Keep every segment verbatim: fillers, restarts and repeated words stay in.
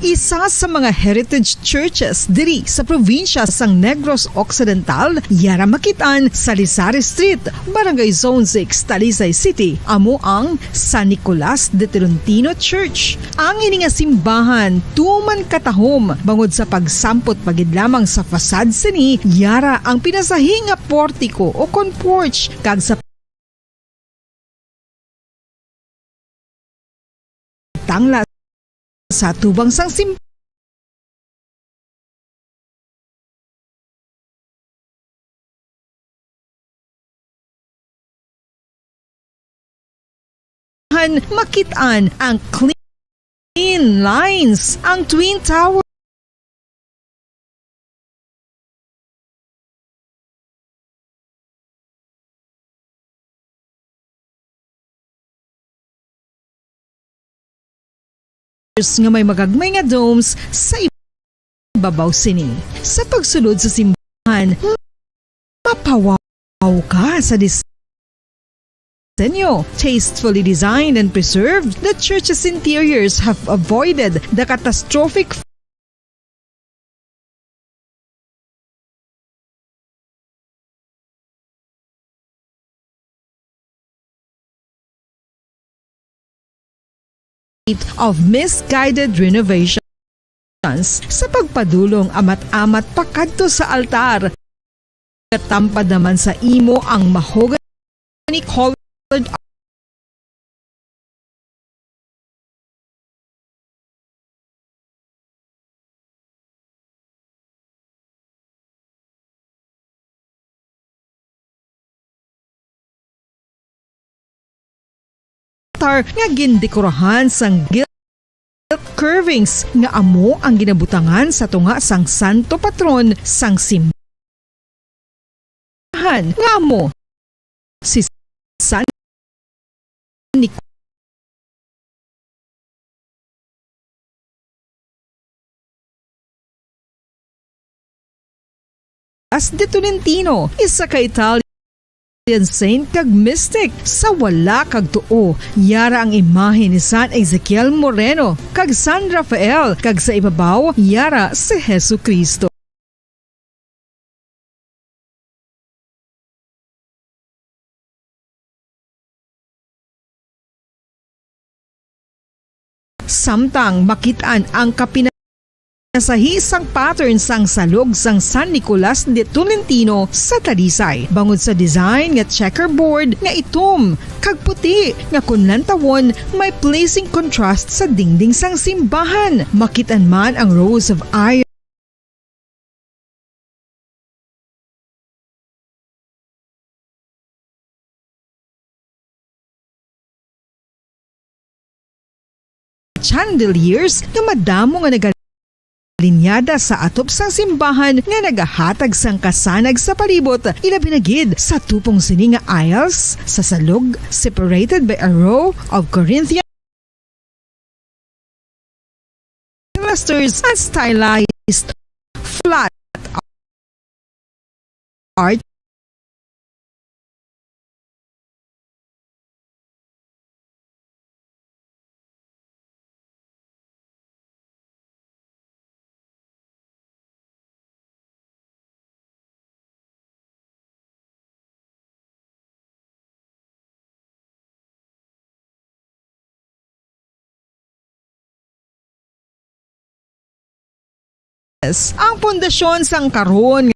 Isa sa mga heritage churches diri sa probinsya sang Negros Occidental, yara makit-an sa Lizares Street, Barangay Zone six, Talisay City, amo ang San Nicolas de Tolentino Church. Ang ini nga simbahan tuman katahom bangod sa pagsampot pa gid lamang sa fasad sini, yara ang pinasahi nga portiko o kon porch, kag sa tangla sa tubang sang simbahan, makit-an ang clean lines, ang Twin Tower. Nga may magagmay nga domes sa ibabaw sini. Sa pagsulod sa simbahan, mapawaw ka sa disenyo. Tastefully designed and preserved, the church's interiors have avoided the catastrophic of misguided renovations. Sa pagpadulong amat-amat pakadto sa altar, katampad naman sa imo ang mahogany colored altar nga gindekorahan sang gilt curvings, nga amo ang ginabutangan sa tunga sang santo patron sang simbahan, nga amo si San Nicolas de Tolentino, isa ka Italian saint kag mystic. Sa wala kag tuo, yara ang imahe ni San Ezekiel Moreno kag San Rafael, kag sa ibabaw, yara si Jesu-Cristo. Samtang makit-an ang kapinasahi sang pattern sang salog sang San Nicolas de Tolentino sa Talisay, bangod sa design nga checkerboard nga itom kag puti nga kon lantawon may pleasing contrast sa dingding sang simbahan. Makit-an man ang rows of iron chandeliers nga madamo nga nagalinyada sa atop sang simbahan nga nagahatag sang kasanag sa palibot, ilabi na gid sa tupong sini nga aisles sa salog, separated by a row of Corinthian pilasters and stylized flat art. Ang pundasyon sang karon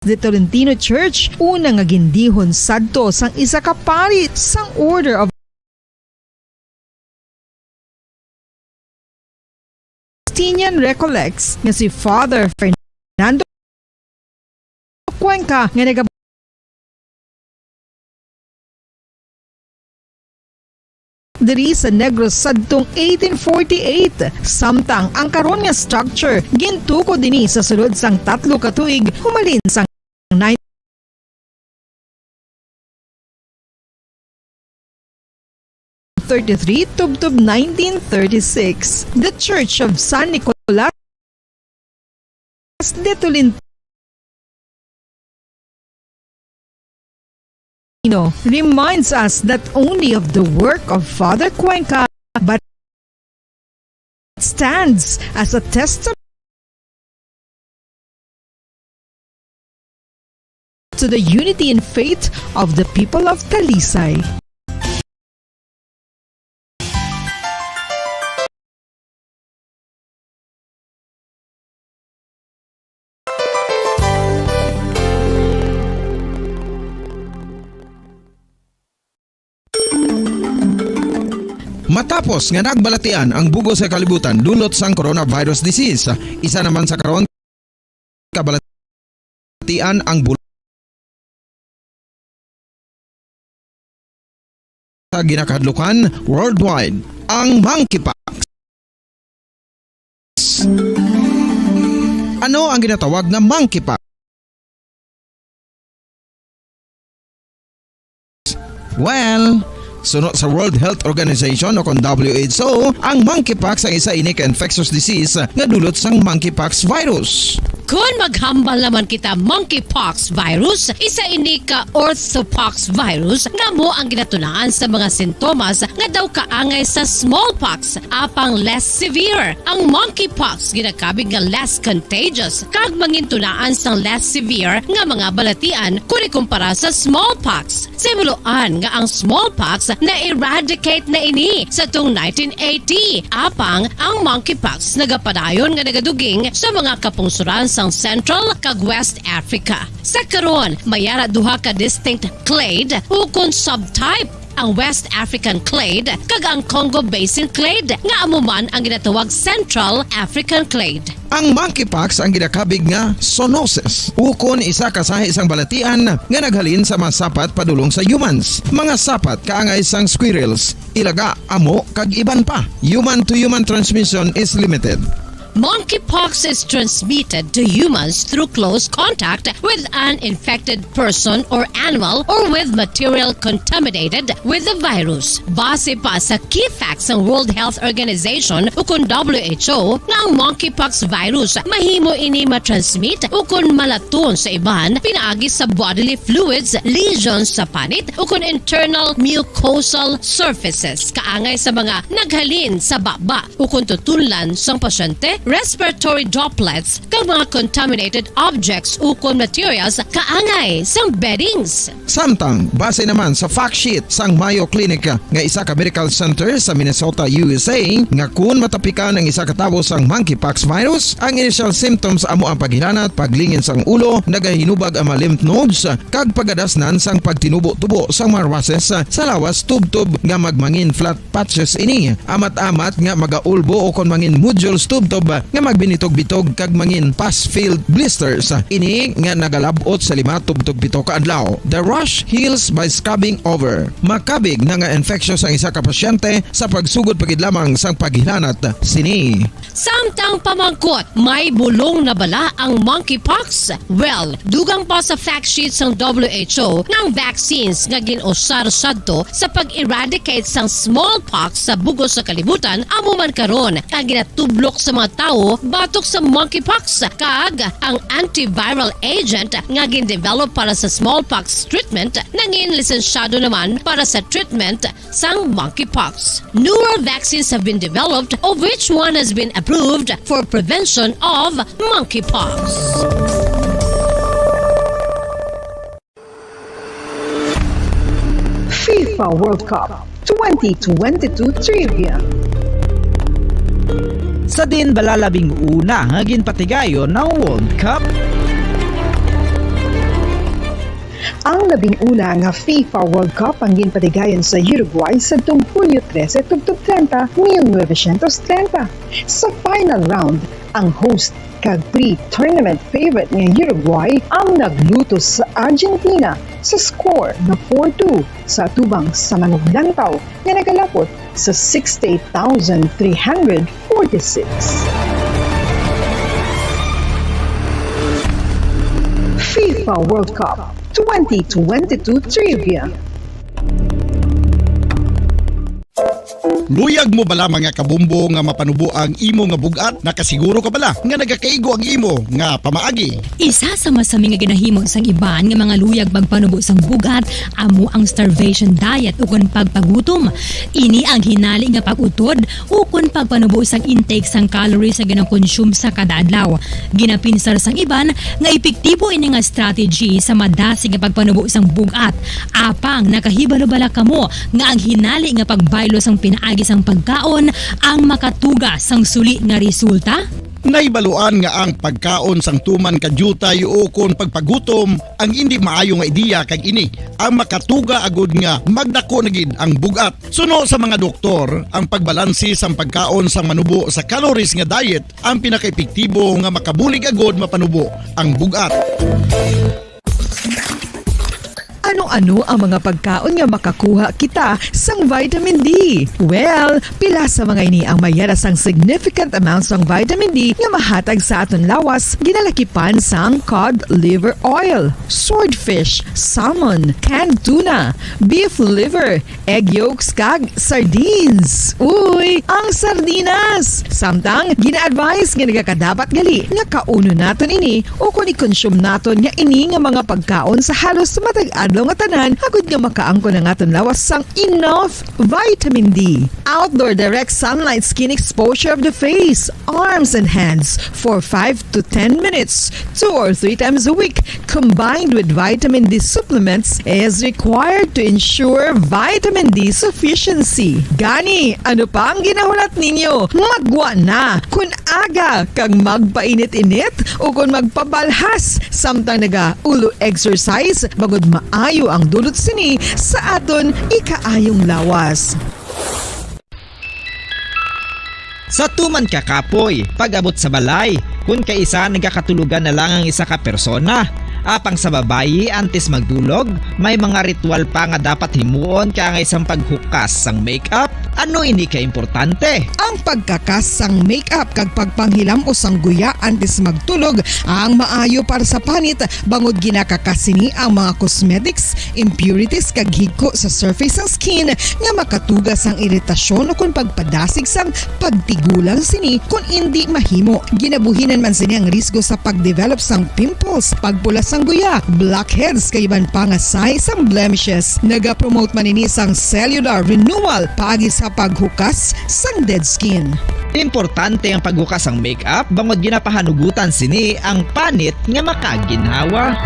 de Tolentino Church, una nga gindihon sadto sang isa ka pari sang Order of Augustinian Recollects nga si Father Fernando Cuenca nga naga- diri sa Negros sadtong eighteen forty-eight, samtang ang karon nga structure gintukod ini sa sulod sang tatlo ka tuig humalin sang nine thirty-three tubtob nineteen thirty-six. The Church of San Nicolas de Tolentino reminds us not only of the work of Father Cuenca, but stands as a testament to the unity and faith of the people of Talisay. Matapos nga nagbalatian ang bug-os nga kalibutan dulot sang coronavirus disease, isa naman sa karon kabalatian ang bul- sa ginakahadlukan worldwide, ang monkeypox. Ano ang ginatawag nga monkeypox? Well, suno sa World Health Organization o kon W H O, ang monkeypox ang isa ini ka infectious disease nga dulot sang monkeypox virus. Kon maghambal naman kita monkeypox virus, isa ini ka orthopox virus nga amo ang ginatunaan sa mga sintomas nga daw kaangay sa smallpox, apang less severe. Ang monkeypox ginakabig nga less contagious kag mangintunaan sang less severe nga mga balatian kon ikumpara sa smallpox. Simuloan nga ang smallpox na-eradicate na ini sa tung nineteen eighty, apang ang monkeypox nagapadayon nga nagaduging sa mga kapungsoran sang Central kag West Africa. Sa karon, may ara duha ka distinct clade ukon subtype, ang West African clade kag ang Congo Basin clade, nga amo man ang ginatawag Central African clade. Ang monkeypox ang ginakabig nga zoonosis, ukon isa ka sahi sang balatian nga naghalin sa mga sapat padulong sa humans, mga sapat kaangay sang squirrels, ilaga, amo, kag iban pa. Human to human transmission is limited. Monkeypox is transmitted to humans through close contact with an infected person or animal or with material contaminated with the virus. Base pa sa key facts sang World Health Organization ukon W H O, nga ang monkeypox virus mahimo ini matransmit ukon malaton sa iban pinaagi sa bodily fluids, lesions sa panit, ukon internal mucosal surfaces, kaangay sa mga naghalin sa baba ukon tutunlan sang pasyente, respiratory droplets, kag mga contaminated objects ukon materials kaangay sang beddings. Samtang, base naman sa fact sheet sang Mayo Clinic nga isa ka medical center sa Minnesota, U S A, nga kun matapikan ang isa ka tawo sang monkeypox virus, ang initial symptoms amo ang paghilanat, paglingin sang ulo, nagahinubag ang mga lymph nodes, kag pagadasnan sang pagtinubo-tubo sang mga rushes sa lawas tubtob nga magmangin flat patches ini, amat-amat nga magaulbo ukon mangin nodules tubtob nga magbinitog-bitog kag mangin pus-filled blisters. Ini nga nagalab-ot sa lima tubtob pito ka adlaw. The rash heals by scrubbing over. Makabig na nga infectious ang isa ka pasyente sa pagsugod pa gid lamang sang paghilanat sini. Samtang pamangkot, may bulong na bala ang monkeypox? Well, dugang pa sa fact sheet sang W H O nga ang vaccines nga gin-usar sadto sa pag-eradicate sang smallpox sa bug-os nga kalibutan amo man karon ang ginatublok sa mga tawo batok sa monkeypox, kag ang antiviral agent nga gin-develop para sa smallpox treatment nangin lisensyado naman para sa treatment sang monkeypox. Newer vaccines have been developed, of which one has been approved for prevention of monkeypox. FIFA World Cup twenty twenty-two Trivia. Sa diin bala labing una nga ginpatigayon ang World Cup? Ang labing una nga FIFA World Cup ang ginpatigayon sa Uruguay sadtong Hulyo trese tubtob treinta, mil novecientos treinta. Sa final round, ang host kag pre-tournament favorite nga Uruguay ang naglutos sa Argentina sa score nga four two sa atubang sa manuglantaw nga nagalapot sa sixty-eight thousand three hundred forty-six. FIFA World Cup twenty twenty-two Trivia. Luyag mo bala, mga kabombo, nga mapanubo ang imo nga bug-at? Nakasiguro ka bala nga nagakaigo ang imo nga pamaagi? Isa sa masami nga ginahimo sang iban nga mga luyag magpanubo sang bug-at amo ang starvation diet ukon pagpagutom. Ini ang hinali nga pag-utod ukon pagpanubo sang intake sang calories nga ginakonsume sa kada adlaw. Ginapinsar sang iban nga epektibo ini nga strategy sa madasig nga pagpanubo sang bug-at. Apang nakahibalo bala kamo nga ang hinali nga pagbaylo sang pinaagi sang pagkaon ang makatuga sang suli nga resulta? Nahibaluan nga ang pagkaon sang tuman ka diutay ukon pagpagutom ang indi maayo nga ideya, kag ini ang makatuga agud nga magdako na gid ang bug-at. Suno sa mga doktor, ang pagbalanse sang pagkaon sang manubo sa calories nga diet ang pinakaepektibo nga makabulig agud mapanubo ang bug-at. Ano-ano ang mga pagkaon nga makakuha kita sang vitamin D? Well, pila sa mga ini ang mayara sang significant amount sang vitamin D nga mahatag sa aton lawas, ginalakipan sang cod liver oil, swordfish, salmon, canned tuna, beef liver, egg yolks, kag sardines. Uy, ang sardinas! Samtang, gina-advise nga nagakadapat gali nga kaunon naton ini ukon i-consume naton nga ini nga mga pagkaon sa halos matag adlaw nga tanan, agud nga makaangkon ang aton lawas sang enough vitamin D. Outdoor direct sunlight skin exposure of the face, arms, and hands for five to ten minutes, two or three times a week, combined with vitamin D supplements, is required to ensure vitamin D sufficiency. Gani, ano pa ang ginahulat ninyo? Maggwa na! Kun aga kag magpainit-init ukon magpabalhas samtang naga-ulo exercise, bangod maayo ang dulot sini sa aton ikaayong lawas. Sa tuman ka kapoy, pag-abot sa balay, kun kaisa nagakatulogan na lang ang isa ka persona. Apang sa babayi, antes magdulog, may mga ritual pa nga dapat himuon kaangay sang paghukas sang makeup. Ano ini ka importante? Ang pagkakas sang makeup kag pagpanghilam-os sang guya antes magtulog ang maayo para sa panit, bangod ginakakas sini ang mga cosmetics, impurities, kag higko sa surface sang skin nga makatuga sang iritasyon ukon pagpadasig sang pagtigulang sini kon indi mahimo. Ginabuhinan man sini ang risgo sa pagdevelop sang pimples, pagpula sang guya, blackheads, kag iban pa nga sign sang blemishes. Nagapromote man ini sang cellular renewal paagi sa paghukas sang dead skin. Importante ang paghukas sang makeup bangod ginapahanugutan sini ang panit nga makaginhawa.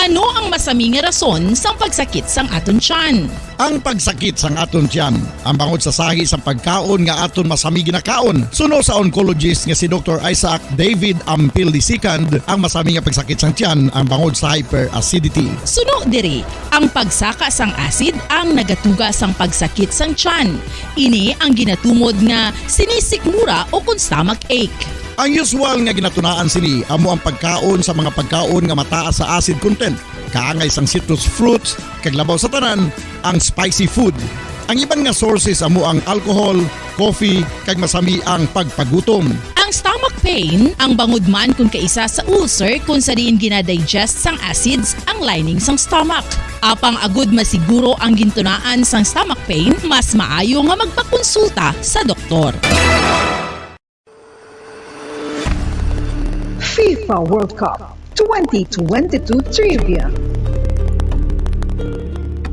Ano ang masami nga rason sang pagsakit sang aton tiyan? Ang pagsakit sang aton tiyan, ang bangod sa sahi sang pagkaon nga aton masami ginakaon. Suno sa oncologist nga si Doktor Isaac David Ampil the second, ang masami nga pagsakit sang tiyan ang bangod sa hyperacidity. Suno diri, ang pagsaka sang acid ang nagatuga sang pagsakit sang tiyan. Ini ang ginatumod nga sinisikmura ukon stomach ache. Ang usual nga ginatunaan sini amo ang pagkaon sa mga pagkaon nga mataas sa acid content, kaangay sang citrus fruits, kag labaw sa tanan, ang spicy food. Ang iban nga sources amo ang alcohol, coffee, kag masami ang pagpagutom. Ang stomach pain ang bangod man kon kaisa sa ulcer kon sa diin gina-digest sang acids ang lining sang stomach. Apang agud masiguro ang gintunaan sang stomach pain, mas maayo nga magpakonsulta sa doktor. FIFA World Cup twenty twenty-two Trivia.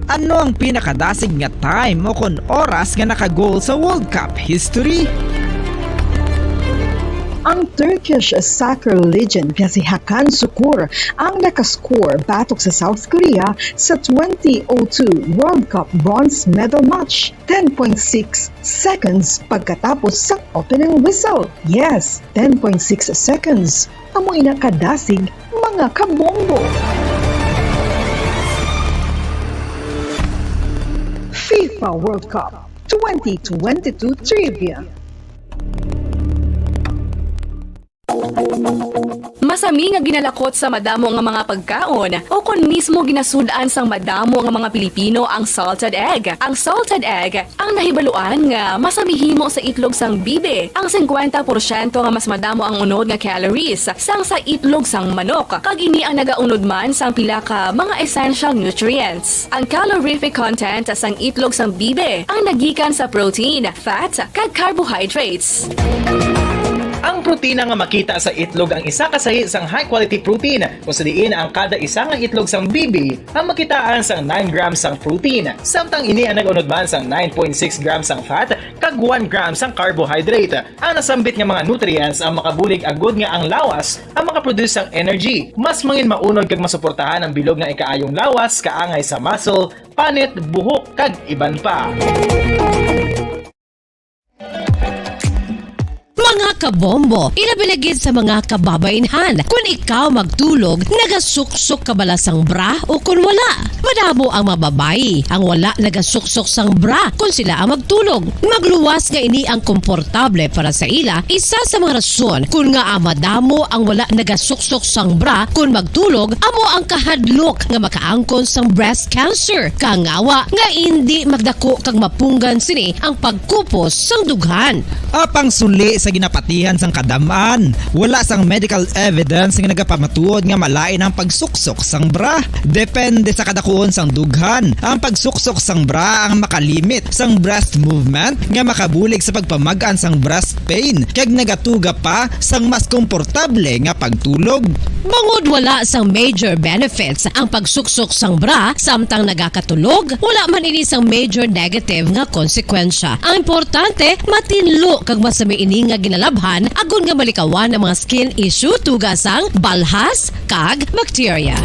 Ano ang pinakadasig nga time o kon oras nga naka-goal sa World Cup history? Ang Turkish soccer legend nga si Hakan Sukur ang nakascore batok sa South Korea sa twenty oh two World Cup bronze medal match, ten point six seconds pagkatapos sa opening whistle. Yes, ten point six seconds. Amo ina kadasig, mga kabombo. FIFA World Cup twenty twenty-two Trivia. Masami Kami nga ginalakot sa madamo nga mga pagkaon, o kon mismo ginasud-an sang madamo nga mga Pilipino ang salted egg. Ang salted egg ang nahibaluan nga masamihimo sa itlog sang bibi, ang singkwenta porsyento nga mas madamo ang unod nga calories sang sa itlog sang manok, kag ini ang nagaunod man sang pila ka mga essential nutrients. Ang calorific content sang itlog sang bibi ang nagikan sa protein, fat, kag carbohydrates. Ang protina nga makita sa itlog ang isa ka sahi sang high-quality protein, kung sa diin ang kada isa nga itlog sang bibi ang makitaan sang nine grams sang protein, samtang ini ang nag-unod man sang nine point six grams sang fat kag one gram sang carbohydrate. Ang nasambit nga mga nutrients ang makabulig agud nga ang lawas ang makaproduce sang energy, mas mangin maunod kag masuportahan ang bilog nga ikaayong lawas, kaangay sa muscle, panit, buhok, kag iban pa. Mga kabombo, ilabi na gid sa mga kababaynhan, kun ikaw magtulog, nagasuksok ka bala sang bra o kun wala? Madamo ang mga babayi ang wala nagasuksok sang bra kun sila ang magtulog. Magluwas nga ini ang komportable para sa ila, isa sa mga rason kun ngaa madamo ang wala nagasuksok sang bra kun magtulog amo ang kahadlok nga makaangkon sang breast cancer, kangawa nga indi magdako kag mapunggan sini ang pagkupos sang dughan. Apang suli sa ginapatihan sang kadam-an, wala sang medical evidence nga nagapamatuod nga malain ang pagsuksok sang bra. Depende sa kadakuon sang dughan. Ang pagsuksok sang bra ang makalimit sang breast movement nga makabulig sa pagpamag-an sang breast pain, kag nagatuga pa sang mas komportable nga pagtulog. Bangod wala sang major benefits ang pagsuksok sang bra samtang nagakatulog, wala man ini sang major negative nga konsekwensya. Ang importante, matinlo kag masami ini nga ginalabhan agod nga malikawan ang mga skin issue tungod sang balhas kag bakterya.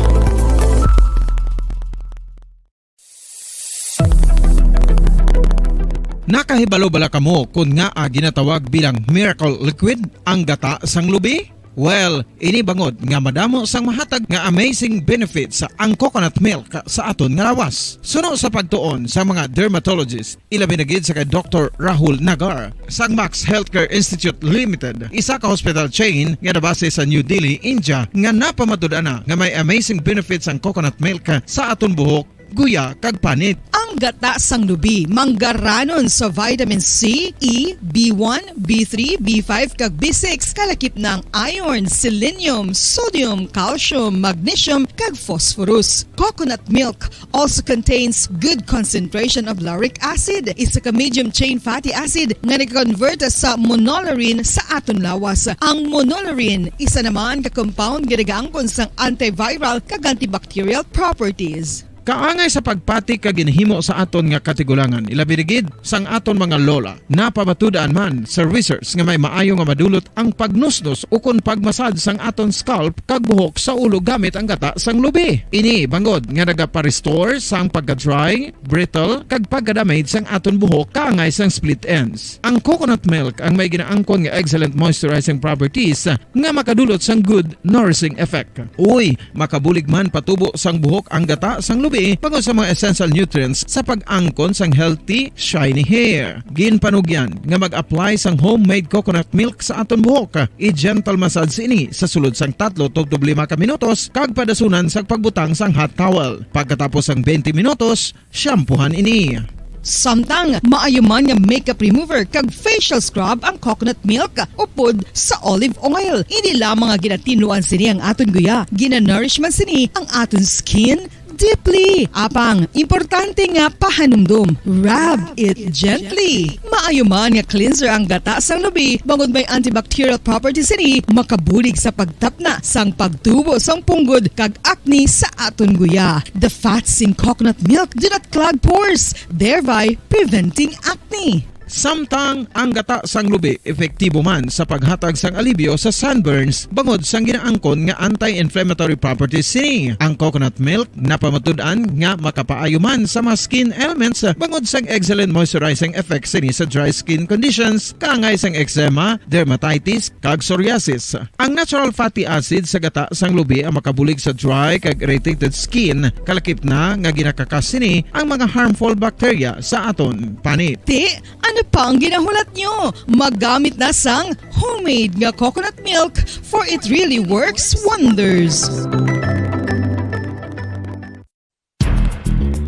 Nakahibalo bala kamo kon ngaa ginatawag bilang miracle liquid ang gata sang lubi? Well, ini bangod nga madamo sang mahatag nga amazing benefits ang coconut milk sa aton nga lawas. Suno sa pagtuon sa mga dermatologist, ilabi na gid sa kay Doktor Rahul Nagar sang Max Healthcare Institute Limited, isa ka hospital chain nga nabase sa New Delhi, India, nga napamatud-an na nga may amazing benefits ang coconut milk sa aton buhok, guya, kag panit. Ang gata sang lubi manggaranon sa vitamin C, E, B one, B three, B five, kag B six, kalakip na ang iron, selenium, sodium, calcium, magnesium, kag phosphorus. Coconut milk also contains good concentration of lauric acid, isa ka medium chain fatty acid nga nag-convert sa monolaurin sa aton lawas. Ang monolaurin, isa naman ka compound nga nagaangkon sang antiviral kag antibacterial properties. Kaangay sa pagpati kag ginhimo sa aton nga katigulangan, ilabi na gid sang aton mga lola. Napamatud-an man sa research nga may maayo nga madulot ang pagnusnos ukon pagmasad sang aton scalp kag buhok sa ulo gamit ang gata sang lubi. Ini bangod nga nagapa-restore sang pagka-dry, brittle, kag pagka-damage sang aton buhok kaangay sang split ends. Ang coconut milk ang may ginaangkon nga excellent moisturizing properties nga makadulot sang good nourishing effect. Uy, makabulig man patubo sang buhok ang gata sang lubi bangod sa mga essential nutrients sa pag-angkon sang healthy, shiny hair. Ginpanugyan nga mag-apply sang homemade coconut milk sa aton buhok. I-gentle massage ini sa sulod sang tatlo tubtob lima ka minutos kag padasunan sang pagbutang sang hot towel. Pagkatapos sang twenty minutos, shampoohan ini. Samtang maayo man nga makeup remover kag facial scrub ang coconut milk upod sa olive oil. Hindi lamang nga ginatinluan sini ang aton guya, ginanourish man sini ang aton skin deeply. Apang importante nga pahanumdom, rub it gently. Maayo man nga cleanser ang gata sang lubi bangod may antibacterial properties sini, makabulig sa pagtapna sang pagtubo sang punggod kag acne sa aton guya. The fats in coconut milk do not clog pores, thereby preventing acne. Samtang ang gata sang lubi epektibo man sa paghatag sang alibyo sa sunburns bangod sang ginaangkon nga anti-inflammatory properties sini. Ang coconut milk napamatud-an nga makapaayo man sa mga skin ailments bangod sang excellent moisturizing effects sini sa dry skin conditions kaangay sang eczema, dermatitis, kag psoriasis. Ang natural fatty acid sa gata sang lubi ang makabulig sa dry kag irritated skin, kalakip na nga ginakakas sini ang mga harmful bacteria sa aton panit. Ti, an Pang ginahulat nyo, maggamit na sang homemade nga coconut milk, for it really works wonders.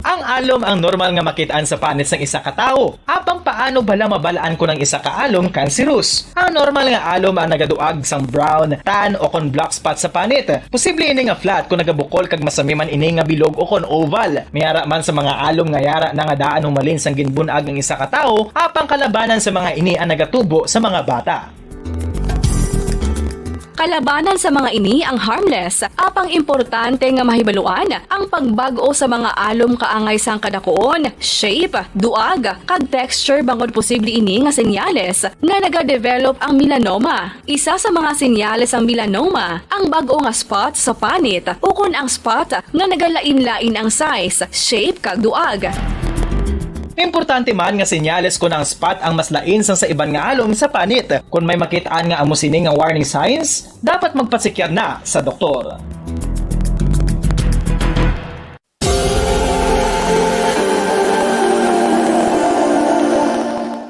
Ang alom ang normal nga makit-an sa panit sang isa ka tawo. Apang paano bala mabalaan kon ang isa ka alom cancerous? Ang normal nga alom ang nagaduag sang brown, tan, o kon black spot sa panit. Posible ini nga flat kon nagabukol kag masami man ini nga bilog o kon oval. May ara man sa mga alom nga yara na nga daan humalin sang ginbun-ag ang isa ka tawo, apang kalabanan sa mga ini ang nagatubo sa mga bata. Kalabanan sa mga ini ang harmless, apang importante nga mahibaluan ang pagbag-o sa mga alom kaangay sang kadakuon, shape, duag, kag texture, bangod posible ini nga senyales nga nagadevelop ang melanoma. Isa sa mga senyales sang melanoma ang bag-o nga spot sa panit ukon ang spot nga nagalain-lain ang size, shape, kag duag. Importante man nga senyales kon ang spot ang mas lain sang sa iban nga alom sa panit. Kon may makit-an nga amo sini nga warning signs, dapat magpasekyar na sa doktor.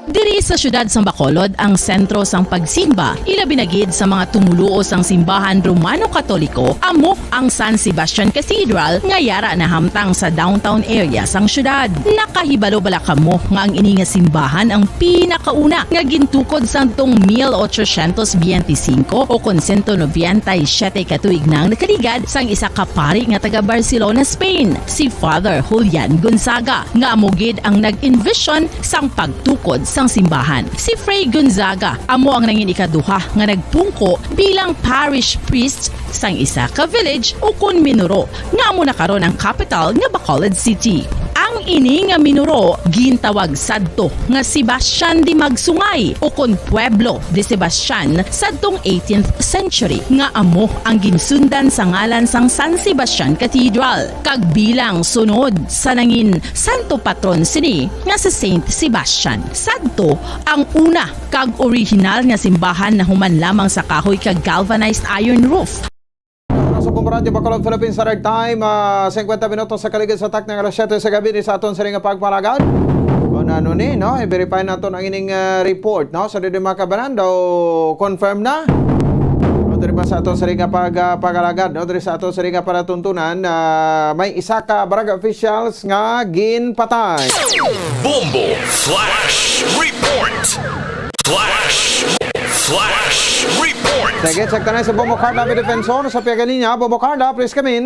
Diri sa siyudad sang Bacolod ang sentro sang pagsimba, ilabi na gid sa mga tumoluo sang simbahan Romano-Katoliko, amo ang San Sebastian Cathedral nga yara nahamtang sa downtown area sang siyudad. Nakahibalo bala kamo nga ang ini nga simbahan ang pinakauna nga gintukod sadtong mil ochocientos biyente singko o kon sento nobenta y siyete ka tuig nang nakaligad sang isa ka pari nga taga Barcelona, Spain, si Father Julian Gonzaga, nga amo gid ang nag-envision sang pagtukod sang simbahan. Si Fray Gonzaga amo ang nangin ikaduha nga nagpungko bilang parish priest sang isa ka village ukon minuro nga amo na karon ang kapital nga Bacolod City. Ang ini nga minuro gintawag sadto nga Sebastian de Magsungay ukon Pueblo de Sebastian sadtong eighteenth century, nga amo ang ginsundan sa ngalan sang San Sebastian Cathedral, kag bilang sunod sa nangin santo patron sini nga si Saint Sebastian. Sadto ang una kag orihinal nga simbahan nahuman lamang sa kahoy kag galvanized iron roof. Sa Bombo Radyo Bacolod, Philippine Standard Time, ah, singkwenta minutos sa kaligid sa takna nga alas siyete sa gabi ni sa aton sini nga pagpalagad. O, ano ni, no? I-verify naton ang ining, ah, report, no? So, diri, mga kabanan, daw confirm na. No, diri ba sa aton sini nga pag, ah, pag-alagad, no? Diri sa aton sini nga palatuntunan, ah, may isa ka barangay officials nga ginpatay. Bombo Flash Report. Flash, Flash Report. Sige, check ta na sa Bombo Carla, may defensor sa Piagalinya. Bombo Carla, please come in.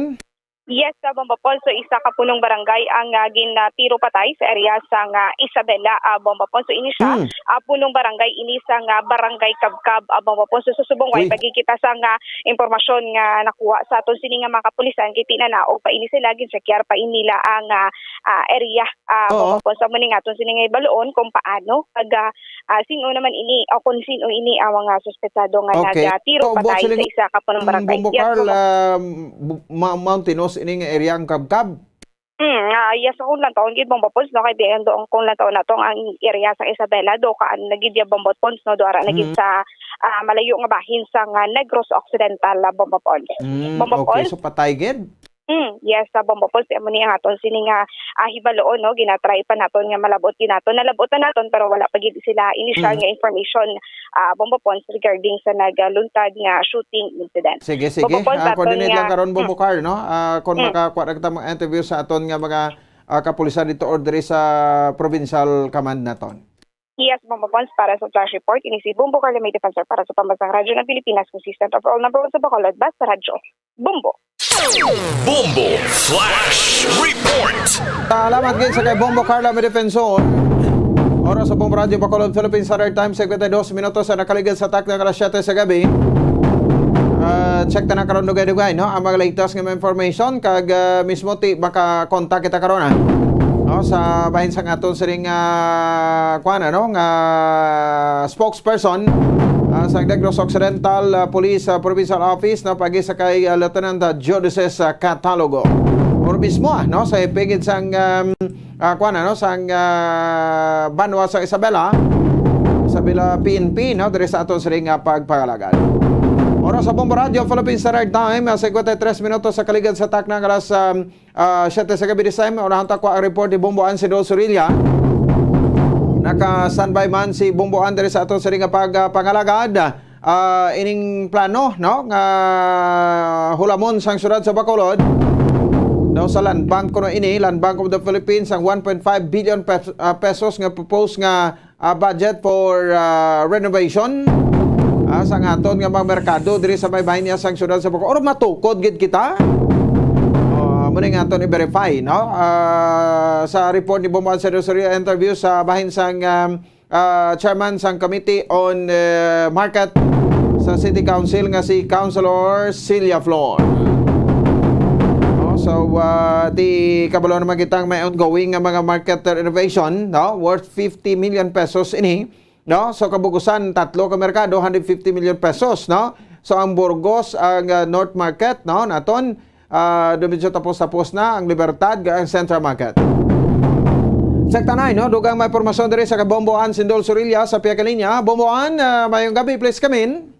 Yes, sa Bombo Paul. So, isa ka punong barangay ang, ah, gin, ah, tiro patay sa area sa nga Isabela, ah, Bombo Paul. So, ini siya, Mm. ah, punong barangay, ini sa nga Barangay Kabkab, ah, Bombo Paul. So, subong way Uy. pagkikita sa nga impormasyon nga nakuha sa aton sini nga mga kapulisan, kay tinanaog pa ini sila, ginchekyar pa ini nila ang, ah, ah, area, ah, Oo. Bombo Paul. So, amo ni nga aton sini nga ibaloon kung paano pag, ah, ah, sin-o naman ini o kung sin-o ini ang mga suspetsado nga Okay. nagatiro So, buot patay sila sa ni-, isa ka punong mm, barangay. Bombo Yes, Carl, Bombo. ah, bu-, ma-, mountainous ini nga area ang Kabkab? Hmm, ah, yes, kung lantawon gid, Bombo Pons, no, kay di ang doon kung lantawon nato ang area sa Isabela, do kaan na gid ya, Bombo Pons, no, do ara na gid Mm. sa, ah, malayo nga bahin sa nga Negros Occidental, ah, Bombo Pons. Mm, Bombo okay. Pons? So, patay gid? Mm, yes, sa Bombo Pons, amo ni ang aton sini nga, ah, hibaloon, no? Ginatry pa naton nga malabot gid naton. Nalabot na naton, pero wala pa gid sila initial Mm. nga information, ah, Bombo Pons, regarding sa nagaluntad nga shooting incident. Sige, sige. Bombo Pons, Ah, aton coordinate nga lang karon, Bombo Mm. Carl, no? Ah, kung Mm. makakuha na kita mga interview sa aton nga mga, ah, kapulisan dito or diri sa provincial command naton. Yes, Bombo Pons, para sa Flash Report, ini si Bombo Carla, may defensor para sa Pambansang Radyo ng Pilipinas, consistent of all number one sa Bacolod, Basta Radyo. Bombo. Bombo Flash Report. Salamat gid sa kay Bombo Carla, may defensor. Oras sa Bombo Radyo Bacolod, Philippine Standard Time, singkwenta y dos minutos sa nakaligid sa takna nga alas siyete sa gabi. Ah, check ta na karon dugay-dugay, no? Ang mga latest nga mga information, kag, ah, mismo ti maka-contact kita karon, ah. No, sa bahin sa aton sining, ah, kuwan, ano, nga spokesperson, ah, sa Negros Occidental, ah, Police, ah, Provincial Office, no, pagi sa kay, ah, Lieutenant, ah, Geodesis, ah, Catalogo. Or mismo, ah, no, sa ipigid sang, um, ah, kuwan, ano, sang, ah, banwa sa Isabela, Isabela P N P, no, diri sa aton sining, ah, pagpangalagad. Oras sa Bombo Radyo, Philippine Standard Time, ah, singkwenta y tres minutos sa kaligid sa takna nga alas, um, ah, siyete sa gabi. This time, unahan ta ko ang report ni Bombo Ansido Sorilla. Naka-standby man si Bombo Andre sa ato sa nga pagpangalagad. Ah, ining plano, no, nga hulamon sang siyudad sa Bacolod. Daw sa Land Bank kuno ini, Land Bank of the Philippines, ang one point five billion pes-, ah, pesos nga proposed nga, ah, budget for, ah, renovation, ah, sang aton nga mga merkado diri sa may bahin niya sang siyudad sa Bacolod. Or matukod gid kita? Oh, amo na nga aton i-verify, no? Ah, sa report ni Bombo Andre sa interview sa bahin sang, um, ah, chairman sang Committee on, eh, Market sa City Council nga si Councilor Celia Flor. Oh, so, ah, di kabalo naman kitang may ongoing nga mga market renovation, no? Worth fifty million pesos ini, no? So, kabugusan, tatlo ka merkado, hundred fifty million pesos, no? So, ang Burgos, ang, ah, North Market, no? Naton, ah, dumidyo tapos-tapos na ang Libertad, ang Central Market. Sa tanay, no? Dugang may impormasyon diri sa Bombo Ann Sindol Sorilla sa pihak linya. Bombo Ann, ah, mayong gabi, please come in.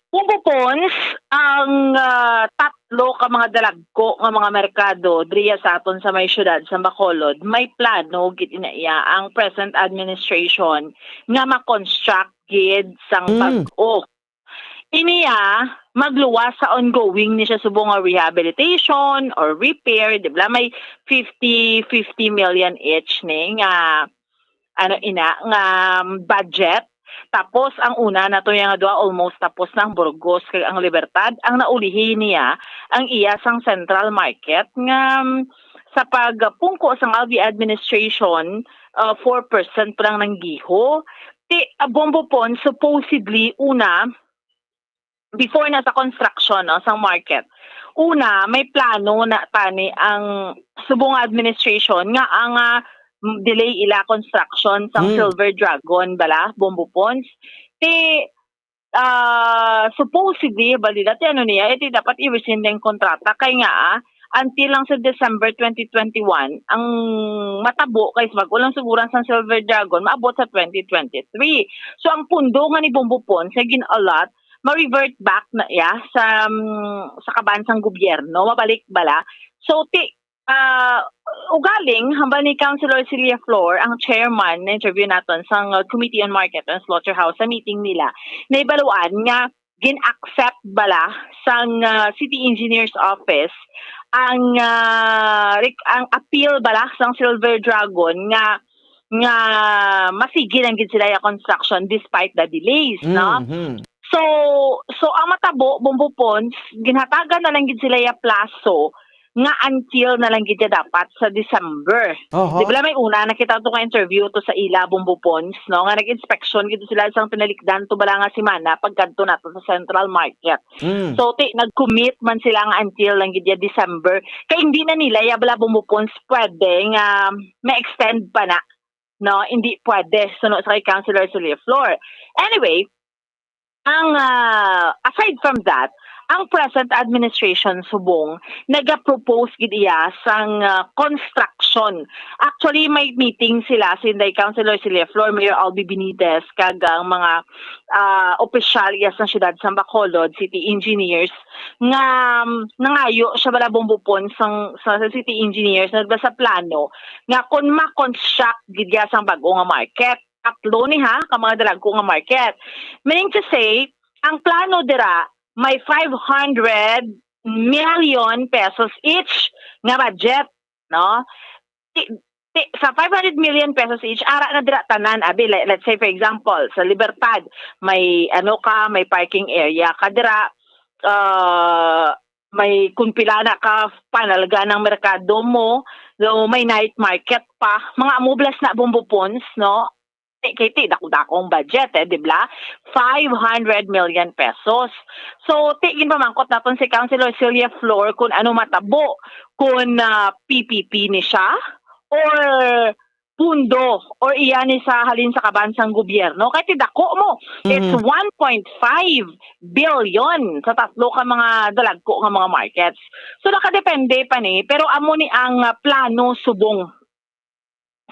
Bombo Pons, ang, ah, tatlo ka mga dalagko nga mga merkado diriya sa aton sa may siyudad sa Bacolod, may plano gid ina iya ang present administration nga ma-construct gid sang Mm. bag-o. Ini, ah, magluwas sa ongoing ni siya subong nga rehabilitation or repair, di ba? May fifty, fifty million each ni nga, ano ina, nga budget. Tapos ang una na to nga duha, almost tapos na ang Burgos kag ang Libertad. Ang naulihi niya, ang iya sang Central Market nga, um, sa pagpungko sang L V administration, uh, four percent pa lang nanggiho. Ti, uh, Bombo Pon, supposedly, una, before na sa construction, no, sang market, una, may plano na tani ang subong nga administration nga ang, ah, delay ila construction sang Hmm. Silver Dragon bala, Bombo Pons. Ti, ah, supposedly, balila ti ano niya, iti dapat i-rescind ang kontrata kay nga, ah, until lang sa December twenty twenty-one, ang matabo kay sa bag-o lang suguran sang Silver Dragon, maabot sa twenty twenty-three. So, ang pundo nga ni Bombo Pons nga gin-allot, ma-revert back na iya sa, mm, sa kaban sang gobyerno, mabalik bala. So, ti, ah, ugaling, hambal ni Councilor Celia Flor, ang chairman, na-interview naton sang, uh, Committee on Market and Slaughterhouse sa meeting nila, nahibaluan nga gin-accept bala sang, uh, City Engineer's Office ang, uh, rec-, ang appeal bala sang Silver Dragon nga, nga masigi lang gid sila ya construction despite the delays, no? Mhm. So, so ang matabo, Bombo Pons, ginhatagan na lang gid sila ya plaso nga until na lang gid ya dapat sa December. Oho. Di ba may una nakita to nga interview to sa ila, Bombo Pons, no, nga nag-inspection gid sila sang tinalikdan to bala nga semana pagkadto nato sa Central Market. Mm. So, ti, nag-commit man sila nga until lang gid ya December. Kay hindi na nila ya bala, Bombo Pons, pwede nga ma-extend pa na, no? Hindi pwede, suno sa kay Councilor Solia Flor. Anyway, ang, ah, aside from that, ang present administration subong naga-propose gid iya sang, ah, construction. Actually, may meeting sila, sinday Councilor Celia Flor, Mayor Albi Benitez, kag ang mga, ah, opisyal iya sang siyudad sang Bacolod, city engineers, nga, um, nangayo siya bala, Bombo Pons, sang, sa, sa city engineers, na sa plano nga kung ma-construct gid iya sang bag-o nga market, tatlo ni ha, ka mga dalagko nga market. Meaning to say, ang plano dira may five hundred million pesos each nga budget, no? Ti, ti, sa five hundred million pesos each, ara na dira tanan, abi, le-, let's say, for example, sa Libertad, may, ano ka, may parking area ka dira, ah, may kung pila na ka panalga ng merkado mo, so may night market pa, mga amo blas na, Bombo Pons, no? Ti, kay ti, dako-dako ang budget, eh, di ba? Five hundred million pesos. So, ti, ginpamangkot naton si Councilor Celia Flor kung ano matabo, kung, ah, P P P ni siya, or pundo, or iya ni sa halin sa kaban sang gobyerno. Kay ti, dako mo. It's Mhm. one point five billion sa tatlo ka mga dalagko nga mga markets. So, nakadepende pa ni, pero amo ni ang, ah, plano subong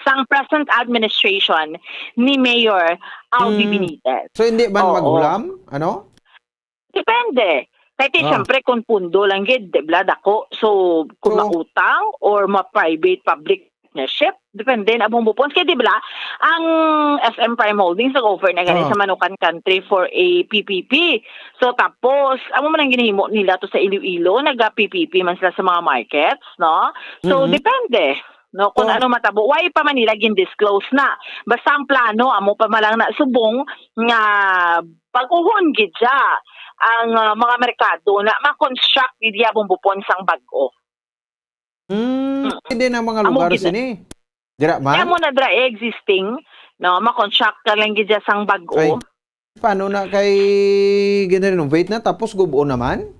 sang present administration ni Mayor Albi Hmm. Benitez. So, hindi man Oo. maghulam? Ano? Depende. Kay ti, Ah. siyempre, kung pundo lang gid, di ba, dako. So, kung So, mautang or ma-private public partnership, Depende na, Bong Bupons. Kaya di ba, ang S M Prime Holdings nag-offer na gani Oo. sa Manukan Country for a P P P. So, tapos, amo man ang ginahimo nila to sa Iloilo, naga-P P P man sila sa mga markets, no? So, Mhm. depende, no, kung Oh. ano matabo. Why pa man nila gin-disclose na? Basta ang plano, amo pa man lang na subong nga baguhon gid siya ang, ah, mga merkado na ma-construct gid ya, Bong Bupons, ang bag-o. Hmm, Mm. pwede na mga Amo lugar gid na. sini. Dira man? Amo na dira existing, no? Ma-construct ka lang gid dyan sang bag-o. Ay, paano na kay gina-renovate na tapos gub-on naman?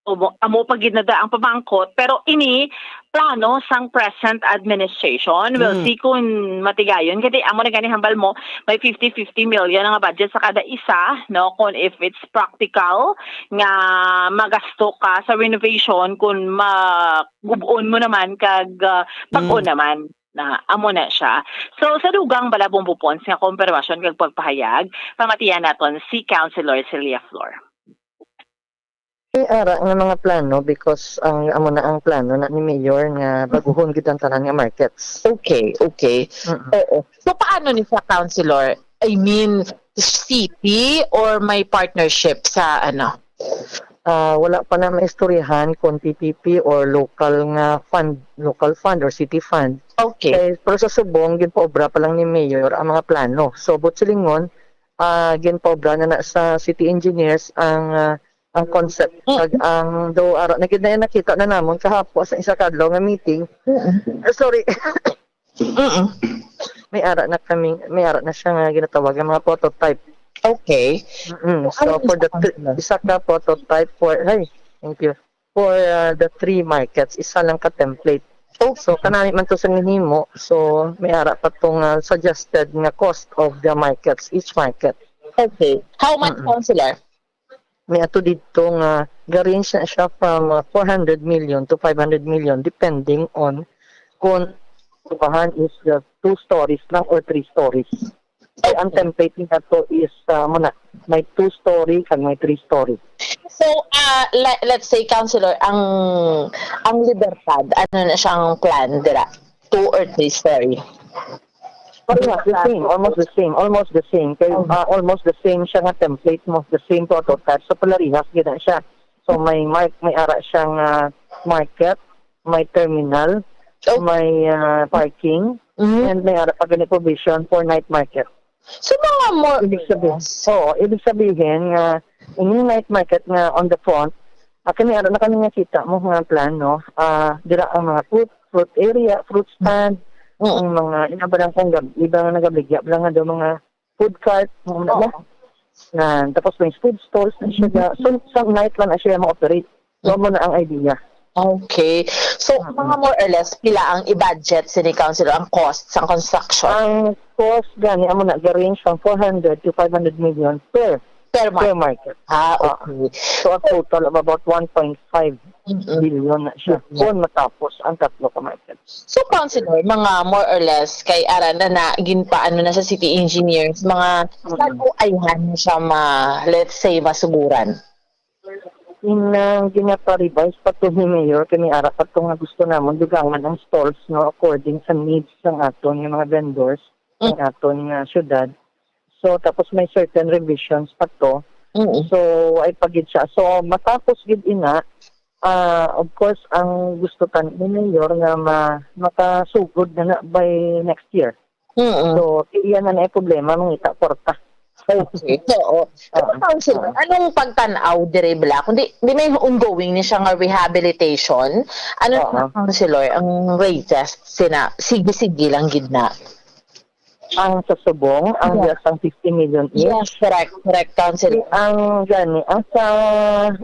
Obo, amo pa gid na da ang pamangkot. Pero ini, plano sang present administration. We'll Hmm. see kung matigayon. Kasi amo na gani hambal mo, may fifty fifty million nga budget sa kada isa, no? Kung if it's practical nga magasto ka sa renovation, kung ma-, gub-on mo naman kag, ah, bag-o Mm. naman na amo na siya. So, sa dugang bala, Bong Bupons, nga kompirmasyon kag pagpahayag, pamatian naton si Councilor Celia Flor. May ara nga mga plano because ang, amo na ang plano na ni Mayor nga baguhon gid ang tanan nga markets. Okay, okay. Mm-mm. Oo. So, paano ni siya, Councilor? I mean, city or may partnership sa ano? Ah, wala pa na maistoryahan kung P P P or local nga fund, local fund or city fund. Okay. Kay, pero sa subong, ginpaobra pa lang ni Mayor ang mga plano. So, buot silingon, ah, ginpaobra na na sa city engineers ang, ah, ang concept. Mm. Kag ang, do ara na gid na yan, nakita na namon kahapon sa isa ka adlaw nga meeting. Mm. Ah, sorry. Mm. May ara na kami, may ara na siya nga ginatawag nga mga prototype. Okay. Mm-mm. So, Ano for the isa three, ang isa ka prototype for, ay, thank you. For, uh, the three markets, isa lang ka template. Okay. So, kanami man to sa nahimo. So, may ara pa tong, uh, suggested nga cost of the markets, each market. Okay. How much, Mm-mm. Councilor? May ato dito nga ga-range na siya from, uh, four hundred million to five hundred million, depending on kung ubahan is, uh, two stories lang or three stories. So, ang Okay. template niya to is, uh, muna, may two story kag may three story. So, ah, le-, let's say, Councilor, ang, ang Libertad, ano na siyang plan dira? Two or three story? Parehas, the same, almost the same, almost the same. Kay, Oh. ah, almost the same siya nga template mo, the same prototype. So, parehas gid na siya. So, may mar-, may ara siyang, ah, market, may terminal, Oh. may, ah, parking, Mhm. and may ara pa gani provision for night market. So, mga more Ibig or sabihin, less. Oo, ibig sabihin nga, ining night market nga on the front, ah, kani ara na kami nga kita mo nga plan, no? Ah, dira ang mga fruit, fruit area, fruit stand, Mm. ang mga, ina ba lang kung gab-, iba nga nagabaligya, bala nga daw mga food cart, mga Oo. na, na, tapos may food stalls na siya. Mhm. So, sa night lang na siya ma-operate. So, amo na ang idea. Okay. So, Mm-mm. mga more or less, pila ang i-budget sini, Councilor, ang cost sa construction? Ang cost gani, amo na, ga-range from four hundred to five hundred million per, Per month? per market. Ah, Ah. okay. So, a total of about one point five Mm-mm. billion na siya Mm. kung matapos ang tatlo ka market. So, Councilor, mga more or less, kay ara na na, ginpaano na sa city engineers, mga Mm. saan po ayhan na siya ma-, let's say, masuguran? Inang ginapa-revise pa to ni Mayor, kay may ara pa to nga gusto namon dugangan ang stalls, no, according sa needs sang aton nga mga vendors, Mm. sang aton nga syudad. So, tapos may certain revisions pa to. Mm. So, ay pa gid siya. So, matapos gid ina, ah, of course, ang gusto ta ni Mayor nga ma-, makasugod na na by next year. Mm. So, iya na na yung problema, mangita kwarta. Okay. So, oh. Pero, Oo. Councilor, Oo. anong pagtan-aw dire bala? Kundi, di may ongoing ni siya nga rehabilitation. Ano Oo. na, Councilor, ang latest sina, sige-sige lang gid na? Ang sa subong, ang Yeah. yes, ang fifty million each. Yes, correct, correct, Councilor. Ang gani, ang sa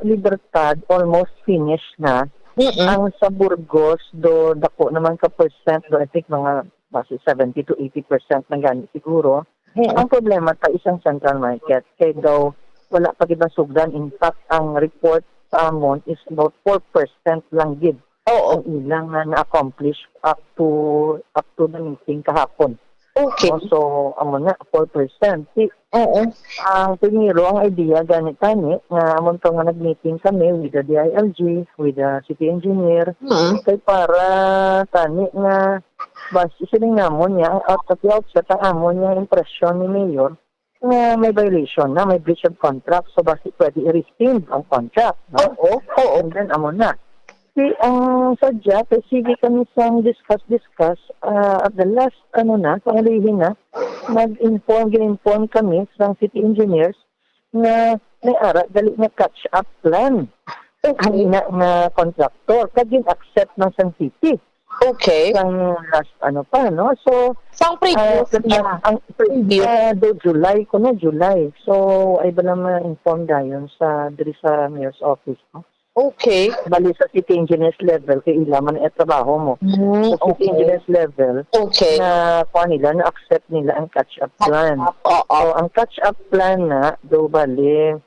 Libertad, almost finished na. Mm-mm. Ang sa Burgos, do dako naman ka percent, do I think mga basi seventy to eighty percent na gani siguro. Mm. Ang problema ta isang central market, kay daw wala pa gid nasugdan. In fact, ang report sa amon is about four percent lang gid Oo. ang ilang nga na-accomplish up to, up to the meeting kahapon. Okay. Oh, so, amo na, four percent. Di, Oo. Ang primero, ang idea gani tani, nga amon to nga nag-meeting kami with the D I L G, with the city engineer, Mm. kay para tani nga bas-, siling namon niya, ang out of the outset, ang amon niya impression ni Mayor, nga may violation na, may breach of contract, so basi pwede i-rescind ang contract, no? Oo, oo. And then, amo na. Si, ang sadya, kay sige kami sang discuss, discuss, ah, at the last, ano na, pangalihin na, nag-inform, gin-inform kami sang city engineers nga may ara gali nga catch-up plan ang Okay. ina nga contractor, kag gin-accept ng sang city. Okay. Sang last, ano pa, no? So, Sang ah, previous, kag yeah. ang, Previous. ah, do July ko na, July. So, ay ba lang ma-inform dayon sa, diri sa mayor's office, no? Okay. Bali sa city engineers level, kay ila man ang trabaho mo. Mm, Sa city okay. engineers level, Okay. na kuha nila, na-accept nila ang catch-up plan. Up, oo. So, ang catch-up plan na, do bali,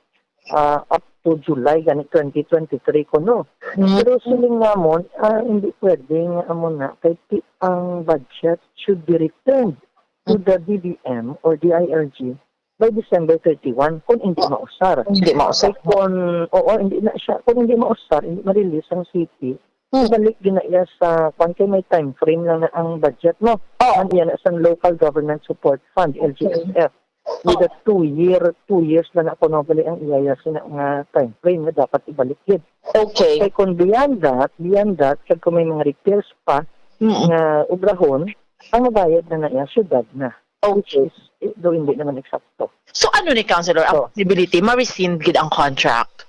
ah, up to July, gani twenty twenty-three ko, no? Mm. Pero siling namon, ah, hindi pwede nga amo na, kay ti-, ang budget should be returned to Mm. the D B M or D I L G by December thirty-one kung hindi mausar. Hindi mausar. Kay kung, oo, hindi na siya, kung hindi mausar, hindi ma-release ang city, Hmm. balik gina iya sa, kwan, kay may time frame lang na ang budget mo. Oo. Ang iya na sa Local Government Support Fund, Okay. L G S F. With a Oo. two year, two years na na kuno gali ang iya ya sina nga time frame nga dapat ibalik gid. Okay. Kay kung beyond that, beyond that, kag kung may mga repairs pa Mm-mm. nga obrahon, ang mabayad na na iya, syudad na. Which Okay. is, eh, do hindi naman eksakto. So, ano ni, Councilor, ang So, possibility ma-rescind gid ang contract?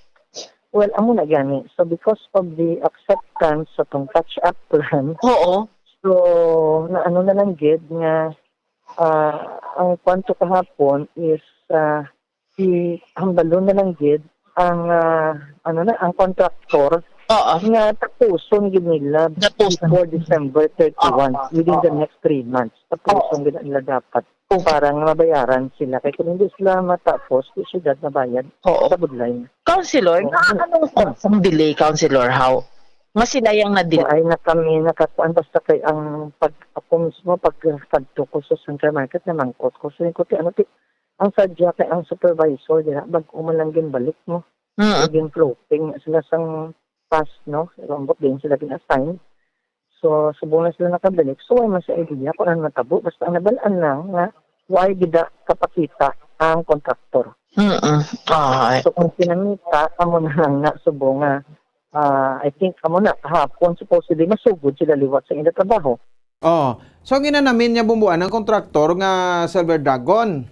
Well, amo na gani. So, because of the acceptance sa tong catch-up plan, Oo. so, na ano na lang gid nga, ah, ang kwanto kahapon is, ah, si hambalon na lang gid ang, ah, ano na, ang contractor Oo. nga tapuson gid nila Tapuson. before December thirty-one, Oo. within the Oo. next three months. Tapuson Oo. gid nila dapat Okay. para nga mabayaran sila. Kay kung hindi sila matapos, di sila mabayad Oo. sa budlay. Councilor, Oo. nga anong cause ang delay, Councilor? How? Nga sila yang na-delay? Ay na kami nakakuan, basta kay ang pag, ako mismo, pag kadto ko sa Central Market, namangkot ko. So, ko, ti, ano, ti, ang sadya kay ang supervisor, di na, bag-o man lang ginbalik mo. Mm. Naging floating sila sang past, no? Ambot din sila gin-assign. So, subong na sila nakabalik. So, wala man sa idea kung ano natabo. Basta ang nabalaan lang nga, why gida kapakita ang contractor. Mm-mm. Ah, So, kung kinamita, amo na lang na subong nga, ah, I think, amo na, kahapon, supposedly, masugod sila liwat sa ila trabaho. Oh. So, ang ginanamin niya, Bumbuan, ang kontraktor nga Silver Dragon.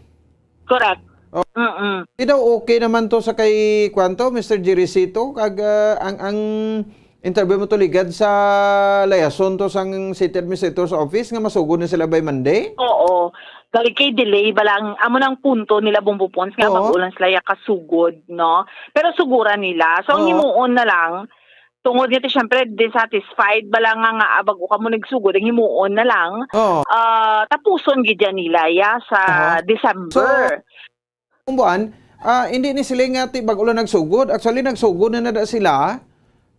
Correct. Oh. Mm-mm. Di daw okay naman to sa kay, kwan to, Mister Jerry Cito, kag, ah, ang, ang interview mo to ligad sa layason to sang city administrator's office nga masugod na sila by Monday? Oo. Galing kay delay ba lang, amo nang punto nila, Bumbo Pons, nga Oo. bag-o lang sila ya kasugod, no? Pero suguran nila. So, ang Oo. himuon na lang, tungod nga ti, syempre, dissatisfied ba lang nga, nga, ah, bag-o kamo nagsugod, ang himuon na lang, Oo. ah, tapuson gid yan nila, ya, sa Aha. December. So, Bumbuan, ah, hindi ni sila nga ti bag-o lang nagsugod. Actually, nagsugod na na da sila.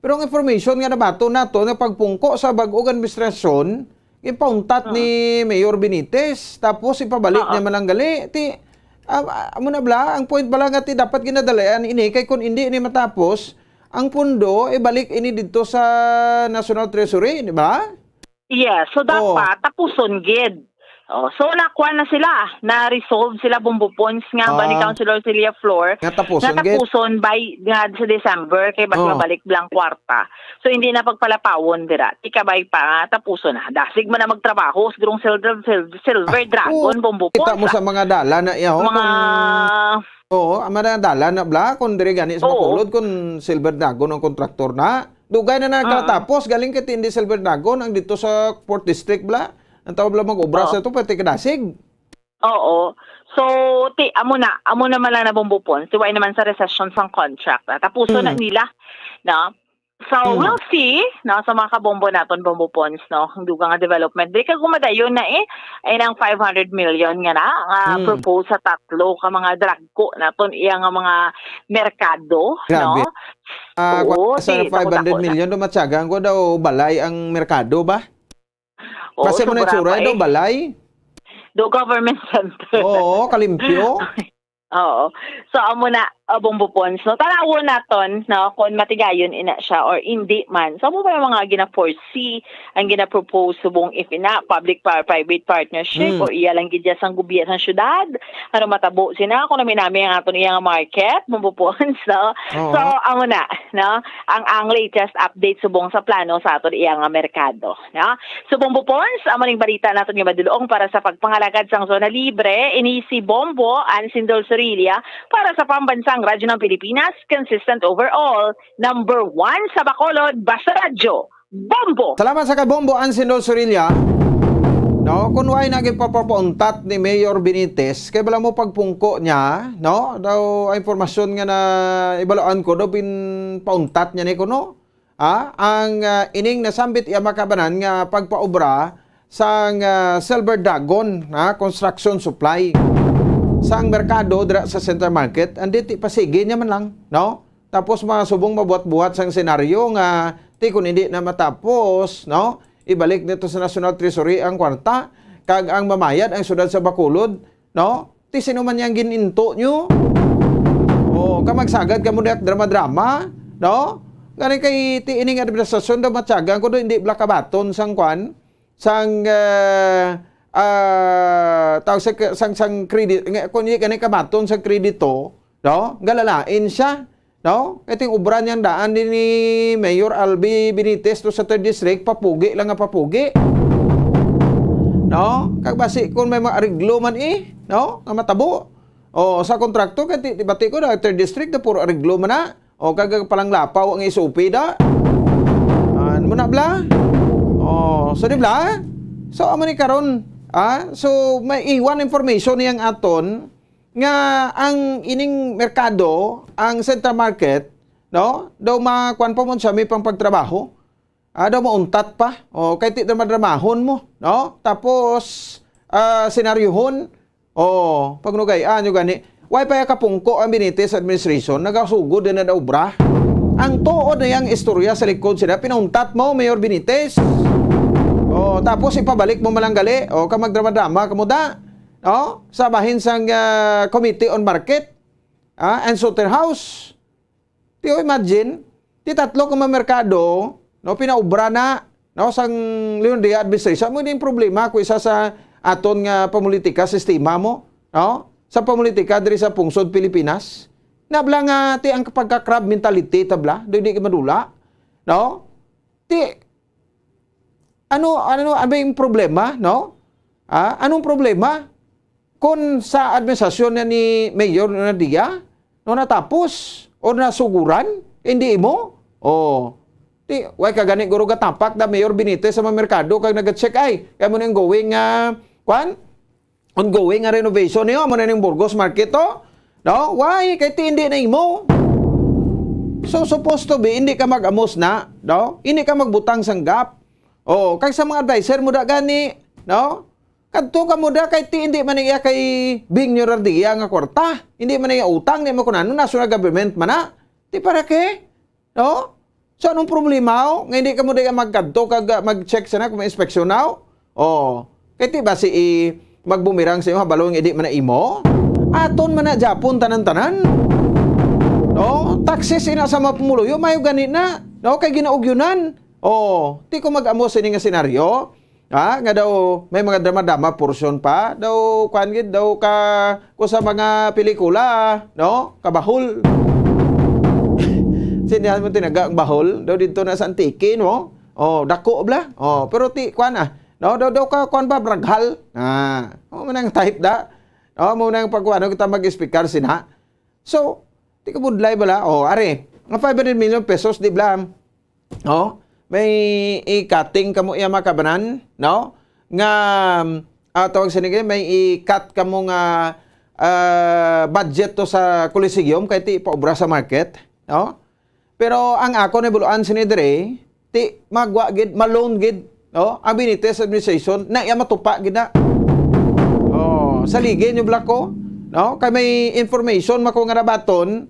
Pero ang information nga nabaton nato nga pagpungko sa bag-o nga administrasyon, ipauntat Ah. ni Mayor Benitez, tapos ipabalik Ah. niya man lang gali. Ti, ah, ah, amo na bala, ang point bala nga ti dapat ginadalayan ini, kay kung hindi ni matapos, ang pundo ibalik ini didto sa National Treasury, di ba? Yes, so Oh. dapat tapuson gid. Oh, so nakuha na sila, na-resolve sila, Bumbo Pons, nga ba ni Ah. Councilor Celia Flor, Nga tapuson nga gid. tapuson by, nga sa December, kay bas Oh. mabalik blang kwarta. So, hindi na pagpalapawon dira. Ti kabay pa nga tapuson na. Dasig man na magtrabaho, sigurong Silver, Sil-, Silver Ah, Dragon, oo. Bumbo Kita Pons, mo ah. sa mga dalan na iya, oh, Mga kung Oo, ang mga dalan na bala, kung diri gani sa Oo. Bacolod, kung Silver Dragon ang kontraktor na. Dugay na Ah. nakatapos, galing kay ti hindi Silver Dragon, ang dito sa Fourth District bala. Ang tawag bala mag-obra Oo. sa to, pati kadasig. Oo. So, ti, amo na, amo naman lang na, Bumbo Pons. Ti, wala naman sa rescission sang contract. Ah, tapuson na Mm. nila, no? So, Mm. we'll see, no, sa mga kabombo naton, Bombo Pons, no, ang dugang nga development. Di ka gumadayon na eh, ay nang five hundred million nga na, nga Mm. propose sa tatlo ka mga dragko naton, iya nga mga merkado, Grabe. no? Ah, Oo, kung sa di, five hundred million, dumatsagan ko daw balay ang merkado ba? Oo, Basta mo na sobra itsura, pa daw eh. balay? Do government center. Oo, kalimpyo. Oo. So, amo na, uh, Bombo Pons, no? Tanawon naton, no, kung matigayon ina siya or hindi man. So, amo pa yung mga gina-foresee, ang gina-propose subong if ina, public pa-, private partnership, Mm. o iya lang gid ya sang gubya sang syudad. Ano matabo sina, kung nami-nami ang aton iya nga market, Bombo Pons, no? Oo. So, amo na, no? Ang, ang latest update subong sa plano sa aton iya nga merkado, no? Subong Bupons, amo ning balita naton nga madulong para sa pagpangalagad sang zona libre. Ini si Bombo Ansindol Sorilla para sa Pambansang Radyo ng Pilipinas, consistent overall, number one sa Bacolod, Basta Radyo, Bombo! Salamat sa kay Bombo Ansindol Sorilla. No, kung why na gipapapauntat ni Mayor Benitez, kay bala mo pagpungko niya, no? Daw ang impormasyon nga na ibalaan ko, daw bin pauntat niya ni kuno. Ah, ang, ah, ining nasambit iya makabanan nga pagpaobra sang, ah, Silver Dragon, ah, construction supply sang merkado dira sa Center Market, andi ti pasigi niya man lang, no? Tapos mga subong mabuhat-buhat sang senaryo nga ti kun hindi na matapos, no? Ibalik nito sa National Treasury ang kwarta, kag ang mamayad ang siyudad sa Bacolod, no? Ti sino man yang gininto nyo? O, ka magsagad kamo diak drama-drama, no? Gani kay ti ining administrasyon daw matyagan ko do, hindi bala kabaton sang kwan, sang, eh, ah, tawag sa, sang, sang credit, nga, kung hindi gani kabaton sang kredito, no? Galalain siya, no? Kay ting obra niyang daan din ni Mayor Albi Benitez to sa Third District, papugi lang nga papugi. No? Kag basi kung may mga ariglo man, eh, no? Nga matabo. O, sa kontrakto, kay ti-, bati ko na, Third District, na puro ariglo man na. O, kag palanglapaw ang S O P da. Ah, mo na, bla? O, so, di bla? So, amo ni karon, ah? So, may iwan information niyang aton nga ang ining merkado, ang Central Market, no? Daw ma-, kuwan pa mo siya, may pang pagtrabaho. Ah, daw mauntat pa. O, kay ti drama-dramahon mo, no? Tapos, ah, senaryohon. O, pagnugay-an nyo gani. Why pa ya kapungko ang Benitez administration? Nagasugod din na obra. Ang tuod na yang istorya sa likod sila, pinauntat mo, Mayor Benitez. O, tapos ipabalik mo malanggali. O, ka magdrama-drama ka mo da. No? Sa bahin sang, ah, Committee on Market, ah, and Slaughterhouse. Ti, o, imagine, ti tatlo ka mga merkado, no, pinaobra na, no, sang Leon Dia administration. Mo din problema kung isa sa aton nga pamulitika, sistema mo, no? Sa pamulitika diri sa pungsod Pilipinas. Nabla nga ti ang pagka-crab mentality tabla, di, di ka madula, no? Ti, ano, ano, ano ba yung problema, no? Ah, anong problema? Kung sa administrasyon na ni Mayor Nadia, no, natapos o nasuguran, hindi mo? O, ti, way ka gani guro gatapak da Mayor Benitez sa mga merkado kag nag-check ay, kaya mo na yung going, ah, kwan? Ongoing nga renovation niyo, amo na ning Burgos Market to. No? Why? Kay ti hindi na imo. So, supposed to be, hindi ka mag-amos na, no? Hindi ka magbutang sang gap. Oh, kay sa mga adviser mo da gani, no? Kadto ka mo da kay ti hindi man iya kay Bing Nyorardia nga kwarta. Hindi man iya utang, di mo kunano, national government man na. Ti para kay? No? So, anong problema, oh? Nga hindi ka mo di magkadto kag, ah, mag-check sana kung may inspeksyon na, oh? Oh. Kay ti ba si i-, magbumirang sa imo, habalo nga hindi man na imo? Aton man na Japon tanan-tanan. No? Taxes ina sa mga pumuluyo, mayo gani na. No? Kay ginaugyunan. Oh, ti ko mag-amo sini nga senaryo. Ha? Nga daw may mga drama-drama portion pa. Daw, kuan gid, daw ka, ko sa mga pelikula, no? Kabahol. Sinihan mo tinaga ang bahol. Daw dito na sa Antique, no? Oh, dako bla. Oh, pero ti, kuan ah. No, daw, daw ka, kuan ba, braghal? Ah, oh, manang type da. Oh, mo nang pag, ano, kita mag-speaker sina. So, ti kabudlay bala. Oh, are, nga five hundred million pesos, di bla? No? May i-cutting kamo iya mga kabanan, no? Nga, ah, tawag sini kay, may i-cut kamo nga, ah, budget to sa Coliseum kay ti paobra sa market, no? Pero ang ako na buluan sini dire, ti magwa gid, ma-loan gid, no? Ang Benitez administration na iya matupa gid na. Oh, sa ligi niyo bla ko, no? Kay may information mako nga nabaton,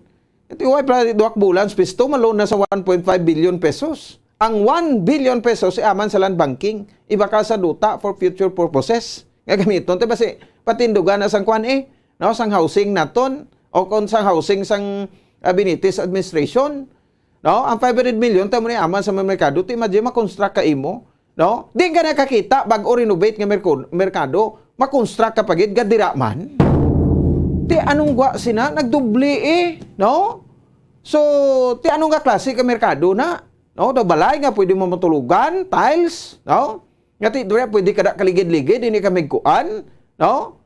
Ito, why pa duha ka bulan sa pisto, ma-loan na sa one point five billion pesos. Ang one billion pesos iaman sa land banking, ibakal sa duta for future purposes. Nga gamiton, ti basi patindugan na sang kwan eh, no? Sang housing naton, o kung sang housing sang, ah, Benitez administration, no? Ang five hundred million, tamo ni aman sa mga merkado, ti imagine, makonstruct ka imo, no? Di ka nakakita, bag-o renovate nga merko-, merkado, makonstruct ka pa gid, gadira man. Ti anong gwa sina, nagdubli eh, no? So, ti anong nga klase ka merkado na? No? Daw balay nga pwede mo matulogan, tiles, no? Nga ti, dura, pwede ka da kaligid-ligid, hindi ka magkuan, no?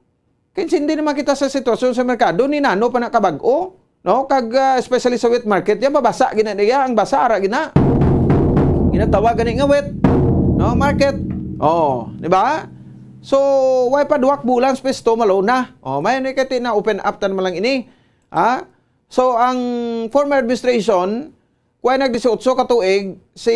Kay hindi naman kita sa sitwasyon sa merkado, ni nano pa na kabag-o, no? Kag, ah, especially sa wet market, yan, mabasa gina niya, ang basa, ara gina. Ginatawag gani nga wet, no? Market. Oh, di ba? So, way pa duwak bulan sa pwesto, malo na. Oh, may ni kati na open up tan man lang ini. Ha? So, ang former administration, kuha nag dieciocho ka tuig, si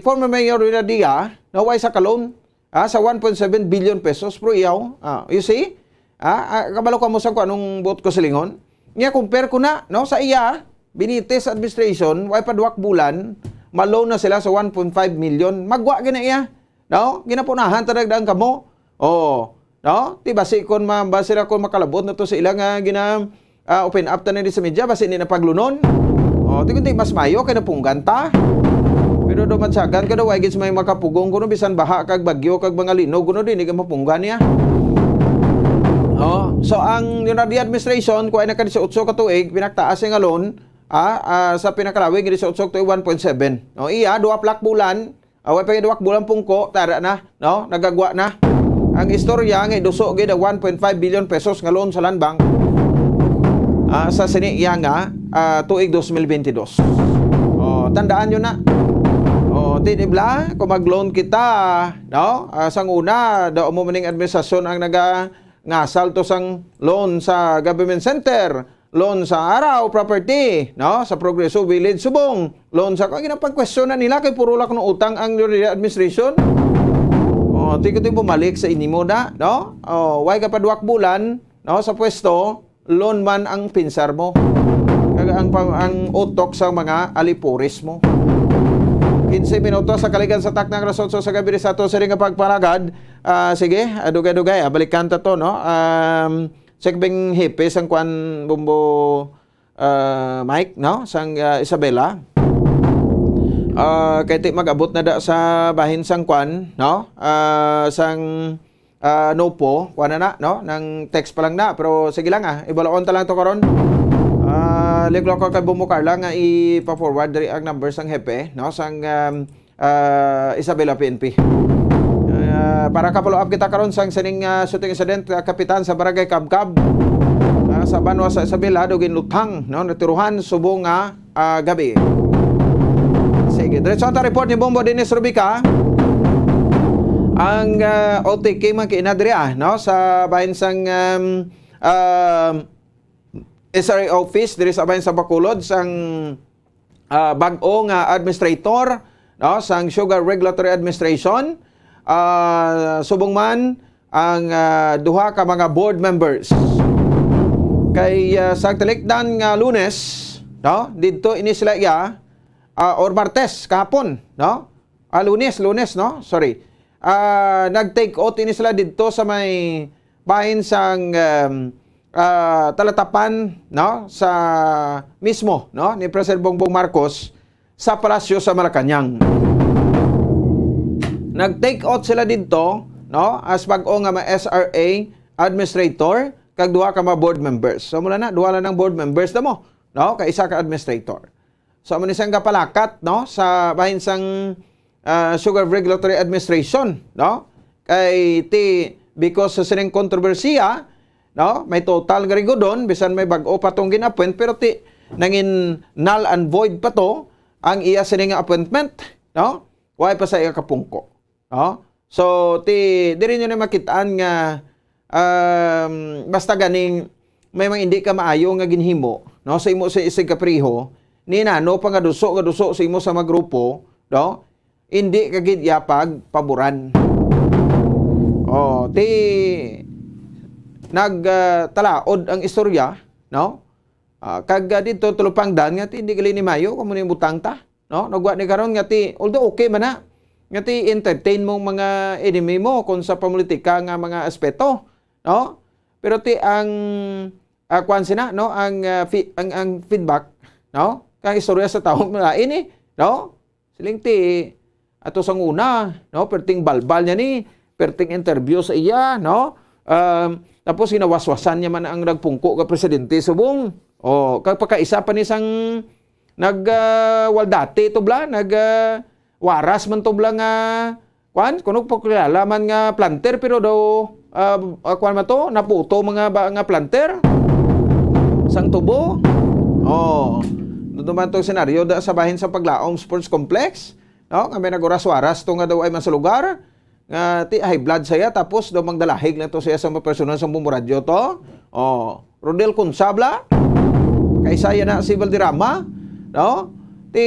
former Mayor Rina Dia, naway sa ka loan, ah, sa one point seven billion pesos, pero iyaw, ah, you see? Ah, ah, kabalo ka mo sa kung anong buot ko silingon? Nga, compare ko na, no, sa iya, Benitez administration, way pa duwak bulan, ma-loan na sila sa one point five million. Magwa gina iya, no? Ginapunahan ta nagdaan kamo. Oh, no? Ti basi kon ma-, ba sila kon makalabot na to sa ila nga gina-, ah, open up ta na di sa media, basi ni napaglunon. Oh, ti kundi mas mayo kay napunggan ta. Pero do matsagan ka daw, ay gid may makapugong kuno bisan baha kag bagyo kag mga linog kuno di ni ka mapunggan niya. Oh, so ang Leonardo administration, kuha na ka dieciocho ka tuig, pinaktaas nga loan, ah, ah, sa pinakalawig nga dieciocho to one point seven. Oh, iya, duwa plak bulan, away pa gid duwa bulan pungko, tara na, no? Nagagwa na. Ang istorya nga iduso gid ang one point five billion pesos nga loan sa Land Bank, ah, sa sini iya nga, ah, tuig dos mil bentidós. Oh, tandaan nyo na. Oh, ti, di bla, kung mag-loan kita, no? Ah, sang una, daw mo maning administrasyon ang naga-, ngasal to sang loan sa government center, loan sa Araw Property, no? Sa Progreso Village, Subong, loan sa, kung ginapag-question na nila, kay puro lang kuno utang ang Revilla administration. Oh, ti ko ti bumalik sa inimo na, no? Oh, way ka pa duwak bulan, no? Sa pwesto, loan man ang pinsar mo. Kag ang pa-, ang utok sa mga alipores mo. Quince minutos sa kaligan sa taknang alas otso sa gabi sa to, siring nga pagpanagad. Ah, sige, ah, dugay-dugay, ah, balikan ta to, no? Um, Check bing hepe sang kwan, Bombo, ah, Mike, no? Sang, ah, Isabela. Ah, kay ti mag-abot na da sa bahin sang kwan, no? Ah, sang, ah, Nopo, kwan na na, no? Nang text pa lang na, pero sige lang, ah. Ibalaon ta lang to karon. Ah, liglo ko kay Bombo Carla nga ipa-forward diri ang number sang hepe, no? Sang, um, ah, Isabela P N P. Ah, para ka-follow up kita karon sang sining, ah, shooting incident, ah, kapitan sa Barangay Kabkab, ah, sa banwa sa Isabela, do ginluthang, no, natiruhan subong nga, ah, gabi. Sige, diretso ta report ni Bombo Dennis Rubica. Ang, ah, O T K man kay ina diri, ah, no, sa bahin sang, um, um, S R A office diri sa bahin sa Bacolod sang ah, bag-o nga administrator, no, sang Sugar Regulatory Administration, ah, subong man ang, ah, duha ka mga board members. Kay, ah, sa talikdan nga Lunes, no, didto ini sila iya, ah, or Martes kahapon, no? Ah, Lunes, Lunes, no? Sorry. Ah, nag-take out ini sila didto sa may bahin sang, um, ah, talatapan, no, sa mismo, no, ni President Bongbong Marcos sa palasyo sa Malacañang. Nag-take out sila didto, no, as bag-o nga mga S R A administrator kag duha ka mga board members. So, mula na, duha lang ang board members na mo, no, kay isa ka administrator. So, amo ni siyang gapalakat, no, sa bahin sang, ah, Sugar Regulatory Administration, no? Kay ti, because sa sining kontrobersiya, no, may total nga rigodon, bisan may bag-o pa tong gin-appoint, pero ti, nangin null and void pa to ang iya sining nga appointment, no? Way pa sa iya kapungko. Oh? So, ti, diri nyo na makitaan nga, um, basta ganing may mga hindi ka maayo nga ginhimo, no? Sa imo sa isig kapriho, ni nano pa nga duso, nga duso sa imo sa mga grupo, no? Hindi ka gid iya pagpaboran. Oh, ti, nag, ah, talaod ang istorya, no? Ah, kag, ah, dito, tulupangdan nga, ti, hindi gali ni mayo, kamo ni butang ta. No? Nagwa ni karon nga ti, although okay man na, nga ti entertain mo mga enemy mo kung sa politika nga mga aspeto, no? Pero ti ang, ah, kuwan sina, no? Ang, ah, fi-, ang, ang feedback, no? Kang istorya sa tawo, malain eh, no? Siling ti, ato sang una, no? Perting balbal niya ni, perting interview sa iya, no? Um, tapos ginawaswasan niya man ang nagpungko nga presidente subong. O, kag pagkaisa pa ni sang nag, ah, waldati to bla, nag, ah, waras man to bla nga, kwan, kuno pagkilala man nga planter, pero daw, ah, ah, kwan man to, naputo mga ba, nga planter sang tubo. Oh, duduman to senaryo da sa bahin sa Paglaom Sports Complex, no? Nga may naguras-waras to nga daw ay man sa lugar, nga ti high blood saya, tapos daw magdalahig lang to siya sa mga personal sa Bombo Radyo to. Oh, Rodel Consabla, kay saya na si Valderrama, no? Ti,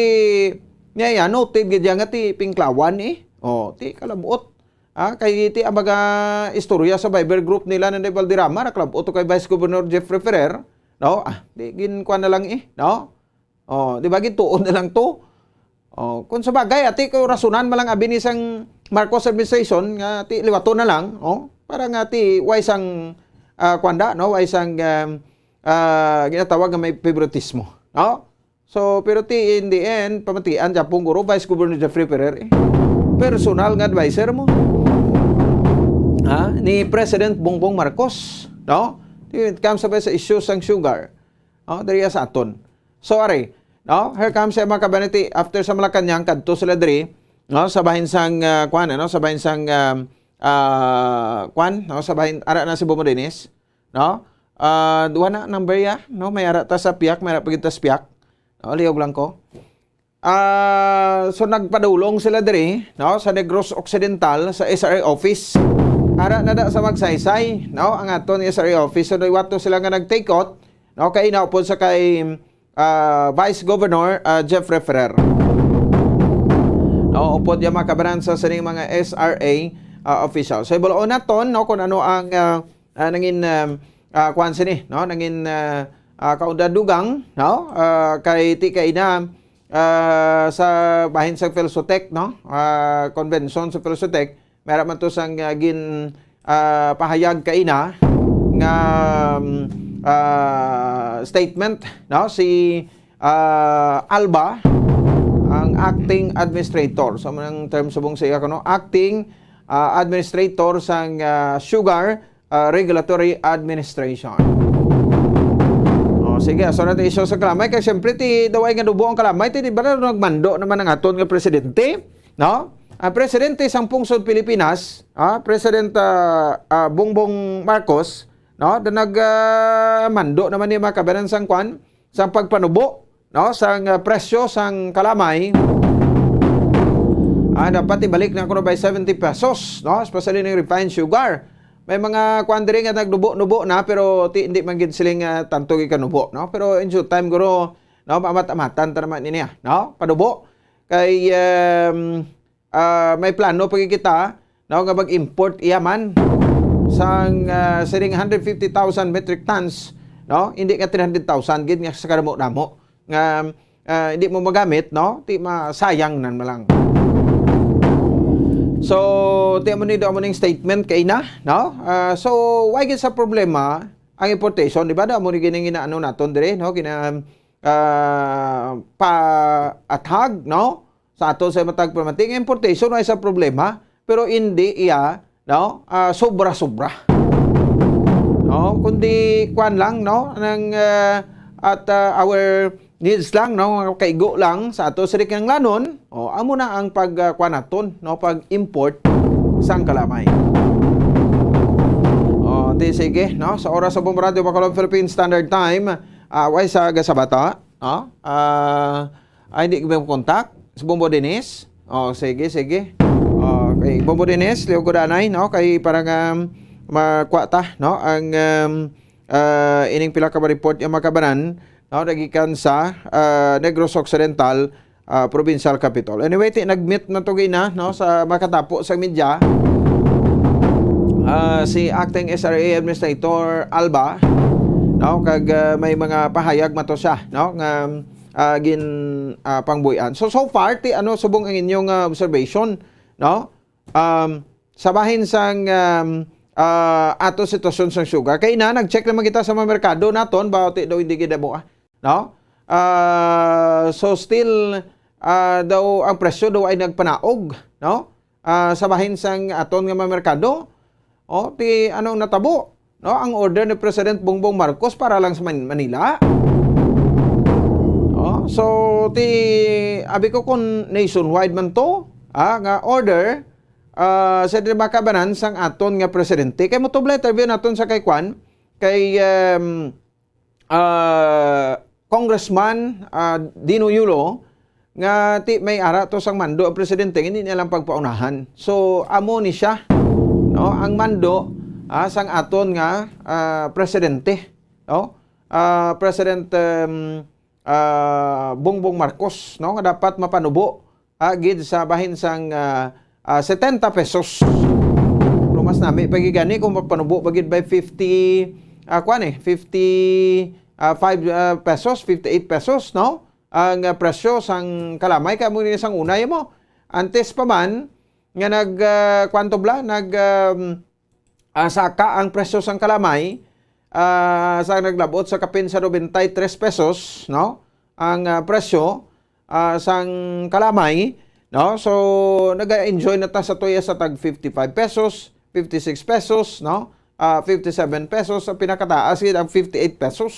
niya, yan, noted gid yan nga ti pingklawan eh. Oh, ti kalabot. Ah, kay ti ang mga istorya sa Viber group nila na ni Valderrama, nakalabot to kay Vice Governor Jeffrey Ferrer, no? Ah, di ginkuan na lang eh, no? Oh, di ba, gintuon na lang to? Oh, kung sa bagay, ati ko rasunan man lang abi ni sang Marcos administration nga ti liwaton na lang, oh, para nga ti way sang, ah, kwanda, no, way sang, um, ah, ginatawag nga may favoritismo, no? So, pero ti in the end, pamatian, Japon guro, Vice Governor Jeffrey Ferrer, eh. Personal nga advisor mo, ha, ni President Bongbong Marcos, no? Ti when it comes sa, sa issue sang sugar, oh, diri sa aton. So, ari, no? Here comes sa mga kabaniti, after sa Malacañang, kadto sila diri, no? Sa bahin sang, ah, kwan, ano? Sa bahin sang, um, ah, kwan, no? Sa bahin, ara na si Bomo Dennis, no? Ah, duha na number ya, no? May ara ta sa Piak, may ara pa gid ta sa Piak. No? Liog lang ko. Ah, so nagpadulong sila diri, no, sa Negros Occidental, sa S R A office. Ara na da sa Magsaysay, no, ang aton S R A office. So, liwat to sila nga nag-take out, no, kay naupod sa kay, ah, Vice Governor, ah, Jeffrey Ferrer. No, upod yung mga kabanan sa sining mga S R A, ah, official. So, ibaloon naton, no, kung ano ang, ah, ah, nangin, um, ah, kuwan sini, no? Nangin, ah, ah, kaundadugang, no? Ah, kay ti kay na, ah, sa bahin sa Felsotec, no? Ah, convention sa Felsotec, meron man to sang, ah, gin, ah, pahayag kaina nga, um, ah, statement, no? Si, ah, Alba, ang acting administrator. So, ang term subong sa iya, kuno, acting, ah, administrator sang, ah, sugar, ah, Regulatory Administration. Oh, sige, so natin isyu sa kalamay. Kay siyempre, ti daw ay nga dubo ang kalamay, ti di ba na nagmando naman ang aton nga presidente? No? Ang presidente sang pungsod Pilipinas, ah, President, ah, ah, Bongbong Marcos, no? Da nag, ah, mando naman ni mga kabanan sang kwan, sang pagpanubo, no, sang, ah, presyo sang kalamay, ah, dapat ibalik na kuno by seventy pesos, no, especially ning refined sugar. May mga kuan diri nga nagnubo-nubo na, pero ti, hindi man gid siling, ah, tanto gid kanubo, no? Pero in due time, guro, no, maamat-amatan ta naman niya, no? Panubo. Kay, um, ah, may plano pa gid kita, no, nga mag-import iya man sang, ah, siring hundred fifty thousand metric tons, no? Hindi nga three hundred thousand gid nga sa kadamo-damo nga, ah, hindi mo magamit, no? Ti masayang nan man lang. So, ti amo ni, do amo ning statement kay na, no? Ah, so, why gid sa problema ang importation, di ba? Do amo ni gining inaano naton dire, no? Gina, ah, paathag, no? Sa ato sa matag permanente, ang importation ay sa problema, pero hindi iya, no, ah, sobra-sobra. No, kundi kwan lang, no, nang, ah, at, ah, our needs lang, no, mga kaigo lang sa ato sa kinahanglanon, o, amo na ang pag, ah, kwan naton, no, pag-import sang kalamay. O, di sige, no, sa oras sa Bombo Radyo Bacolod Philippine Standard Time, ah, way sa gasabata, no? Ah, ay, hindi mo contact? Si Bombo Dennis? Oh, sige, sige. Oh, okay. Bombo Dennis, liog ko danay, no? Kay para nga makuha ta, no? Ang, um, ah, ining pila ka report yung makabanan, no? Nagikan sa, ah, Negros Occidental, ah, Provincial Capitol. Anyway, ti, nag-meet na to gina, no? Sa makatapo sa media, ah, si Acting S R A Administrator Alba, no? Kag, ah, may mga pahayag mato siya, no? Nga, ah, gin, ah, pangbuy-an. So, so far, ti, ano, subong ang inyong, ah, observation, no? Um, sa bahin sang, um, ah, ato sitwasyon sang sugar. Kay na, nag-check naman kita sa mga merkado naton, ba, ti daw hindi gid amo, ah, no? Ah, so still, ah, daw ang presyo daw ay nagpanaog, no? Ah, sa bahin sang aton nga mga merkado. O, ti anong natabo? No, ang order ni President Bongbong Marcos para lang sa Man-, Manila. No? So, ti, abi ko kung nationwide man to, ah, nga order, ah, sa di makabanan sang aton nga presidente. Kay mo tubla interview naton sa kay Kwan, kay, um, ah, Congressman, ah, Dino Yulo, nga ti may ara to sang mando ang presidente, hindi niya lang pagpaunahan. So, amo ni siya, no, ang mando, ah, sang aton nga, ah, presidente, no? Ah, President, um, ah, Bongbong Marcos, no, nga dapat mapanubo, ah, gid sa bahin sang, ah, ah, setenta pesos. Pero mas nami pa gid gani kung mapanubo pa gid by fifty, ah, kuwan eh, fifty, ah, five, ah, pesos, fifty-eight pesos, no? Ang, ah, presyo sang kalamay, kay amo ni sang una mo. Antes pa man nga nag, ah, kwanto bla, nag, um, ah, saka ang presyo sang kalamay, ah, sa naglabot sa kapin sa nobenta y tres pesos, no? Ang, ah, presyo, ah, sang kalamay, no? So, nag-enjoy na ta sa tuya sa tag fifty-five pesos, fifty-six pesos, no? Ah, fifty-seven pesos, ang pinakataas gid ang fifty-eight pesos.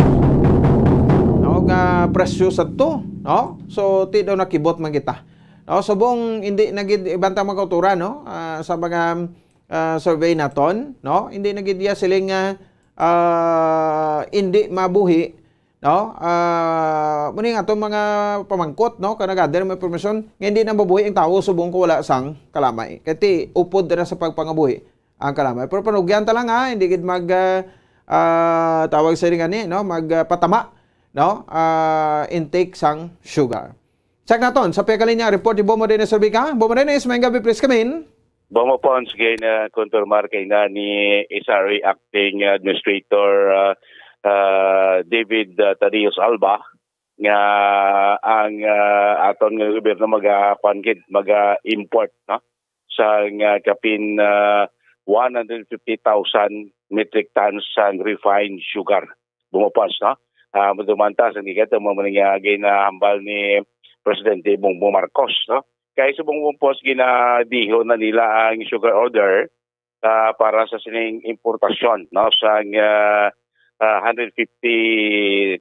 No, nga presyo sa to, no? So, ti daw nakibot man kita. No, subong hindi na gid ibantang mga kauturan, no? Ah, sa mga, ah, survey naton, no? Hindi na gid iya siling nga, ah, hindi mabuhi, no? Ah, muna nga itong mga pamangkot, no? Kaya nag-gather ng impormasyon nga hindi na mabuhi ang tao subong ko wala sang kalamay. Kaya ti, upod na sa pagpangabuhi ang kalamay. Pero panugyan ta lang, ha, hindi gid mag, ah, ah, tawag sa rin gani, no? Mag, ah, patama, no? Ah, intake sang sugar. Check naton sa pagkalinya report ni Bomo Dennis Orbica. Bomo Dennis, may gabi, please come in. Bomo Pons, gina-confirmar kay na ni S R A Acting Administrator, ah, ah, David, ah, Tadios Alba nga ang, ah, aton nga gobyerno maga-, kuwan gid, maga-import, no? Sa nga kapin, ah, one hundred fifty thousand metric tons sang refined sugar. Bomo Pons, no? Ah, madumanta sa gikan, amo man nga ginahambal ni Presidente Bongbong Marcos, no? Kay subong, Bomo Pons, ginadiho na nila ang sugar order, ah, para sa sining importasyon, no, sang, ah, ah, hundred fifty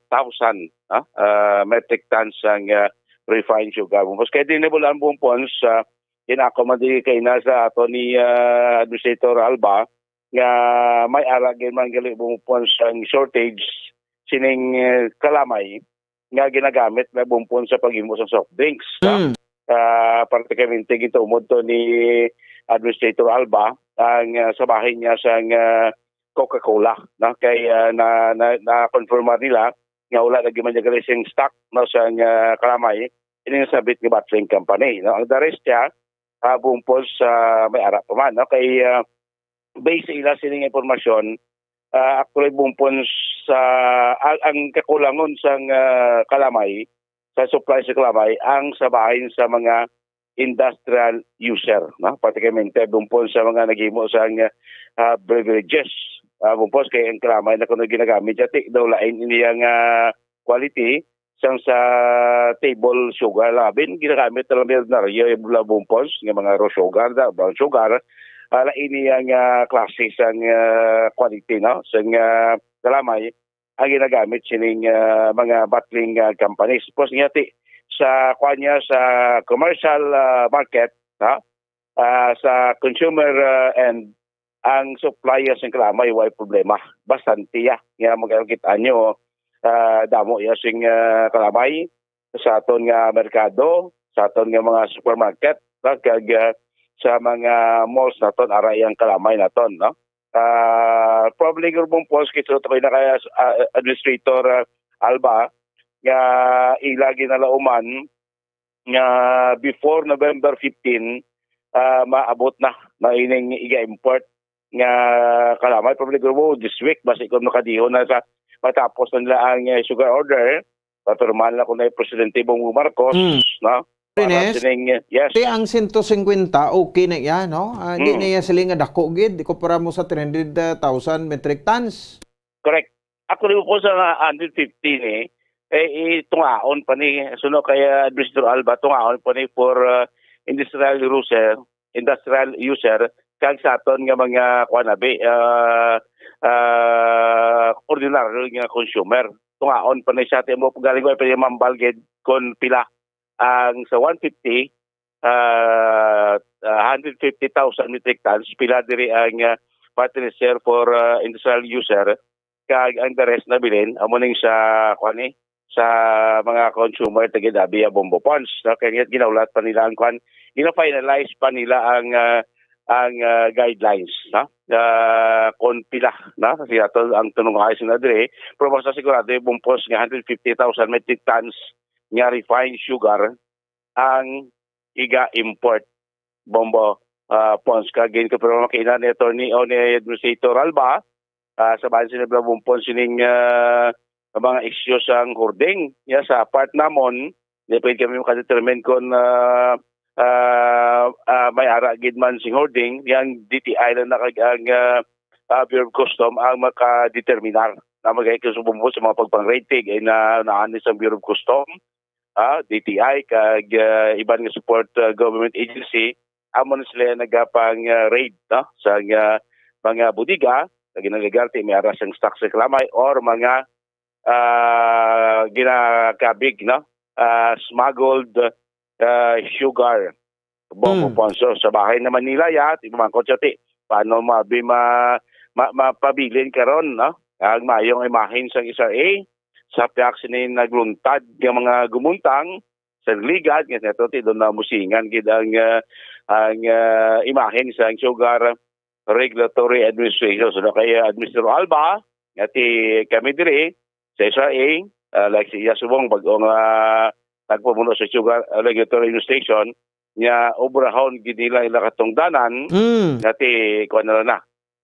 thousand, no, ah, metric tons sang, ah, refined sugar. Bomo Pons, kay di na bulan, Bomo Pons, ah, ginako man di kay na sa ato ni, ah, Administrator Alba nga may ara gid man gali, Bomo Pons, ang shortage sining, eh, kalamay nga ginagamit na, Bomo Pons, sa paghimo sa soft drinks, no? Mm. Ah, praktikamente gintumod to ni Administrator Alba ang, ah, sa bahin niya sang, ah, Coca-Cola, no? Kay, ah, na, na, na-confirmar nila nga wala lagi man niya gali sing stock, no, sang, ah, kalamay, ini nga sabit nga bottling company, no? Ang the rest siya, ah, Bomo Pons, sa may ara pa man, no? Kay, ah, based sa ila sining impormasyon, ah, actually, Bomo Pons, sa, ang, ang kakulangon sang, ah, kalamay, sa supply sa kalamay, ang sa bahin sa mga industrial user, no? Praktikamente, Bomo Pons, sa mga naghimo sang, ah, beverages. Ah, Bomo Pons, kay ang kalamay na kuno ginagamit, yati daw lain ini ang, ah, quality sang sa table sugar, labi ginagamit na lang, Bernardo, yung Bomo Pons, nga mga raw sugar, da, brown sugar, ah, lain ini ang, ah, klase sang, ah, quality, no? Sang, ah, kalamay ang ginagamit sining, ah, mga bottling, ah, companies. Tapos nga ti, sa, kuwan niya, sa commercial, ah, market, ha? Ah, sa consumer, ah, end, ang supply sang kalamay way problema. Bastante ya. Nga magkakita nyo, ah, damo ya sing, ah, kalamay sa aton nga merkado, sa aton nga mga supermarket, ha? Kag, ah, sa mga malls naton, aray ang kalamay naton, no? Ah, probably, Garbong Pons, kay sulod ako na kay, ah, Administrator, ah, Alba, nga ila ginalauman nga before November fifteen, ah, maabot na, na ining iga-import nga kalamay. Probably, Garbong, this week, basi kung makadihon na sa matapos na nila ang, eh, sugar order, papirmahan na ko na yung Presidente Bongbong Marcos, Mm. no? Para Rines? Sining, yes. Ti ang sento singkwenta, okay na iya, no? Ah, di Mm. na iya sila nga dako gid, kumpara mo sa three hundred thousand metric tons. Correct. Ako rin po sa nga one hundred fifty ni, eh, itungaon pa ni, suno kay, ah, Administrator Alba, tungaon pa ni for, ah, industrial user, industrial user, kag sa aton nga mga, kuwan, abi, ah, ah, ordinaryo nga consumer. Tungaon pa ni siya, ti mo galing ko, pwede mambal gid kon pila ang sa one fifty, ah, ah, hundred fifty thousand metric tons, pila diri ang, ah, fertilizer for, ah, industrial user, kag ang the rest na bilin, amo ning sa, kuwan ni, sa mga consumer, tagid abi, ah, Bombo Ponds, no? Kaya nga ginaulat pa nila ang, kuwan, gina-finalize pa nila ang, ah, ang, ah, guidelines, no? Ah, kung pila, no? Kasi ato ang tunong ayos na diri, pero basta sigurado yung Bombo Ponds nga hundred fifty thousand metric tons nga refined sugar ang iga-import, Bombo, ah, Ponds. Kag ginkonfirma makina ni Attorney o ni Administrator Alba, ah, sa bahin sila Bombo Ponds sining, ah, mga issues sang hoarding. Ya, sa part namon, di pa gid kami makadetermine kung, ah, ah, ah, may ara gid man sing hoarding. Yang D T I lang na kag ang, ah, ah, Bureau of Custom ang makadeterminar na magay sa Bombo sa mga pagpang-raid, kay na naanis ang Bureau of Custom, ah, D T I, kag, ah, iban nga support, ah, government agency, amo na sila nagapang, ah, raid, no, sa, ah, mga bodega nga ginagagarti may aras ang stock sa kalamay or mga, ah, ginakabig, no, ah, smuggled, ah, sugar. Bombo Mm. Ponds. So, sa bahin naman nila, ya, ti pamangkot siya, ti, paano mabi ma, ma, mapabilin karon, no? Ang mayong imahen sang S R A, sa pihak sini nagluntad nga mga gumuntang sa ligad, nga neto ti doon na musingan gid ang, ah, ang, ah, imahen sang Sugar Regulatory Administration. So, na kay, ah, Administrator Alba, nga ti kami diri sa S R A, ah, like si Iya Subong, bag-o nga nagpamuno sa Sugar, ah, Regulatory Administration, nga obrahon gid nila ila katungdanan, Mm. nga ti, kuwan na lang na,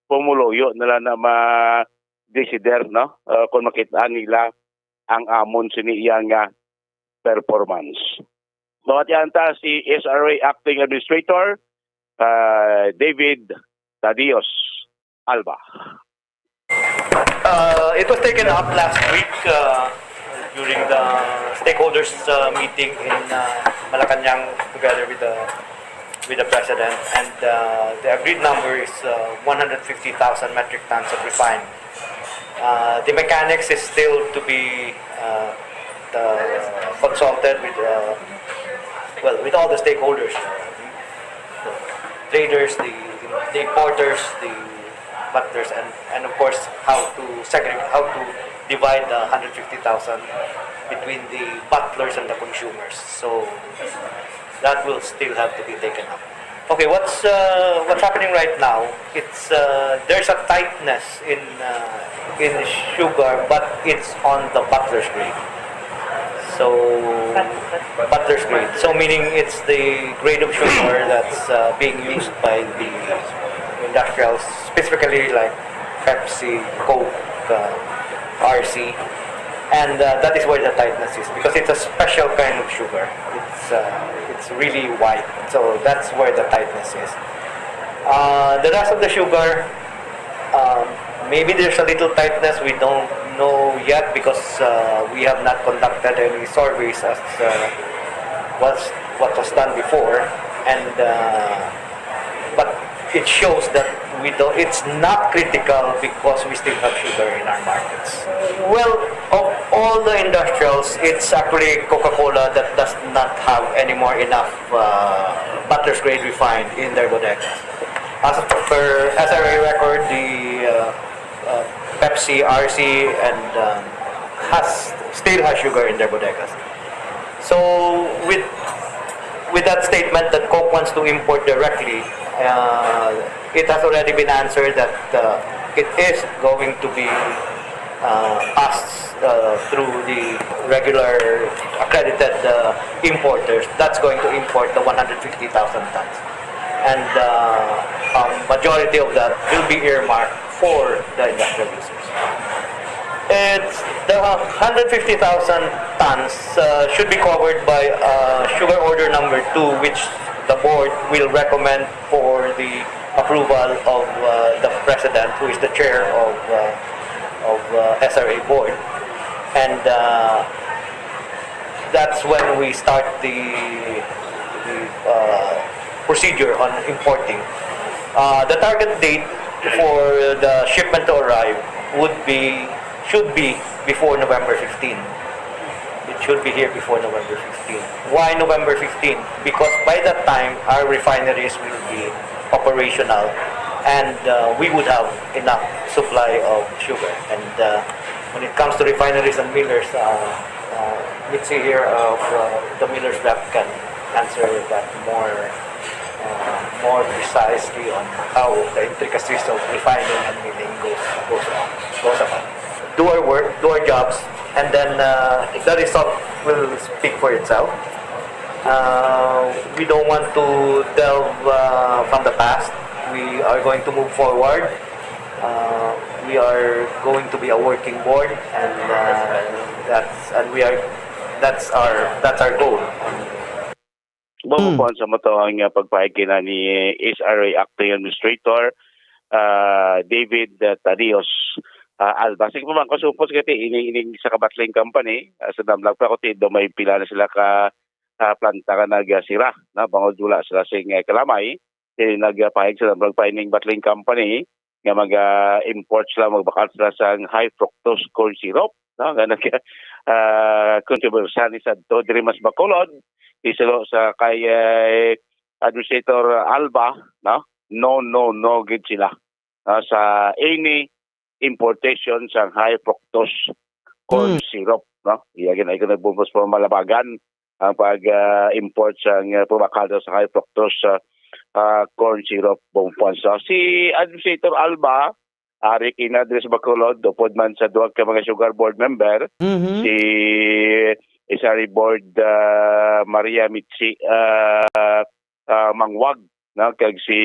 pumuluyo na lang na ma-desider, no? Ah, kung makita nila ang amon sini iya nga performance. Mawatian ta si S R A Acting Administrator, ah, David Tadios Alba. Uh, it was taken up last week uh, during the stakeholders uh, meeting in uh, Malacañang together with the with the president, and uh, the agreed number is uh, one hundred fifty thousand metric tons of refined. Uh, the mechanics is still to be uh, uh, consulted with uh, well, with all the stakeholders, the traders, the, the importers, the bottlers, and, and of course how to segregate, how to divide the hundred fifty thousand between the bottlers and the consumers. So that will still have to be taken up. Okay, what's uh, what's happening right now? It's uh, there's a tightness in uh, in sugar, but it's on the bottler's grade. So bottler's grade. So meaning it's the grade of sugar that's uh, being used by the industrials, specifically like Pepsi, Coke, uh, R C, and uh, that is where the tightness is because it's a special kind of sugar. It's uh, it's really white, so that's where the tightness is. Uh, the rest of the sugar, um, maybe there's a little tightness. We don't know yet because uh, we have not conducted any surveys as uh, what's, what was done before, and uh, but it shows that we don't. It's not critical because we still have sugar in our markets. Well, of all the industrials, it's actually Coca-Cola that does not have anymore enough uh, bottlers grade refined in their bodegas. As per S R A record, the uh, uh, Pepsi, R C, and um, has still has sugar in their bodegas. So with with that statement that Coke wants to import directly, uh, it has already been answered that uh, it is going to be uh, passed uh, through the regular accredited uh, importers. That's going to import the one hundred fifty thousand tons, and uh, um, majority of that will be earmarked for the industrial users. It's the hundred fifty thousand tons uh, should be covered by uh, sugar order number two, which the board will recommend for the approval of uh, the president, who is the chair of uh, of uh, S R A board, and uh, that's when we start the, the uh, procedure on importing. Uh, the target date for the shipment to arrive would be should be before November fifteen. It should be here before November fifteen. Why November fifteen? Because by that time, our refineries will be operational and uh, we would have enough supply of sugar. And uh, when it comes to refineries and millers, uh, uh, Mitzi here of uh, the millers rep can answer that more uh, more precisely on how the intricacies of refining and milling goes goes on goes about. Do our work, do our jobs, and then uh, the result will speak for itself. Uh, we don't want to delve uh, from the past. We are going to move forward. Uh, we are going to be a working board, and uh, that's and we are that's our that's our goal. Bumupon sa moto ang uh, pagpahig kina ni S R A Acting Administrator uh, David uh, Tadios uh, Alba. Sige po man, kusupos kati ining, ining sa kabatling company uh, sa Damlag pa ko ti do may pila na sila ka uh, planta ka nagsira na bangod wala sila sing uh, kalamay. Kini nagpahig sa Damlag pa ining bottling company nga mag-import sila, magbakal sila sang high fructose corn syrup, no? Nga nag uh, controversial ni sadto diri mas Bacolod, isalo sa kay uh, Administrator Alba, no? No, no, no gid sila no? Sa any importation sang high fructose corn Mm. syrup, no? Iya gid ay ko nagbubos pa malabagan ang pag-import sang uh, pumakado sa high fructose uh, uh, corn syrup Bumupon. So, si Administrator Alba, ari kina diri sa Bacolod, upod man sa duwag ka mga sugar board member, Mhm. si Isari Board uh, Maria Mitsi uh, uh, Mangwag, no? Kag si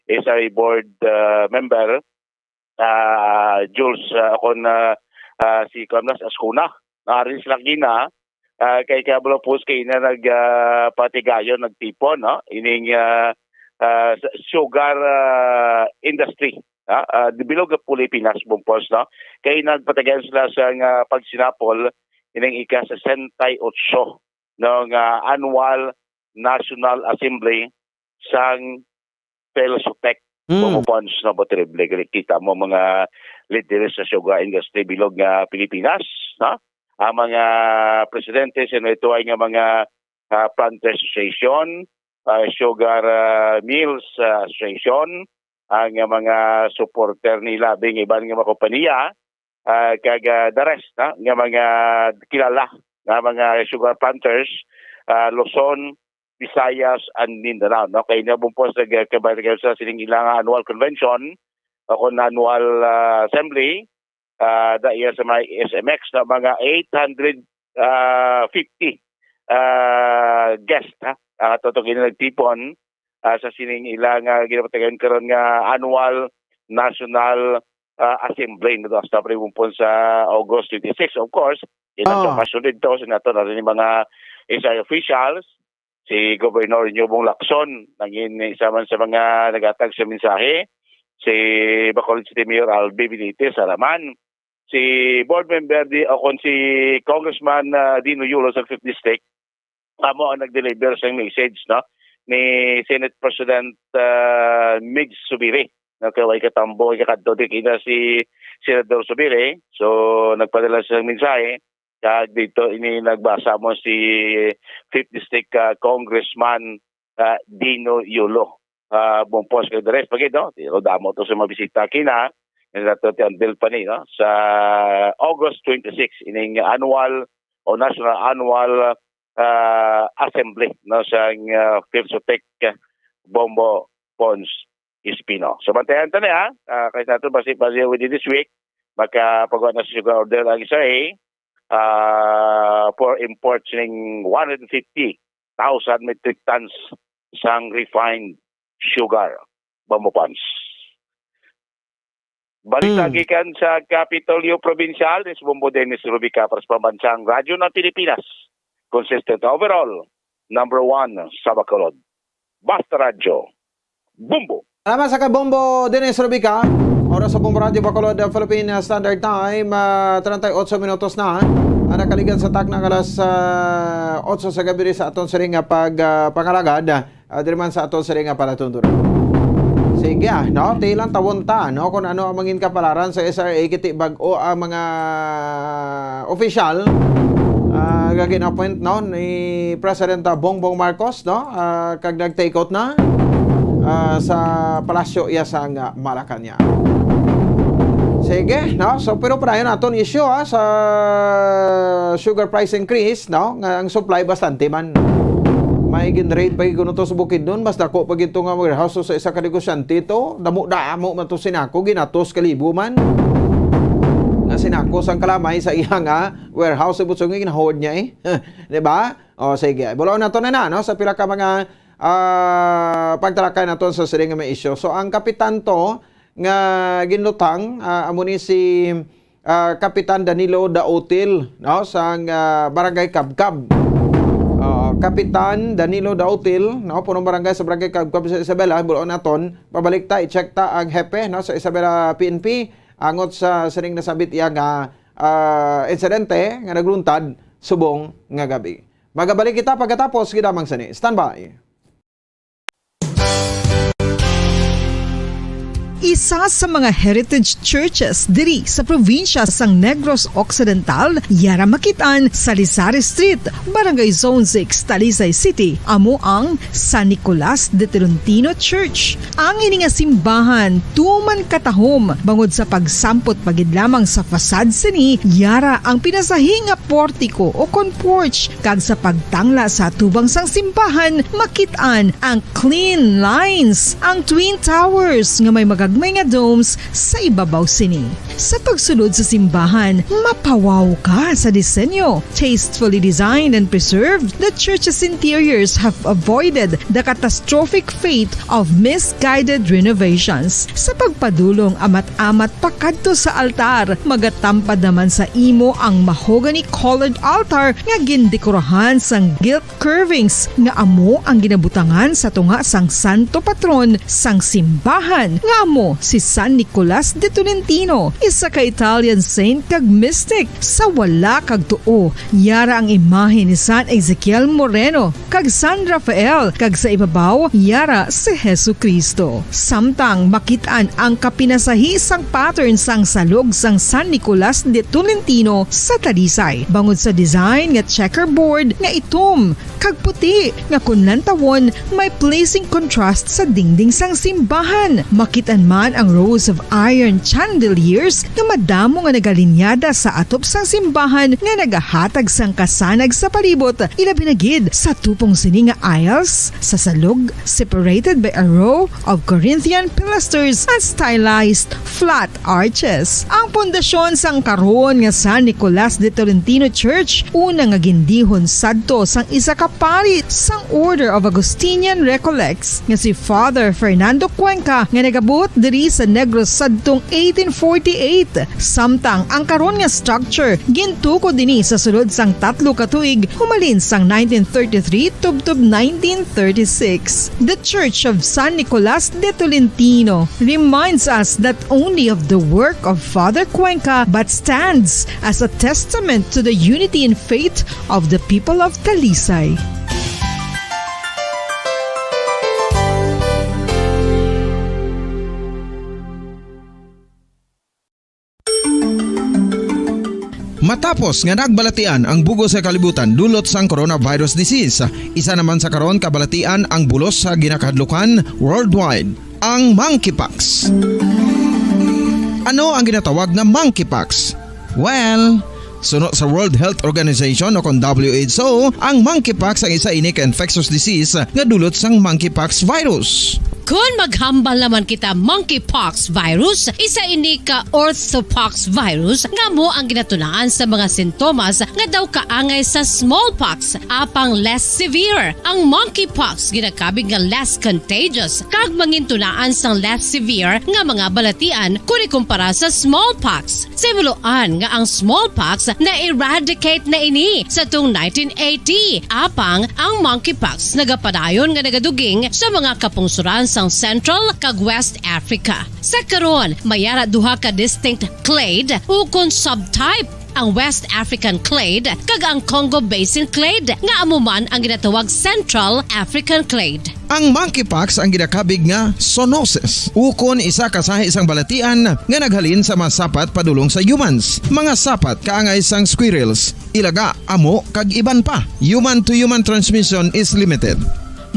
Isari Board uh, member uh, Jules uh, akon uh, uh, si Kamlas Ascuna. Nari sila gina uh, kay kabalo po kay na nag uh, patigayon nagtipon no ining uh, uh, sugar uh, industry ha uh, bilog nga Pilipinas Bumupon no kay nagpatigayon sila sa nga pagsinapol ining ika sesenta y ocho no nga annual National Assembly sang PHILSUTEC Mm. Bumupon no ba terrible gali kita mo mga lideres sa sugar industry bilog nga Pilipinas ha ang mga presidente sa ito ay nga mga uh, Planters Association uh, Sugar uh, Mills uh, Association ang uh, mga supporter nila bing iban nga mga kompanya uh, kag uh, the rest uh, nga mga kilala nga mga sugar planters uh, Luzon Visayas and Mindanao. No? Kay niya bumpos nagkabalikan sa sining ilang annual convention o kung annual uh, assembly, uh, daiya sa may S M X na mga eight hundred fifty uh, guest ha? Ang ato itong nagtipon uh, sa sining ilang uh, ginapatagan karon nga annual national uh, assembly na hasta pa bumpon sa August twenty-six. Of course, ilang Oh. sa kasunod to, sa nato na rin yung mga S I officials, si Governor Nyubong Lacson, nangin isa man sa mga nagatag sa mensahe, si Bacolod City Mayor Albi Benitez, Saraman, si board member di o kon si Congressman uh, Dino Yulo sa fifth District, amo ang nag-deliver sa message no ni Senate President uh, Migs Zubiri. No, kay way katambo kay kadto di kina si Senador Zubiri. So nagpadala siya ng mensahe kag dito ini nagbasa mo si fifth District uh, Congressman uh, Dino Yulo. Uh, Bumpos kag the rest pagid no. Pero damo to sa mga bisita kina nato ti until pa ni no sa August twenty-six ining annual o national annual uh, assembly no sa uh, Filsotec Bombo Pons Espino. So bantayan ta niya uh, kay nato basi basi within this week makapagawa na sa sugar order ang isa eh uh, for imports ning one hundred fifty thousand metric tons sang refined sugar Bombo Pons. Balita Hmm. gikan sa Kapitolyo Probinsyal, ni Bombo Dennis Rubica para sa Pambansang Radyo ng Pilipinas. Consistent overall, number one sa Bacolod. Basta Radyo, Bombo. Salamat sa kay Bombo Dennis Rubica. Oras sa Bombo Radyo Bacolod, uh, Philippine Standard Time, ah, treinta y ocho minutos na. Ang nakaligad sa takna nga alas, ah, otso sa gabi sa aton siring nga pag, ah, pangalagad, ah, diri man sa aton siring nga palatuntunan. Sige, ah, no? Tilang tawon ta, no? Kung ano ang mangin kapalaran sa S R A, kiti bag-o ang mga opisyal, ah, nga gin-appoint, no, ni President, ah, Bongbong Marcos, no? Ah, kag nag-take out na, ah, sa palasyo iya sa nga Malacañang. Sige, no? So, pero padayon aton issue, ah, sa sugar price increase, no? Nga ang supply bastante man. May gin-raid pa gid kuno to sa Bukidnon, mas dako pa gid to nga warehouse sa isa ka negosyante to. Damo-damo man to sinako, ginatos ka libo man. Nga sinako sang kalamay sa iya nga warehouse sa Butsungi, ginahod niya eh. Di ba? O, sige. Bulaon nato na na, no? Sa pila ka mga, ah, pagtalakay nato sa siring nga mga isyu. So, ang kapitan to nga ginlutang, ah, amo ni si, ah, Kapitan Danilo Dautil, no? Sang, ah, Barangay Kabkab. Ah, Kapitan Danilo Dautil, no? Punong barangay sa Barangay Kabkab sa Isabela, bulaon naton. Pabalik ta, i-check ta ang hepe, no? Sa Isabela P N P, angot sa siring nasambit iya nga, ah, insidente nga nagluntad subong nga gabi. Magabalik kita pagkatapos gid lamang sini. Standby. Isa sa mga heritage churches diri sa probinsya sang Negros Occidental, yara makit-an sa Lisari Street, Barangay Zone six, Talisay City, amo ang San Nicolas de Tolentino Church. Ang ini nga simbahan tuman katahom bangod sa pagsampot pa gid lamang sa facade sini, yara ang pinasahi nga portiko o kon porch, kag sa pagtangla sa atubang sang simbahan, makit-an ang clean lines, ang twin towers nga may magagmay nga domes sa ibabaw sini. Sa pagsulod sa simbahan, mapawaw ka sa disenyo. Tastefully designed and preserved, the church's interiors have avoided the catastrophic fate of misguided renovations. Sa pagpadulong amat-amat pakadto sa altar, magatampad naman sa imo ang mahogany-colored altar nga gindekorahan sang gilt curvings nga amo ang ginabutangan sa tunga sang santo patron sang simbahan, nga amo si San Nicolas de Tolentino, isa ka Italian saint kag mystic. Sa wala kag tuo, yara ang imahe ni San Ezekiel Moreno kag San Rafael, kag sa ibabaw, yara si Jesu-Cristo. Samtang makit-an ang kapinasahi sang pattern sang salog sang San Nicolas de Tolentino sa Talisay, bangod sa design nga checkerboard nga itom kag puti nga kon lantawon may pleasing contrast sa dingding sang simbahan. Makit-an man ang rows of iron chandeliers nga madamo nga nagalinyada sa atop sang simbahan nga nagahatag sang kasanag sa palibot, ilabi na gid sa tupong sini nga aisles sa salog, separated by a row of Corinthian pilasters and stylized flat arches. Ang pundasyon sang karon nga San Nicolas de Tolentino Church, una nga gindihon sadto sang isa ka pari sang Order of Augustinian Recollects nga si Father Fernando Cuenca, nga nagabot diri sa Negros sadtong eighteen forty-eight. Samtang ang karon nga structure gintukod ini sa sulod sang tatlo ka tuig, humalin sang nineteen thirty-three tubtob nineteen thirty-six. The Church of San Nicolas de Tolentino reminds us not only of the work of Father Cuenca but stands as a testament to the unity in faith of the people of Talisay. Matapos nga nagbalatian ang bug-os nga kalibutan dulot sang coronavirus disease, isa naman sa karon kabalatian ang bulos sa ginakahadlukan worldwide, ang monkeypox. Ano ang ginatawag nga monkeypox? Well, suno sa World Health Organization o kon W H O, ang monkeypox ang isa ini ka infectious disease nga dulot sang monkeypox virus. Kon maghambal naman kita monkeypox virus, isa ini ka orthopox virus nga amo ang ginatunaan sa mga sintomas nga daw kaangay sa smallpox, apang less severe. Ang monkeypox ginakabig nga less contagious kag mangintunaan sang less severe nga mga balatian kon ikumpara sa smallpox. Sa himuloan nga ang smallpox na-eradicate na ini sa tung nineteen eighty, apang ang monkeypox nagapadayon nga nagaduging sa mga kapungsoran sang Central kag West Africa. Sa karon, may ara duha ka distinct clade ukon subtype, ang West African clade kag ang Congo Basin clade, nga amo man ang ginatawag Central African clade. Ang monkeypox ang ginakabig nga zoonosis, ukon isa ka sahi sang balatian nga naghalin sa mga sapat padulong sa humans, mga sapat kaangay sang squirrels, ilaga, amo, kag iban pa. Human-to-human transmission is limited.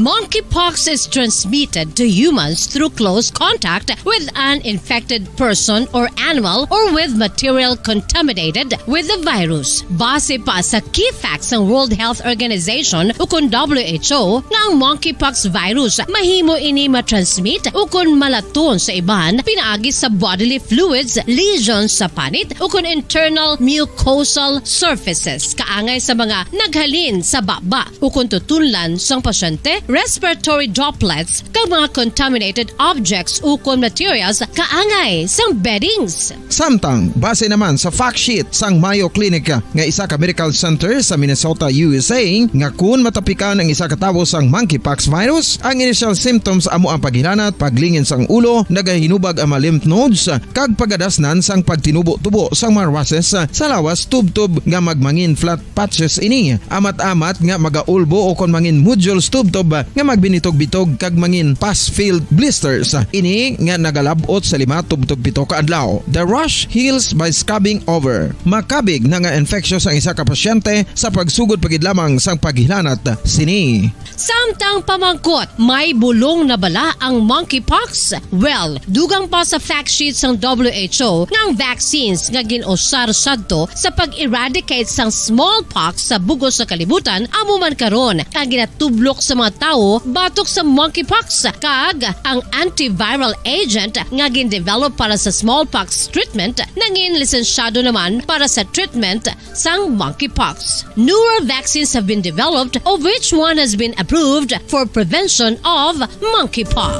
Monkeypox is transmitted to humans through close contact with an infected person or animal or with material contaminated with the virus. Base pa sa key facts sang World Health Organization ukon W H O, nga ang monkeypox virus mahimo ini matransmit ukon malaton sa iban pinaagi sa bodily fluids, lesions sa panit, ukon internal mucosal surfaces, kaangay sa mga naghalin sa baba ukon tutunlan sang pasyente, respiratory droplets, kag mga contaminated objects ukon materials kaangay sang beddings. Samtang, base naman sa fact sheet sang Mayo Clinic nga isa ka medical center sa Minnesota, U S A, nga kun matapikan ang isa ka tawo sang monkeypox virus, ang initial symptoms amo ang paghilanat, paglingin sang ulo, nagahinubag ang mga lymph nodes, kag pagadasnan sang pagtinubo-tubo sang mga rushes sa lawas, tubtob nga magmangin flat patches ini, amat-amat nga magaulbo ukon mangin nodules tubtob nga magbinitog-bitog kag mangin pus-filled blisters. Ini nga nagalab-ot sa lima tubtob pito ka adlaw. The rash heals by scabbing over. Makabig na nga infectious ang isa ka pasyente sa pagsugod pa gid lamang sang paghilanat sini. Samtang pamangkot, may bulong na bala ang monkeypox? Well, dugang pa sa fact sheet sang W H O nga ang vaccines nga gin-usar sadto sa pag-eradicate sang smallpox sa bug-os nga kalibutan amo man karon ang ginatublok sa mga tawo batok sa monkeypox, kag ang antiviral agent nga gin-develop para sa smallpox treatment nangin lisensyado naman para sa treatment sang monkeypox. Newer vaccines have been developed, of which one has been approved for prevention of monkeypox.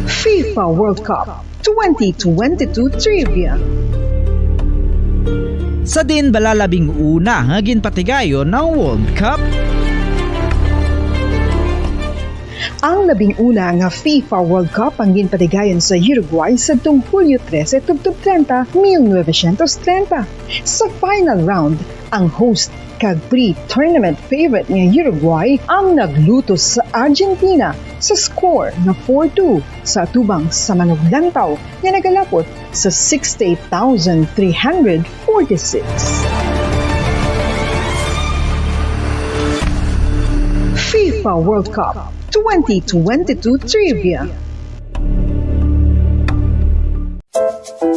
FIFA World Cup twenty twenty-two Trivia. Sa din bala labing una nga ginpatigayon ang World Cup? Ang labing una nga FIFA World Cup ang ginpatigayon sa Uruguay sadtong Hulyo trese tubtob trenta, mil novecientos trenta. Sa final round, ang host kag pre-tournament favorite nga Uruguay ang naglutos sa Argentina sa score nga four two sa atubang sa manuglantaw nga nagalapot sa sixty-eight thousand three hundred forty-six. FIFA World Cup twenty twenty-two Trivia.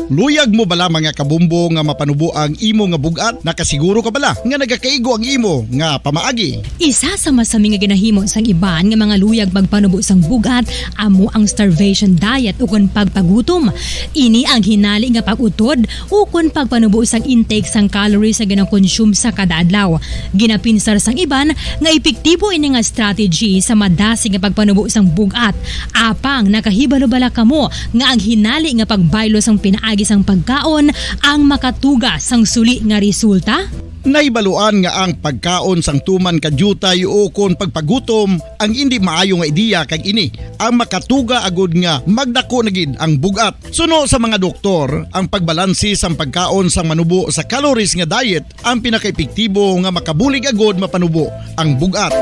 Luyag mo bala, mga kabombo, nga mapanubo ang imo nga bug-at? Nakasiguro ka bala nga nagakaigo ang imo nga pamaagi? Isa sa masami nga ginahimo sang iban nga mga luyag magpanubo sang bug-at amo ang starvation diet ukon pagpagutom. Ini ang hinali nga pag-utod ukon pagpanubo sang intake sang calories nga ginakonsume sa kada adlaw. Ginapinsar sang iban nga epektibo ini nga strategy sa madasig nga pagpanubo sang bug-at. Apang nakahibalo bala kamo nga ang hinali nga pagbaylo sang pinaagi sang pagkaon ang makatuga sang suli nga resulta? Nahibaluan nga ang pagkaon sang tuman ka diutay ukon pagpagutom ang indi maayo nga ideya, kag ini ang makatuga agud nga magdako na gid ang bug-at. Suno sa mga doktor, ang pagbalanse sang pagkaon sang manubo sa calories nga diet ang pinakaepektibo nga makabulig agud mapanubo ang bug-at.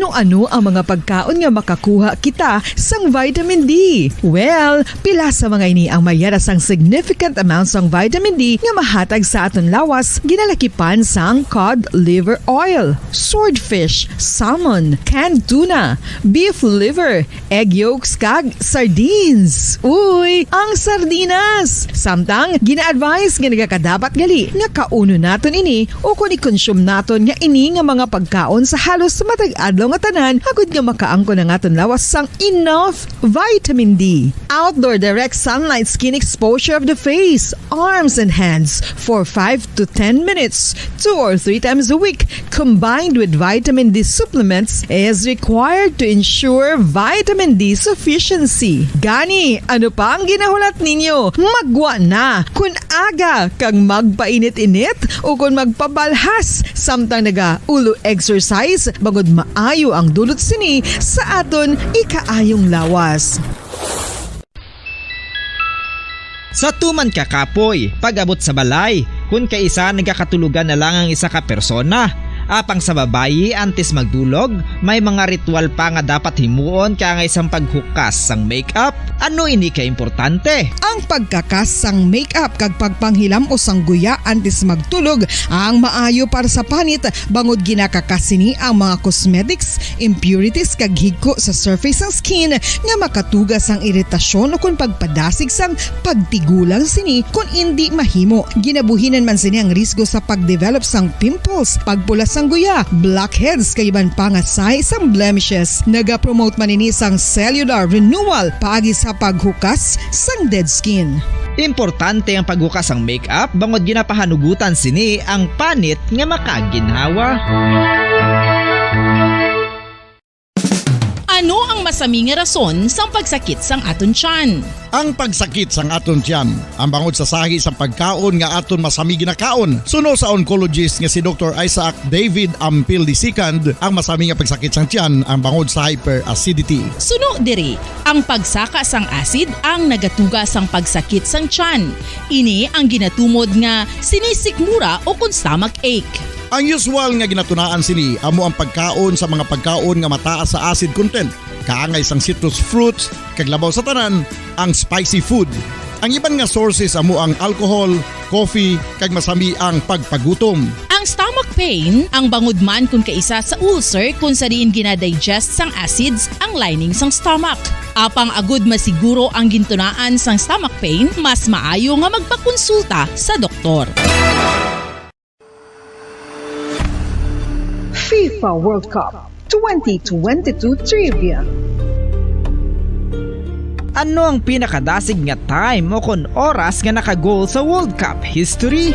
Ano-ano ang mga pagkaon nga makakuha kita sang vitamin D? Well, pila sa mga ini ang mayara sang significant amount sang vitamin D nga mahatag sa aton lawas, ginalakipan sang cod liver oil, swordfish, salmon, canned tuna, beef liver, egg yolks, kag sardines. Uy, ang sardinas! Samtang, gina-advise nga nagakadapat gali nga kaunon naton ini ukon i-consume naton nga ini nga mga pagkaon sa halos matag adlaw nga tanan, agud nga makaangkon ang aton lawas sang enough vitamin D. Outdoor direct sunlight skin exposure of the face, arms, and hands for five to ten minutes, two or three times a week, combined with vitamin D supplements, is required to ensure vitamin D sufficiency. Gani, ano pa ang ginahulat ninyo? Magwa na! Kun aga kag magpainit-init ukon magpabalhas samtang nagaulo exercise, bangod maayo ang dulot sini sa aton ikaayong lawas. Sa tuman ka kapoy, pag-abot sa balay, kun kaisa nagakatulogan na lang ang isa ka persona. Apang sa babayi, antes magdulog, may mga ritual pa nga dapat himuon kaangay sang paghukas sang makeup. Ano ini ka importante? Ang pagkakas sang makeup kag pagpanghilam-os sang guya antes magtulog ang maayo para sa panit, bangod ginakakas sini ang mga cosmetics, impurities, kag higko sa surface sang skin nga makatuga sang iritasyon ukon pagpadasig sang pagtigulang sini kon indi mahimo. Ginabuhinan man sini ang risgo sa pagdevelop sang pimples, pagpula sang guya, blackheads, kag iban pa nga sahi sang blemishes. Nagapromote man ini sang cellular renewal paagi sa paghukas sang dead skin. Importante ang paghukas sang makeup bangod ginapahanugutan sini ang panit nga makaginhawa. Ano ang masami nga rason sang pagsakit sang aton tiyan? Ang pagsakit sang aton tiyan, ang bangod sa sahi sang pagkaon nga aton masami ginakaon. Suno sa oncologist nga si Doktor Isaac David Ampil the second, ang masami nga pagsakit sang tiyan ang bangod sa hyperacidity. Suno diri, ang pagsaka sang acid ang nagatuga sang pagsakit sang tiyan. Ini ang ginatumod nga sinisikmura ukon stomach ache. Ang usual nga ginatunaan sini amo ang pagkaon sa mga pagkaon nga mataas sa acid content, kaangay sang citrus fruits, kag labaw sa tanan, ang spicy food. Ang iban nga sources amo ang alcohol, coffee, kag masami ang pagpagutom. Ang stomach pain, ang bangod man kon kaisa sa ulcer kon sa diin ginadigest sang acids ang lining sang stomach. Apang agud masiguro ang gintunaan sang stomach pain, mas maayo nga magpakonsulta sa doktor. FIFA World Cup twenty twenty-two Trivia. Ano ang pinakadasig nga time o kon oras nga naka-goal sa World Cup history?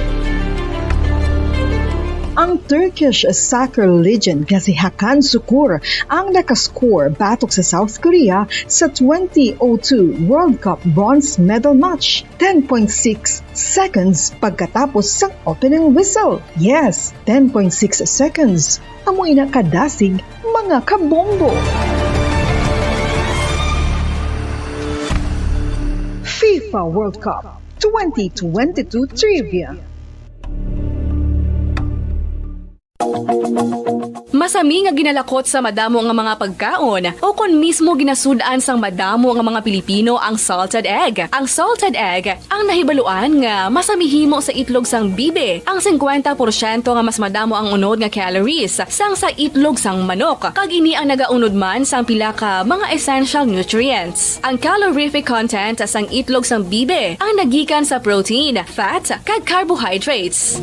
Ang Turkish soccer legend nga si Hakan Sukur ang nakascore batok sa South Korea sa twenty oh two World Cup bronze medal match, ten point six seconds pagkatapos sang opening whistle. Yes, ten point six seconds. Amo ina kadasig, mga kabombo. FIFA World Cup twenty twenty-two Trivia. Masami nga ginalakot sa madamo nga mga pagkaon, o kon mismo ginasud-an sang madamo nga mga Pilipino ang salted egg. Ang salted egg ang nahibaluan nga masami himo sa itlog sang bibi. Ang singkwenta porsyento nga mas madamo ang unod nga calories sang sa itlog sang manok, kag ini ang nagaunod man sang pila ka mga essential nutrients. Ang calorific content sang itlog sang bibi ang nagikan sa protein, fat, kag carbohydrates.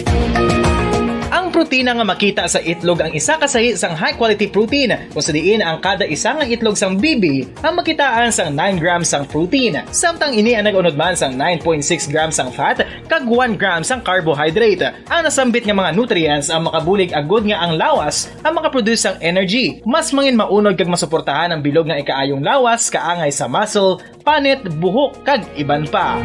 Ang protina nga makita sa itlog ang isa ka sahi sang high-quality protein, kung sa diin ang kada isa nga itlog sang bibi ang makitaan sang nine grams sang protein, samtang ini ang nag-unod man sang nine point six grams sang fat kag one gram sang carbohydrate. Ang nasambit nga mga nutrients ang makabulig agud nga ang lawas ang makaproduce sang energy. Mas mangin maunod kag masuportahan ang bilog nga ikaayong lawas kaangay sa muscle, panit, buhok, kag iban pa.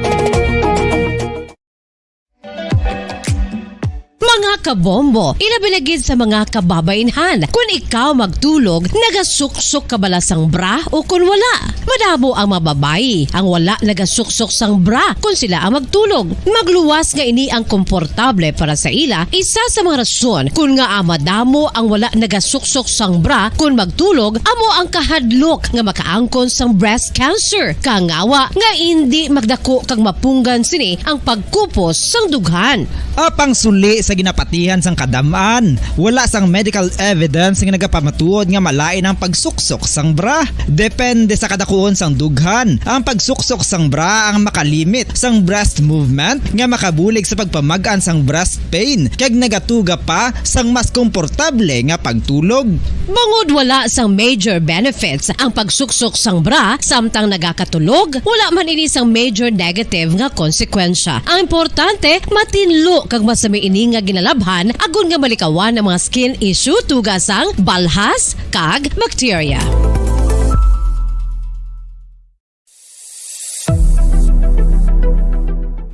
Mga kabombo, ilabi na gid sa mga kababainhan, kun ikaw magtulog, nagasuksok ka bala sang bra o kun wala? Madamo ang mga babayi ang wala nagasuksok sang bra kun sila ang magtulog. Magluwas nga ini ang komportable para sa ila, isa sa mga rason kun ngaa madamo ang wala nagasuksok sang bra kun magtulog amo ang kahadlok nga makaangkon sang breast cancer. Kangawa nga indi magdako kag mapunggan sini ang pagkupos sang dughan. Apang suli sa ginapatihan sang kadam-an, wala sang medical evidence nga nagapamatuod nga malain ang pagsuksok sang bra. Depende sa kadakuon sang dughan, ang pagsuksok sang bra ang makalimit sang breast movement nga makabulig sa pagpamag-an sang breast pain kag nagatuga pa sang mas komportable nga pagtulog. Bangod wala sang major benefits ang pagsuksok sang bra samtang nagakatulog, wala man ini sang major negative nga konsekwensya. Ang importante, matinlo kag masami ini nga ginalabhan agod nga malikawan ang mga skin issue tuga sang balhas kag bakterya.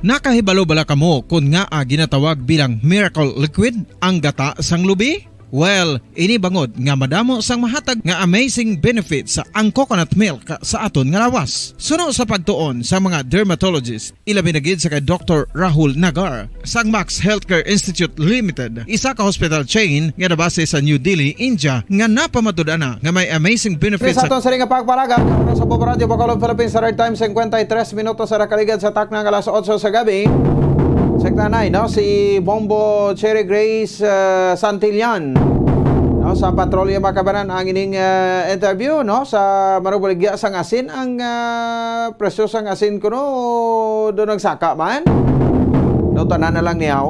Nakahibalo bala kamo kon ngaa ginatawag bilang miracle liquid ang gata sang lubi? Well, ini bangod nga madamo sang mahatag nga amazing benefits ang coconut milk sa aton nga lawas. Suno sa pagtuon sa mga dermatologist, ilabi na gid sa kay Doktor Rahul Nagar sang Max Healthcare Institute Limited, isa ka hospital chain nga nabase sa New Delhi, India, nga napamatud-an na nga may amazing benefits sa aton sa ring pagpalaga sa Bobo Radio Bacolod, Philippines, sa Red Time, fifty-three minutos sa nakaligad sa takna nga alas otso sa gabi. Check na, no? Si Bombo Cherry Grace, uh, Santillan, no? Sa Patrolya Makabanan ang ining, uh, interview, no? Sa manubuligya sang asin, ang, uh, presyo sang asin kuno do nagsaka man. No, tanan na lang niyaw.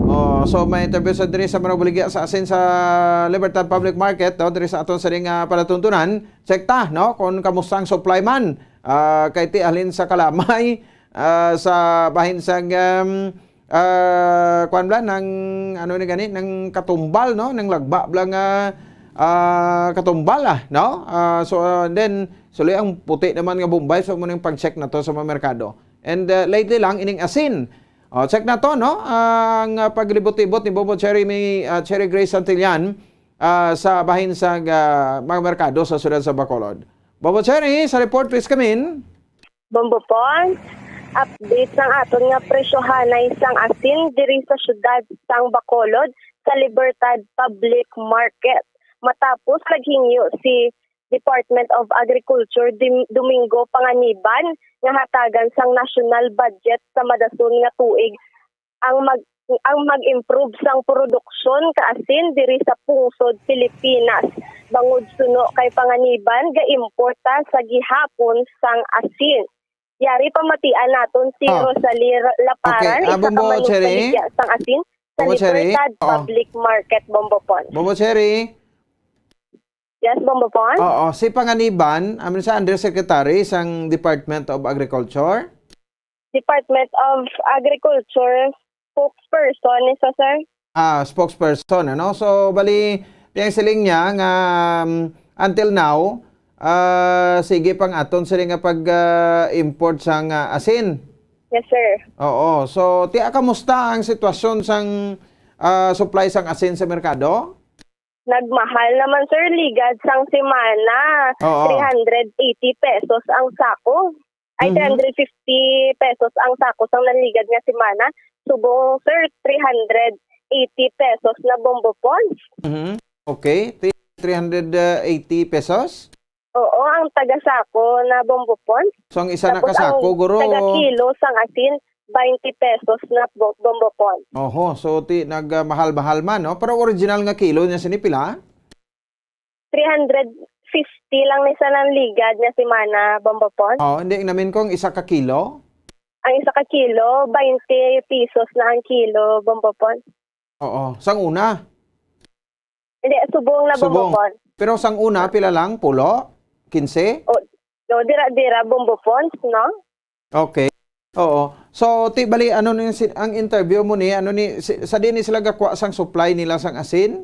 Oh, so may interview sa diri sa manubuligya sa asin sa Libertad Public Market, no? Diri sa aton sa ring, uh, palatuntunan. Check ta, no? Kung kamusta ang supply man. Ah, kay ti halin sa kalamay, ah, sa bahin sang, um, ah, kuwan bala, nang, ano ni gani, nang katumbal, no? Nang lagba bala nga, ah, katumbal, ah, no? Ah, so, ah, then, suloy ang puti naman nga Bombay, so, mo nang pag-check na to sa mga merkado. And, ah, lately lang, ining asin. Oh, check na to, no? Ang, ah, paglibot-libot ni Bobo Cherry, may, ah, Cherry Grace Santillan, ah, sa bahin sa, ah, mga merkado sa siyudad sa Bacolod. Bobo Cherry, sa report, please come in. Bombo Pons, update sang aton nga presyohanay sang asin diri sa siyudad sang Bacolod sa Libertad Public Market. Matapos naghingyo si Department of Agriculture Dim-, Domingo Panganiban nga hatagan sang national budget sa madason nga tuig ang mag-, ang mag-improve sang produksyon ka asin diri sa pungsod Pilipinas. Bangod suno kay Panganiban, ga-import ta sa gihapon sang asin. Yari pamatian naton si Ah. Rosalie Ra-, Laparan, Okay, ah, isa ka Bombo Cherry. manugbaligya sang asin sa Bombo Cherry. Libertad Oo. Public Market, Bombo Pons. Bombo Cherry. Yes, Bombo Pons. Oo, si Panganiban, amin sa undersecretary sang Department of Agriculture. Department of Agriculture spokesperson, isa, sir? Ah, spokesperson, ano? So, bali, tiyang siling niya nga, um, until now, ah, sige pang aton sila nga pag, ah, import sang, ah, asin. Yes, sir. Oo. So, tiya, kamusta ang sitwasyon sang, ah, supply sang asin sa merkado? Nagmahal naman, sir, ligad sang semana, Oo. three hundred eighty pesos ang sako. Ay, Mhm. three hundred fifty pesos ang sako sang nanligad nga semana. Subong, sir, three hundred eighty pesos na Bombo Pons. Mhm. Okay. Three, three hundred eighty pesos? Oo, ang taga sako na Bombo Pons. So, ang isa na Tapos ka sako, ang guro? taga kilo sang asin, twenty pesos na bo-, Bombo Pons. Oho, so ti-, nag, ah, mahal-mahal man, no? Pero original nga kilo niya sini pila? Three hundred fifty lang ni sa nanligad nga semana, Bombo Pons. Oh, hindi, namin kong isa ka kilo? Ang isa ka kilo, twenty pesos na ang kilo, Bombo Pons. Oo, sang una. Hindi, subong na Bombo Pons. Pero sang una, pila lang? Pulo? Kinse? O, no, dira-dira, Bombo Pons, no? Okay. Oo. So, ti, bali, ano ni si, ang interview mo ni, ano ni, si, sa di ni sila gakuha sang supply nila sang asin?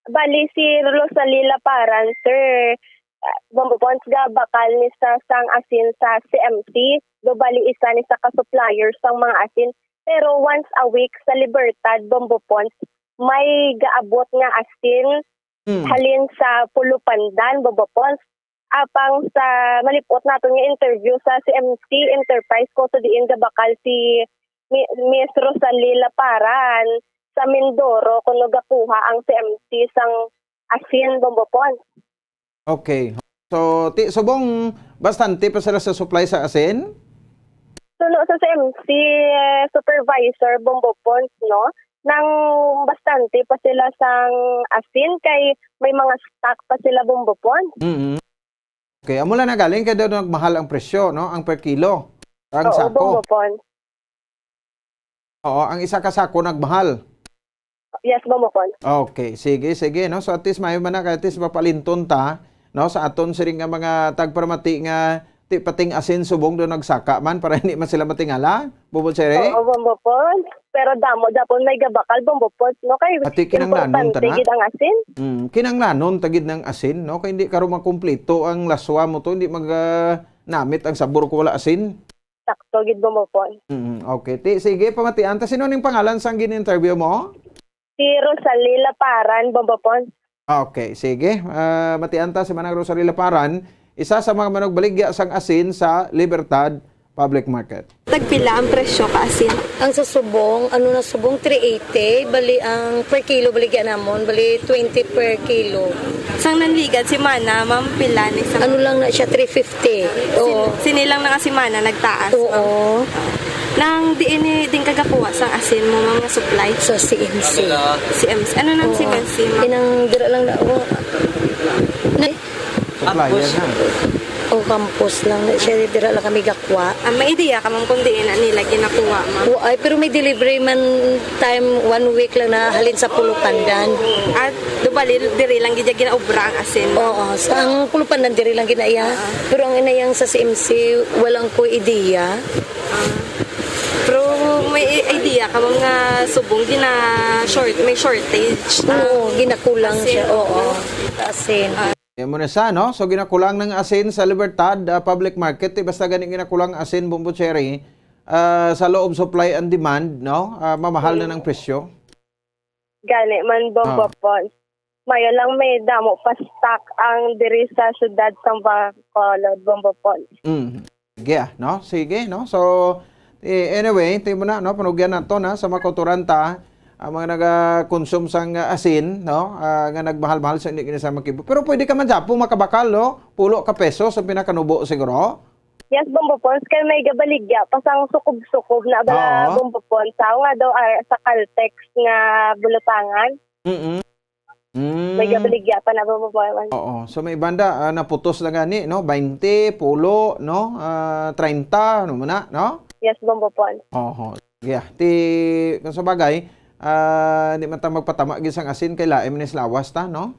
Bali, si Rosalie Laparan, sir, ah, Bombo Pons, ga bakal ni sa sang asin sa C M C. Do bali, isa ni sa ka-supplier sang mga asin. Pero once a week sa Libertad, Bombo Pons, may gaabot nga asin Mm. halin sa Pulupandan, Bombo Pons. Apang sa malipot naton nga interview sa C M C Enterprise, kuno diin gabakal si Mi-, Miss Rosalie Laparan sa Mindoro kuno gakuha ang C M C sang asin, Bombo Pons. Okay. So, ti-, subong bastante pa sila sa supply sa asin? Suno sa C M C, eh, supervisor, Bombo Pons, no? Nang bastante pa sila sang asin kay may mga stock pa sila, Bombo Pons. Mm. Okay, amo lang nagaling kay daw nagmahal ang presyo, no? Ang per kilo. Ang Oo, sako. Bombo Pons. Oo, ang isa ka sako nagmahal. Yes, Bombo Pons. Okay, sige, sige, no? So, at least maayo man na, kay at least mapalinton ta, no? Sa aton siring nga mga tagparamati nga ti-, pating asin subong do nagsaka man para hindi man sila matingala, Bombo Cherry? Oo, Bombo Pons. Pero damo, dapon may gabakal, Bombo Pons, no? Kay Ati kinanglanon ta importante na? gid ang asin. Mm, kinanglanon ta gid ng asin, no? Kay hindi karon makumpleto ang laswa mo to, hindi mag, ah, namit ang sabor ko wala asin. Sakto gid, Bombo Pons. Mm, okay. Ti, sige, pamatian ta. Sino ning pangalan sang gin-interview mo? Si Rosalie Laparan, Bombo Pons. Okay, sige. Ah, matian ta si Manang Rosalie Laparan, isa sa mga manugbaligya sang asin sa Libertad Public Market. Tagpila ang presyo ka asin? Ang sa subong, ano na subong, three eighty. Bali, ang per kilo, baligya namon, bali, twenty per kilo. Sang nanligad si Mana, ma'am, pila ni sa Ano lang na siya, three fifty. Oo. Sin-, sini lang na nga si Mana nagtaas, Oo. ma'am. Nang diin ni, din kagakuha sang asin mo, ma'am, nga supply? Sa C M C. C M C. Ano nang Oo. C M C, ma'am? Inang dira lang na, oh. Na, Supplier, ha? O, campus lang na siya, dira lang kami gakwa. Ah, may idea ka, ma'am, kung diin na nila ginakuha, ma'am? Wa-, ay, pero may delivery man time, one week lang na halin sa Pulupandan. Ah, do bali, diri lang gid ginaobra ang asin, ma'am? Oo, sa ang Pulupandan diri lang ginaiya. Ah. Pero ang inayang sa C M C, walang ko idea. Ah. Pero may i-, idea ka, ma'am, nga subong gina-short, may shortage, ah, Oo, ginakulang asin, siya, oo. oo. Asin. Ah. Yan mo na sa, no? So, ginakulang ng asin sa Libertad, ah, Public Market. Di basta gani ginakulang asin, Bombo Cherry, ah, sa loob supply and demand, no? Ah, mamahal na ng presyo. Gani man, Bombo Ah. Pons. Mayo lang may damo pa stock ang diri sa syudad sang Bacolod, Bombo Pons. Mm. Sige, ah, no? Sige, no? So, eh, anyway, ti mo na, no? Panugyan nato na sa mga kauturan ta, ang mga nagakonsume sang, ah, asin, no? Ah, nga nagmahal-mahal sa hindi kinasama kibo. Pero pwede ka man dyapo makabakal, no? Pulo ka pesos ang pinakanubo siguro. Yes, Bombo Pons, kay may gabaligya pa sang sukob-sukob na bala, Oo. Bombo Pons. Sa nga daw, ah, sa Caltex nga bulutangan. Mm-mm. Mm. May gabaligya pa na, Bombo Pons. Oo. So, may banda, ah, naputos na gani, no? Baynte, pulo, no? Ah, treinta, ano mo na, no? Yes, Bombo Pons. Oho. Yeah. Ti, kung sa bagay, ah, di man ta magpatama gid sang asin kay lain man is lawas ta, no?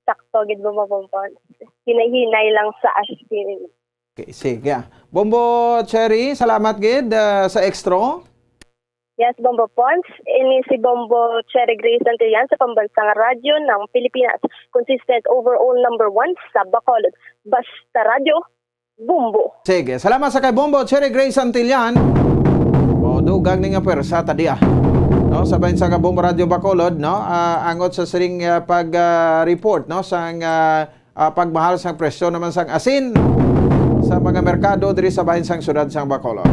Sakto gid, Bombo Pons. Hinay-hinay lang sa asin. Okay, sige. Bombo Cherry, salamat gid, ah, sa extra. Yes, Bombo Pons. Ini si Bombo Cherry Grace Santillan sa Pambansang Radyo ng Pilipinas. Consistent overall number one sa Bacolod. Basta Radyo, Bombo. Sige, salamat sa kay Bombo Cherry Grace Santillan. O, dugang ni nga pwersa ta diya. No, sa bahin sa Bombo Radyo Bacolod, no? Ah, angot sa siring, ah, pag, ah, report, no, sang, ah, ah, pagmahal sang presyo naman sang asin sa mga merkado diri sa bahin sang siyudad sang Bacolod.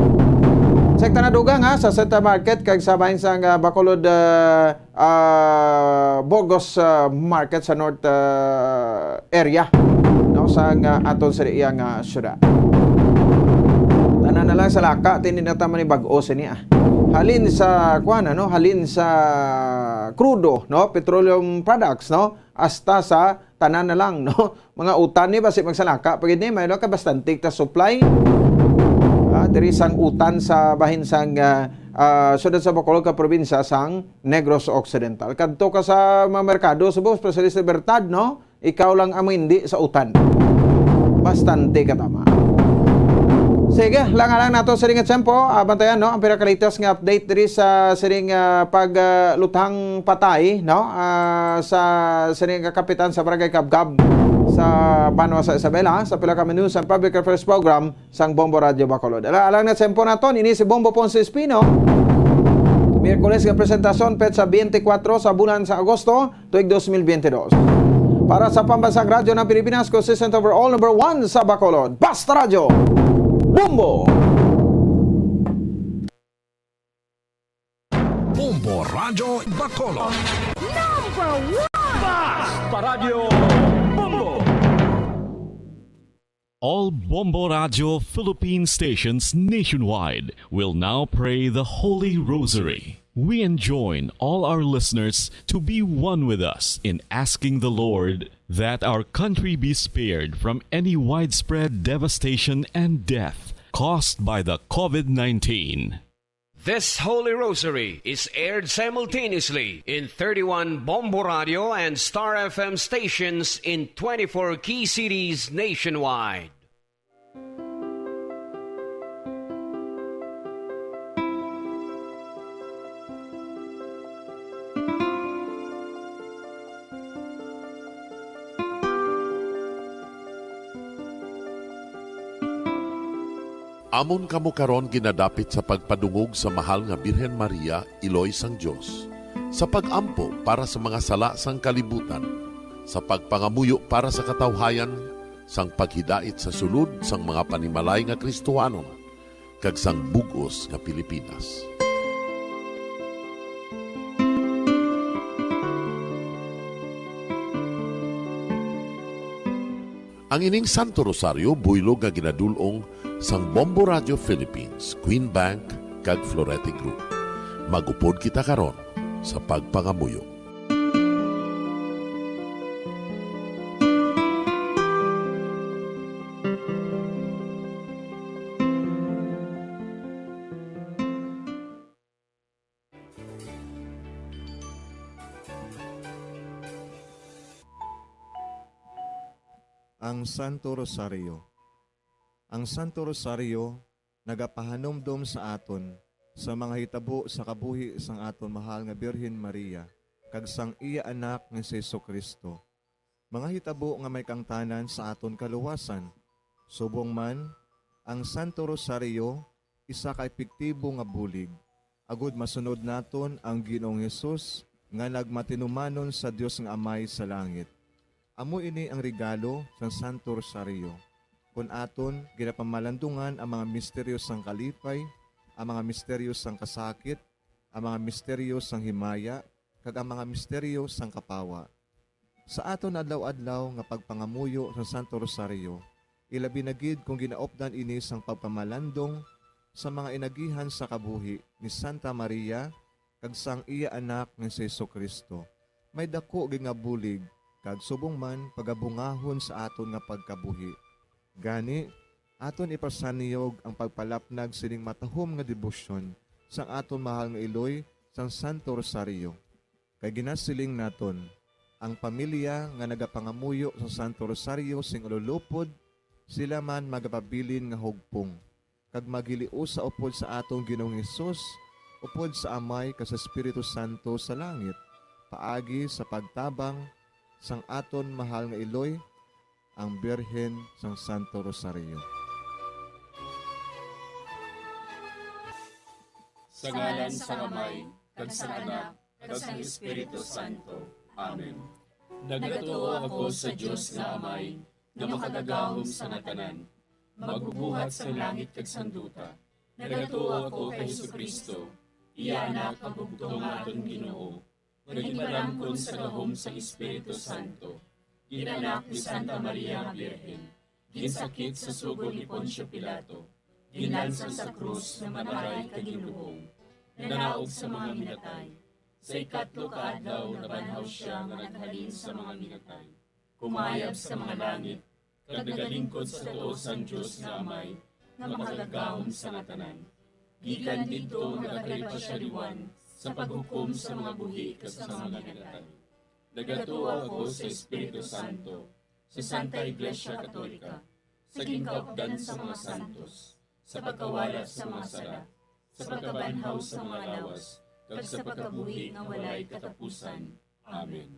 Check ta na dugang, ha, sa Seta Market kag sa bahin sang, ah, Bacolod, ah, ah, Burgos, ah, Market sa North, ah, area, no, sang, ah, aton sa iya nga siyudad. Tanan na lang sa laka, tindi na ta manibag-o sini, ah. Halin sa, kuwan, ano, halin sa krudo, no, petroleum products, no, hasta sa tanan na lang, no? Mga utan ni, basi magsalaka pa gid ni, may, no, kay bastante ta supply. Ah, diri sang utan sa bahin sang, ah, ah, siyudad sa Bacolod ka probinsya sang Negros Occidental. Kadto ka sa mga merkado, subong, especially sa Libertad, no? Ikaw lang ang hindi sa utan. Bastante ka tama. Sige, lang lang nato siring nga tiyempo. Ah, bantayan, no, ang pinaka-latest nga update diri sa siring, ah, pag, ah, lutang patay, no? Ah, sa siring nga kapitan sa Barangay Kabkab sa banwa sa Isabela, sa pila ka minutos ang public affairs program sang Bombo Radyo Bacolod. Ala, alang na tiyempo naton, ini si Bombo Ponce Espino. Miyerkules nga presentasyon, petsa twenty-four sa bulan sa Agosto, tuig dos mil twenty-two. Para sa Pambansang Radyo ng Pilipinas, consistent overall number one sa Bacolod. Basta Radyo, Bombo! Bombo Radyo Bacolod. Number one! Basta Radyo Bombo! All Bombo Radyo Philippine stations nationwide will now pray the Holy Rosary. We enjoin all our listeners to be one with us in asking the Lord that our country be spared from any widespread devastation and death caused by the COVID nineteen. This Holy Rosary is aired simultaneously in thirty-one Bombo Radio and Star F M stations in twenty-four key cities nationwide. Amon kamo karon ginadapit sa pagpadungog sa Mahal nga Birhen Maria, Iloy sang Dios, sa pag-ampo para sa mga sala sang kalibutan, sa pagpangamuyo para sa katawhayan, sang paghidait sa sulod sang mga panimalay nga Kristohanon, kag sang bug-os nga Pilipinas. Ang ining Santo Rosario buylog nga ginadul-ong sang Bombo Radio Philippines, Queen Bank, kag Florete Group. Mag-upod kita karon sa pagpangamuyo. Ang Santo Rosario. Ang Santo Rosario nagapahanumdom sa aton sa mga hitabo sa kabuhi sang aton mahal nga Birhen Maria kag sang iya Anak nga si Jesu-Cristo, mga hitabo nga may kaangtanan sa aton kaluwasan. Subong man, ang Santo Rosario isa ka epektibo nga bulig agod masunod naton ang Ginoong Hesus nga nagmatinumanon sa Dios nga Amay sa langit. Amo ini ang regalo sang Santo Rosario. Kon aton ginapamalandungan ang mga misteryo sang kalipay, ang mga misteryo sang kasakit, ang mga misteryo sang himaya, kag ang mga misteryo sang kapawa. Sa aton adlaw-adlaw nga pagpangamuyo sa Santo Rosario, ilabi na gid kon ginaupdan ini sang pagpamalandong sa mga inagihan sa kabuhi ni Santa Maria kag sang iya Anak nga si Jesu-Cristo, may daku gid nga bulig kag subong man pagabungahon sa aton nga pagkabuhi. Gani, aton ipasaniyog ang pagpalapnag sining matahom nga debosyon sang aton mahal nga iloy sang Santo Rosario. Kay ginasiling naton, ang pamilya nga nagapangamuyo sa Santo Rosario sing ululupod, sila man magapabilin nga hugpong, kag maghiliusa upod sa aton Ginoong Hesus, upod sa Amay kag sa Espiritu Santo sa langit, paagi sa pagtabang sang aton mahal nga iloy, ang Birhen sang Santo Rosario. Sa ngalan sang Amay, kag sang Anak, kag sang Espiritu Santo. Amen. Nagatuo ako sa Dios nga Amay, nga makagagahom sa nga tanan, magbubuhat sang langit kag sang duta. Nagatuo ako kay Jesu-Cristo, iya Anak nga bugtong nga aton Ginoo, nga ginpalamkon sa gahom sang Espiritu Santo, gin-anak ni Santa Maria nga Birhen, ginsakit sa sugo ni Poncio Pilato, ginlansang sa krus nga mataray kag ginlubong, nanaog sa mga minatay. Sa ikatlo ka adlaw nabanhaw sia nga naghalin sa mga minatay, kumayab sa mga langit, kag nagalingkod sa tuo sang Dios nga Amay, nga makagagahom sa nga tanan. Gikan didto nagakari pa sia liwat sa paghukom sa mga buhi kag sa mga minatay. Nagatuo ako sa Espiritu Santo, sa Santa Iglesia Katolika, sa ginkaupdan sa mga santos, sa pagkawala sa mga sala, sa pagkabanhaw sa mga lawas, kag sa pagkabuhi nga walay katapusan. Amen.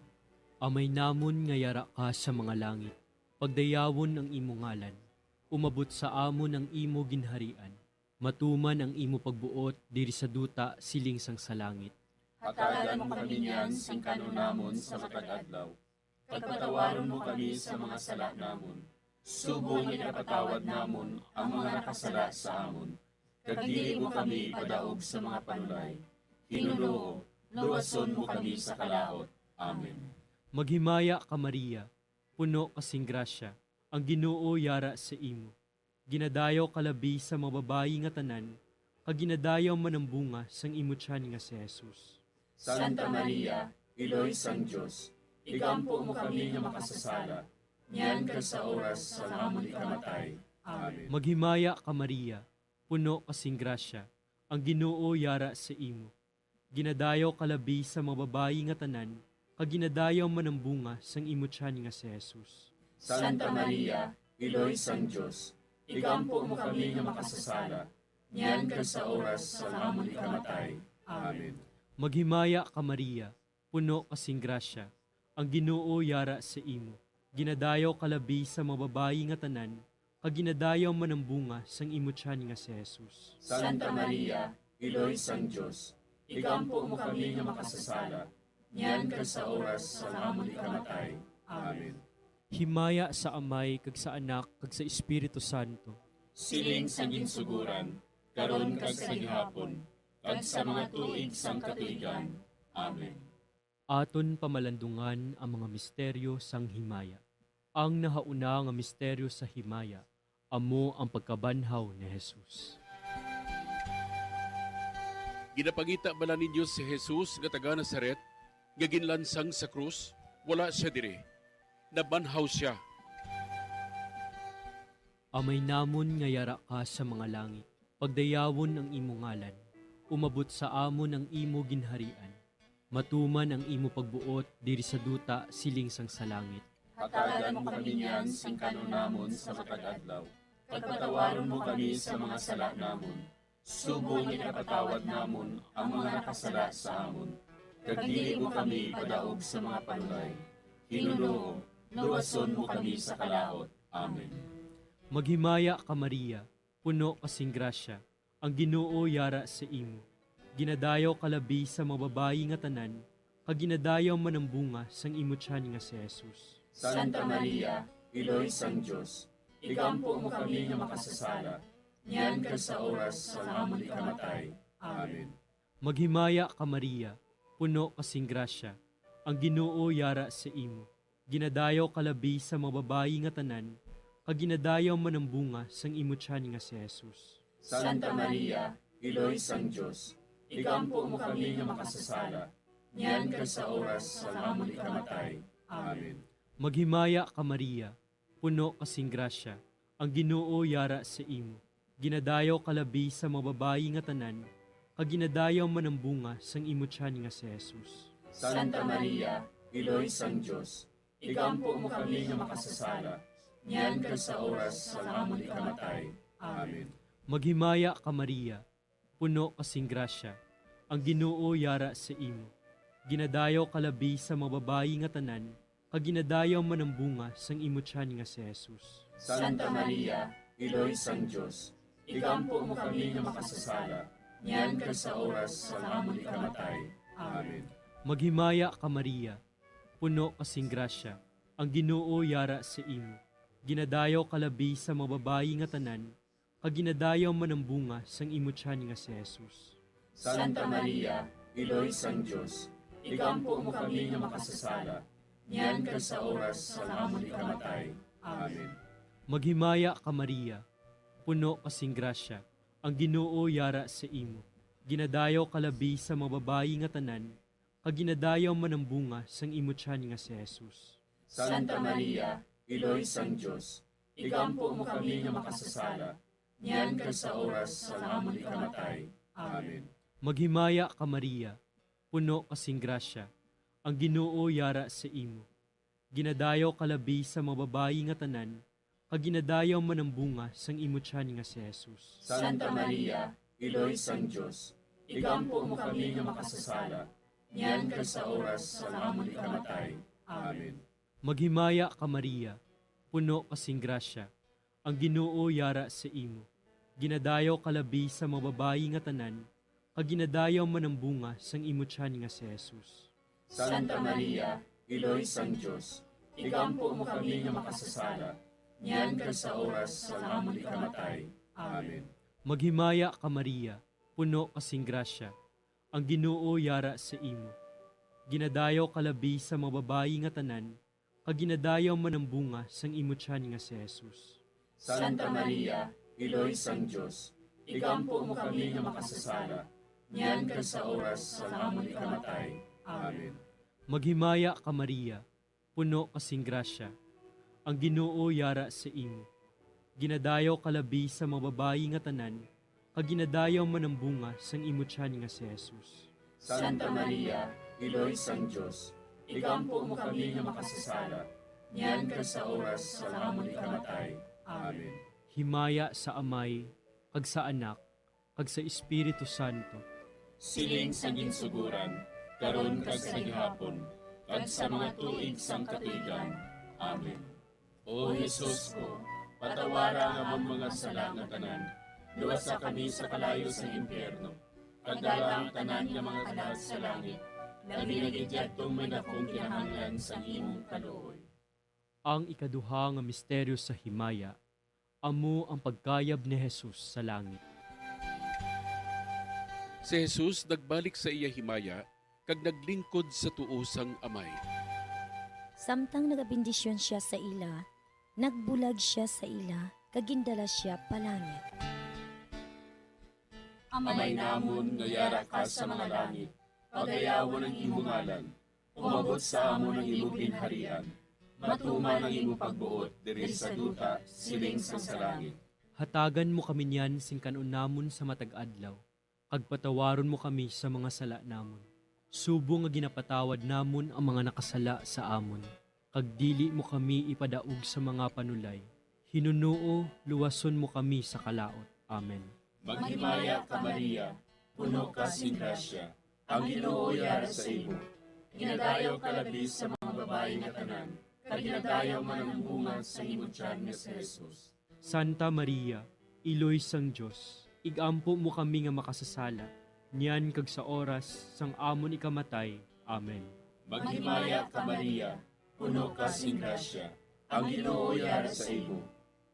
Amay namon nga yara ka sa mga langit, pagdayawon ang imo ngalan. Umabot sa amon ang imo ginharian. Matuman ang imo pagbuot diri sa duta siling sang sa langit. Hatagan mo kami niyan sing kan-on namon sa matag adlaw, kag patawaron mo kami sa mga sala namon, subong nga ginapatawad namon ang mga nakasala sa amon, kag dili mo kami ipadaog sa mga panulay. Ginoo, luwason mo kami sa kalaut. Amen. Maghimaya ka, Maria, puno ka sing grasya, ang Ginoo yara sa imo. Ginadayaw ka labi sa mga babayi nga tanan, kag ginadayaw man ang bunga sang imo tiyan nga si Jesus. Santa Maria, Iloy sang Dios, igampo mo kami nga makasasala, niyan kag sa oras sang amon ikamatay. Amen. Maghimaya ka, Maria, puno ka sing grasya, ang Ginoo yara sa imo. Ginadayaw ka labi sa mga babayi nga tanan, kag ginadayaw man ang bunga sang imo tiyan nga si Jesus. Santa Maria, Iloy sang Dios, igampo mo kami nga makasasala, niyan kag sa oras sang amon ikamatay. Amen. Maghimaya ka, Maria, puno ka sing grasya, ang Ginoo yara sa imo. Ginadayaw ka labi sa mga babayi nga tanan, kag ginadayaw man ang bunga sang imo tiyan nga si Jesus. Santa Maria, Iloy sang Dios, igampo mo kami nga makasasala, niyan kag sa oras sang amon ikamatay. Amen. Himaya sa Amay, kag sa Anak, kag sa Espiritu Santo. Siling sa ginsuguran, karon kag sa gihapon, kag sa mga tuig sang katuigan. Amen. Aton pamalandungan ang mga misteryo sang himaya. Ang nahauna nga misteryo sa himaya amo ang pagkabanhaw ni Jesus. Ginapangita bala ninyo si Jesus nga taga Nazaret, nga ginlansang sa krus? Wala sia diri. Nabanhaw sia. Amay namon nga yara ka sa mga langit, pagdayawon ang imo ngalan. Umabot sa amon ang imo ginharian. Matuman ang imo pagbuot diri sa duta siling sang sa langit. Hatagan mo kami niyan sing kan-on namon sa matag adlaw, kag patawaron mo kami sa mga sala namon, subong nga ginapatawad namon ang mga nakasala sa amon, kag dili mo kami ipadaog sa mga panulay. Ginoo, luwason mo kami sa kalaut. Amen. Maghimaya ka, Maria, puno ka sing grasya, ang Ginoo yara sa imo. Ginadayaw ka labi sa mga babayi nga tanan, kag ginadayaw man ang bunga sang imo tiyan nga si Jesus. Santa Maria, Iloy sang Dios, igampo mo kami nga makasasala, niyan kag sa oras sang amon ikamatay. Amen. Maghimaya ka, Maria, puno ka sing grasya, ang Ginoo yara sa imo. Ginadayaw ka labi sa mga babayi nga tanan, kag ginadayaw man ang bunga sang imo tiyan nga si Jesus. Santa Maria, Iloy sang Dios, igampo mo kami nga makasasala, niyan kag sa oras sang amon ikamatay. Amen. Maghimaya ka, Maria, puno ka sing grasya, ang Ginoo yara sa imo. Ginadayaw ka labi sa mga babayi nga tanan, kag ginadayaw man ang bunga sang imo tiyan nga si Jesus. Santa Maria, Iloy sang Dios, igampo mo kami nga makasasala, niyan kag sa oras sang amon ikamatay. Amen. Maghimaya ka, Maria, puno ka sing grasya, ang Ginoo yara sa imo. Ginadayaw ka labi sa mga babayi nga tanan, kag ginadayaw man ang bunga sang imo tiyan nga si Jesus. Santa Maria, Iloy sang Dios, igampo mo kami nga makasasala, niyan kag sa oras sang amon ikamatay. Amen. Maghimaya ka, Maria, puno ka sing grasya, ang Ginoo yara sa imo. Ginadayaw ka labi sa mga babayi nga tanan, kag ginadayaw man ang bunga sang imo tiyan nga si Jesus. Santa Maria, Iloy sang Dios, igampo mo kami nga makasasala, niyan kag sa oras sang amon ikamatay. Amen. Maghimaya ka, Maria, puno ka sing grasya, ang Ginoo yara sa imo. Ginadayaw ka labi sa mga babayi nga tanan, kag ginadayaw man ang bunga sang imo tiyan nga si Jesus. Santa Maria, Iloy sang Dios, igampo mo kami nga makasasala, niyan kag sa oras sang amon ikamatay. Amen. Maghimaya ka, Maria, puno ka sing grasya, ang Ginoo yara sa imo. Ginadayaw ka labi sa mga babayi nga tanan, kag ginadayaw man ang bunga sang imo tiyan nga si Jesus. Santa Maria, Iloy sang Dios, igampo mo kami nga makasasala, niyan kag sa oras sang amon ikamatay. Amen. Maghimaya ka, Maria, puno ka sing grasya, ang Ginoo yara sa imo. Ginadayaw ka labi sa mga babayi nga tanan, kag ginadayaw man ang bunga sang imo tiyan nga si Jesus. Santa Maria, Iloy sang Dios, igampo mo kami nga makasasala, niyan kag sa oras sang amon ikamatay. Amen. Maghimaya ka, Maria, puno ka sing grasya, ang Ginoo yara sa imo. Ginadayaw ka labi sa mga babayi nga tanan, kag ginadayaw man ang bunga sang imo tiyan nga si Jesus. Santa Maria, Iloy sang Dios, igampo mo kami nga makasasala, niyan kag sa oras sang amon ikamatay. Amen. Maghimaya ka, Maria, puno ka sing grasya, ang Ginoo yara sa imo. Ginadayaw ka labi sa mga babayi nga tanan, kag ginadayaw man ang bunga sang imo tiyan nga si Jesus. Santa Maria, Iloy sang Dios, igampo mo kami nga makasasala, niyan kag sa oras sang amon ikamatay. Amen. Himaya sa Amay, kag sa Anak, kag sa Espiritu Santo. Siling sa ginsuguran, karon kag sa gihapon, kag sa mga tuig sang katuigan. Amen. O Jesus ko, patawara ang amon mga sala nga tanan, luwasa kami sa kalayo sang impyerno, kag dala ang tanan nga mga kalag sa langit, labi na gid yadtong may dakong kinahanglan sang imong kaluoy. Ang ikaduha nga misteryo sa himaya, amo ang pagkayab ni Jesus sa langit. Si Jesus nagbalik sa iya himaya kag naglingkod sa tuo sang Amay. Samtang nagabendisyon sia sa ila, nagbulag sia sa ila, kag gindala sia pa langit. Amay namon nga yara ka sa mga langit, pagayawon ang imo ngalan. Umabot sa amon ang imo ginharian. Matuman ang imo pagbuot diri sa duta, siling sang sa langit. Hatagan mo kami niyan sing kan-on namon sa matag adlaw, kag patawaron mo kami sa mga sala namon, subong nga ginapatawad namon ang mga nakasala sa amon, kag dili mo kami ipadaog sa mga panulay. Hinunoo, luwason mo kami sa kalaut. Amen. Maghimaya ka, Maria, puno ka sing grasya, ang Ginoo yara sa imo. Ginadayaw ka labi sa mga babayi nga tanan, kag ginadayaw man ang bunga sa imo tiyan nga si Jesus. Santa Maria, Iloy sang Dios, igampo mo kami nga makasasala, niyan kag sa oras sang amon ikamatay. Amen. Maghimaya ka, Maria, puno ka sing grasya, ang Ginoo yara sa imo.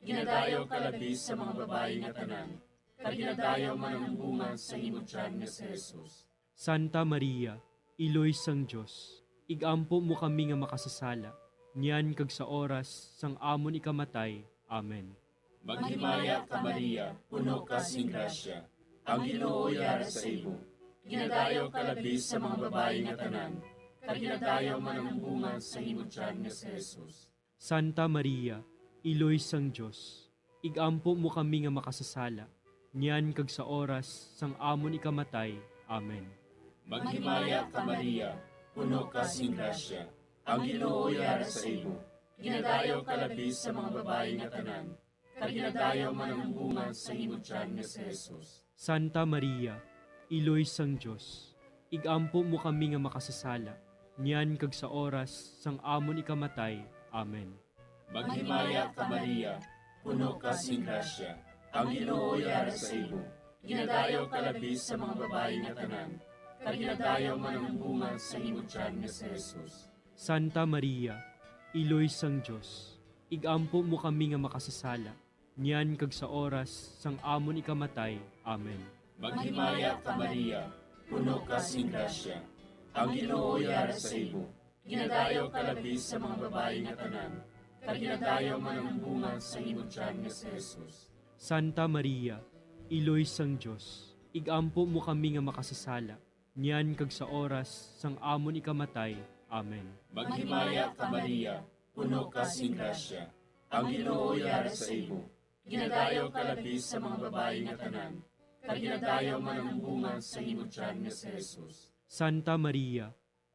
Ginadayaw ka labi sa mga babayi nga tanan, kag ginadayaw man ang bunga sa imo tiyan nga si Jesus. Santa Maria, Iloy sang Dios, igampo mo kami nga makasasala, niyan kag sa oras sang amon ikamatay. Amen. Maghimaya ka, Maria, puno ka sing grasya, ang Ginoo yara sa imo. Ginadayaw ka labi sa mga babayi nga tanan, kag ginadayaw man ang bunga sa imo tiyan nga si Jesus. Santa Maria, Iloy sang Dios, igampo mo kami nga makasasala, niyan kag sa oras sang amon ikamatay. Amen. Maghimaya ka, Maria, puno ka sing grasya, ang Ginoo yara sa imo. Ginadayaw ka labi sa mga babayi nga tanan, kag ginadayaw man ang bunga sa imo tiyan nga si Jesus. Santa Maria, Iloy sang Dios, igampo mo kami nga makasasala, niyan kag sa oras sang amon ikamatay. Amen. Maghimaya ka, Maria, puno ka sing grasya, ang Ginoo yara sa imo. Ginadayaw ka labi sa mga babayi nga tanan, kag ginadayaw man ang bunga sa imo tiyan nga si Jesus. Santa Maria, Iloy sang Dios, igampo mo kami nga makasasala, niyan kag sa oras sang amon ikamatay. Amen. Maghimaya ka, Maria, puno ka sing grasya, ang Ginoo yara sa imo. Ginadayaw ka labi sa mga babayi nga tanan, kag ginadayaw man ang bunga sa imo tiyan nga si Jesus. Santa Maria, Iloy sang Dios, igampo mo kami nga makasasala, niyan kag sa oras sang amon ikamatay. Amen. Maghimaya ka, Maria, puno ka sing grasya, ang Ginoo yara sa imo. Ginadayaw ka labi sa mga babayi nga tanan, kag ginadayaw man ang bunga sa imo tiyan nga si Jesus. Santa Maria,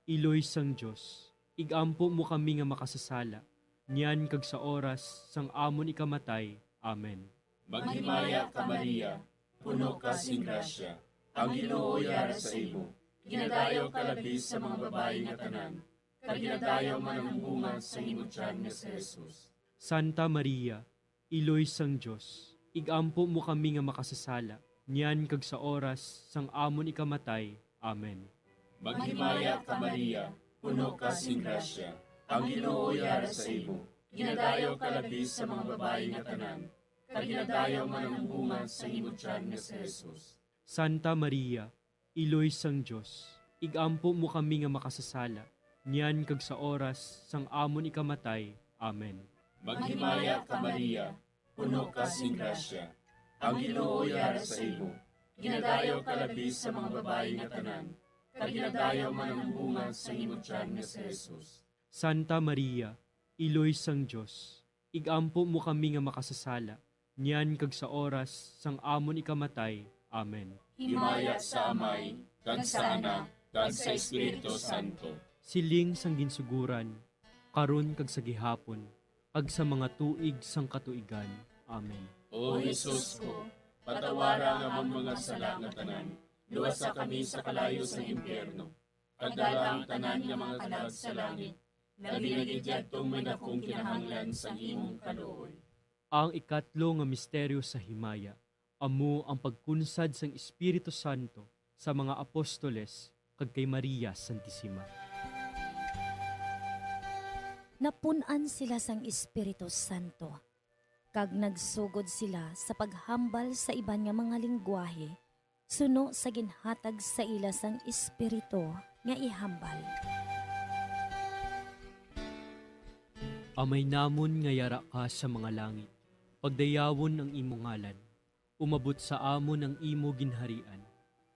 Iloy sang Dios, igampo mo kami nga makasasala, niyan kag sa oras sang amon ikamatay. Amen. Maghimaya ka, Maria, puno ka sing grasya, ang Ginoo yara sa imo. Ginadayaw ka labi sa mga babayi nga tanan, kag ginadayaw man ang bunga sa imo tiyan nga si Jesus. Santa Maria, Iloy sang Dios, igampo mo kami nga makasasala, niyan kag sa oras sang amon ikamatay. Amen. Maghimaya ka, Maria, puno ka sing grasya, ang Ginoo yara sa imo. Ginadayaw ka labi sa mga babayi nga tanan, kag ginadayaw man ang bunga sang imo tiyan nga si Jesus. Santa Maria, Iloy sang Dios, igampo mo kami nga makasasala, niyan kag sa oras sang amon ikamatay. Amen. Maghimaya ka, Maria, puno ka sing grasya, ang Ginoo yara sa imo. Ginadayaw ka labi sa mga babayi nga tanan, kag ginadayaw man ang bunga sang imo tiyan nga si Jesus. Santa Maria, Iloy sang Dios, igampo mo kami nga makasasala, niyan kag sa oras sang amon ikamatay. Amen. Himaya sa Amay, kag sa Anak, kag sa Espiritu Santo. Siling sang ginsuguran, karon kag sa gihapon, kag sa mga tuig sang katuigan. Amen. O Jesus ko, patawara ang amon mga sala nga tanan, luwasa kami sa kalayo sang impyerno, kag dala ang tanan nga mga kalag sa langit, labi na gid yadtong may dakong kinahanglan sang imong kaluoy. Ang ikatlo nga misteryo sa himaya amo ang pagkunsad sang Espiritu Santo sa mga apostoles kag kay Maria Santisima. Napun-an sila sang Espiritu Santo, kag nagsugod sila sa paghambal sa iban nga mga linggwahe suno sa ginhatag sa ila sang Espiritu nga ihambal. Amay namon nga yara ka sa mga langit, pagdayawon ang imo ngalan. Umabot sa amon ang imo ginharian.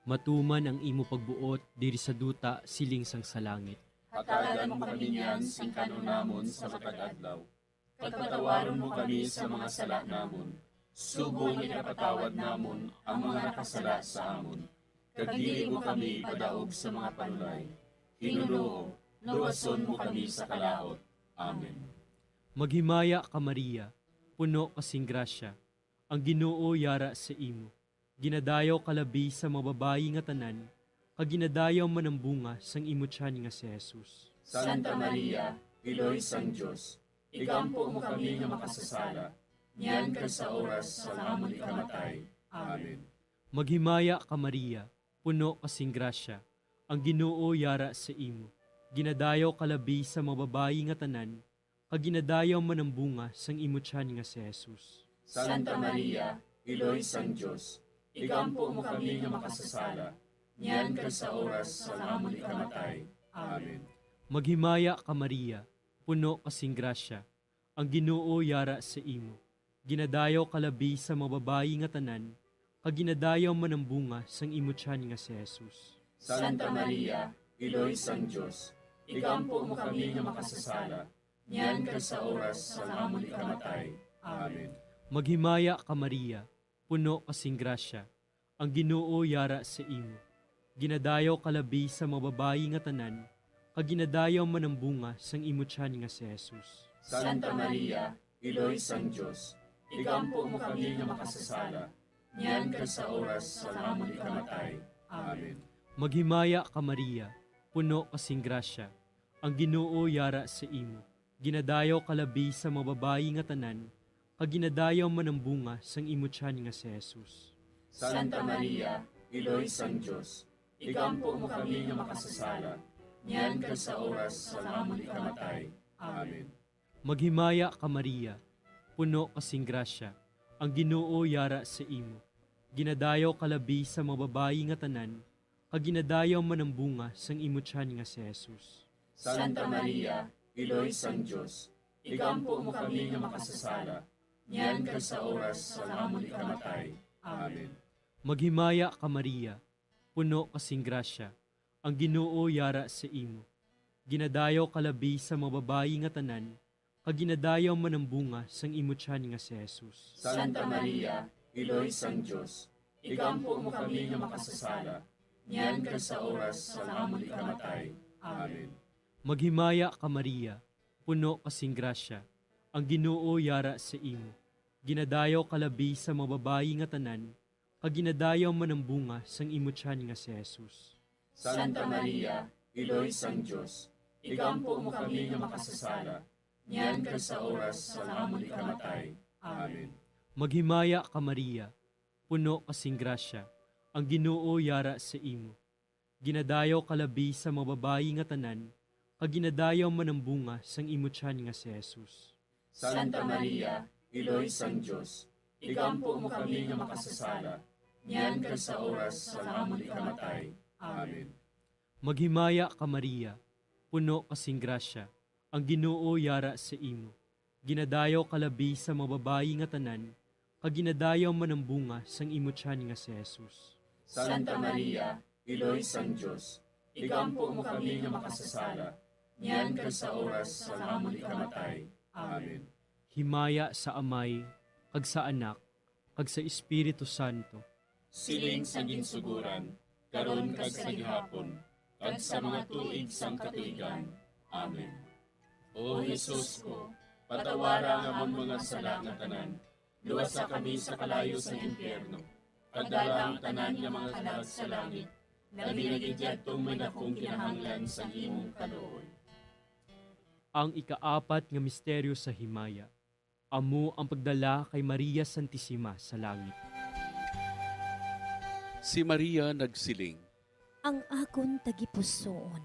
Matuman ang imo pagbuot diri sa duta siling sang sa langit. Hatagan mo kami niyan sing kan-on namon sa matag adlaw. Kag patawaron mo kami sa mga sala namon, subong nga ginapatawad namon ang mga nakasala sa amon. Kag dili mo kami ipadaog sa mga panulay. Ginoo, luwason mo kami sa kalaut. Amen. Maghimaya ka, Maria, puno ka sing grasya, ang Ginoo yara sa imo. Ginadayaw ka labi sa mga babayi nga tanan, kag ginadayaw man ang bunga sang imo tiyan nga si Jesus. Santa Maria, Iloy sang Dios, igampo mo kami nga makasasala, niyan kag sa oras sang amon ikamatay. Amen. Maghimaya ka, Maria, puno ka sing grasya, ang Ginoo yara sa imo. Ginadayaw ka labi sa mga babayi nga tanan, kag ginadayaw man ang bunga sang imo tiyan nga si Jesus. Santa Maria, Iloy sang Dios, igampo mo kami nga makasasala, niyan kag sa oras sang amon ikamatay. Amen. Maghimaya ka, Maria, puno ka sing grasya, ang Ginoo yara sa imo. Ginadayaw ka labi sa mga babayi nga tanan, kag ginadayaw man ang bunga sang imo tiyan nga si Jesus. Santa Maria, Iloy sang Dios, igampo mo kami nga makasasala, niyan kag sa oras sang amon ikamatay. Amen. Maghimaya ka, Maria, puno ka sing grasya, ang Ginoo yara sa imo. Ginadayaw ka labi sa mga babayi nga tanan, kag ginadayaw man ang bunga sang imo tiyan nga si Jesus. Santa Maria, Iloy sang Dios, igampo mo kami nga makasasala, niyan kag sa oras sang amon ikamatay. Amen. Maghimaya ka, Maria, puno ka sing grasya, ang Ginoo yara sa imo. Ginadayaw ka labi sa mga babayi nga tanan, kag ginadayaw man ang bunga sang imo tiyan nga si Jesus. Santa Maria, Iloy sang Dios, igampo mo kami nga makasasala, niyan kag sa oras sang amon ikamatay. Amen. Maghimaya ka, Maria, puno ka sing grasya, ang Ginoo yara sa imo. Ginadayaw ka labi sa mga babayi nga tanan, kag ginadayaw man ang bunga sang imo tiyan nga si Jesus. Santa Maria, Iloy sang Dios, igampo mo kami nga makasasala, niyan kag sa oras sang amon ikamatay. Amen. Maghimaya ka, Maria, puno ka sing grasya, ang Ginoo yara sa imo. Ginadayaw ka labi sa mga babayi nga tanan, kag ginadayaw man ang bunga sang imo tiyan nga si Jesus. Santa Maria, Iloy sang Dios, igampo mo kami nga makasasala, niyan kag sa oras sang amon ikamatay. Amen. Maghimaya ka, Maria, puno ka sing grasya, ang Ginoo yara sa imo. Ginadayaw ka labi sa mga babayi nga tanan, kag ginadayaw man ang bunga sang imo tiyan nga si Jesus. Santa Maria, Iloy sang Dios, igampo mo kami nga makasasala, niyan kag sa oras sang amon ikamatay. Amen. Maghimaya ka, Maria, puno ka sing grasya, ang Ginoo yara sa imo. Ginadayaw ka labi sa mga babayi nga tanan, kag ginadayaw man ang bunga sang imo tiyan nga si Jesus. Santa Maria, Iloy sang Dios, igampo mo kami nga makasasala, niyan kag sa oras sang amon ikamatay. Amen. Maghimaya ka, Maria, puno ka sing grasya, ang Ginoo yara sa imo. Ginadayaw ka labi sa mga babayi nga tanan, kag ginadayaw man ang bunga sang imo tiyan nga si Jesus. Santa Maria, Iloy sang Dios, igampo mo kami nga makasasala, niyan kag sa oras sang amon ikamatay. Amen. Himaya sa Amay, kag sa Anak, kag sa Espiritu Santo. Siling sa ginsuguran, karon kag sa gihapon, kag sa mga tuig sang katuigan. Amen. O Jesus ko, patawara ang amon mga sala nga tanan, luwasa kami sa kalayo sang impyerno, kag dala ang tanan nga mga kalag sa langit, labi na gid yadtong may dakong kinahanglan sang imong kaluoy. Ang ikaapat nga misteryo sa himaya, amo ang pagdala kay Maria Santisima sa langit. Si Maria nagsiling, "Ang akon tagipusoon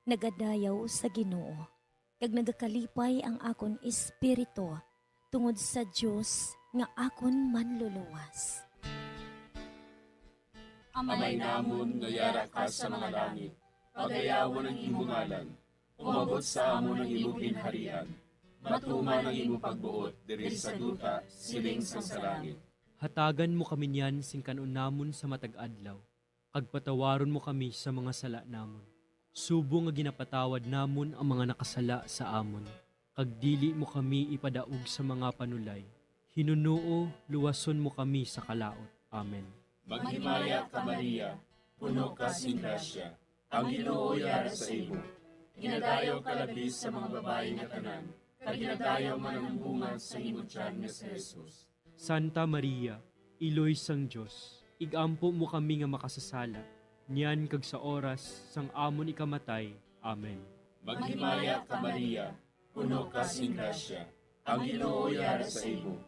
nagadayaw sa Ginoo, kag nagakalipay ang akon espiritu tungod sa Dios nga akon Manluluwas." Amay namon nga yara ka sa mga langit, pagayawon ang imo ngalan. Umabot sa amon ang imo ginharian. Matuman ang imo pagbuot diri sa duta, siling sang sa langit. Hatagan mo kami niyan sing kan-on namon sa matag adlaw, kag patawaron mo kami sa mga sala namon, subong nga ginapatawad namon ang mga nakasala sa amon, kag dili mo kami ipadaog sa mga panulay. Hinunoo, luwason mo kami sa kalaut. Amen. Maghimaya ka, Maria, puno ka sing grasya, ang Ginoo yara sa imo. Ginadayaw ka labi sa mga babayi nga tanan, kag ginadayaw man ang bunga sa imo tiyan nga si Jesus. Santa Maria, Iloy sang Dios, igampo mo kami nga makasasala, niyan kag sa oras sang amon ikamatay. Amen. Maghimaya ka, Maria, puno ka sing grasya, ang Ginoo yara sa imo.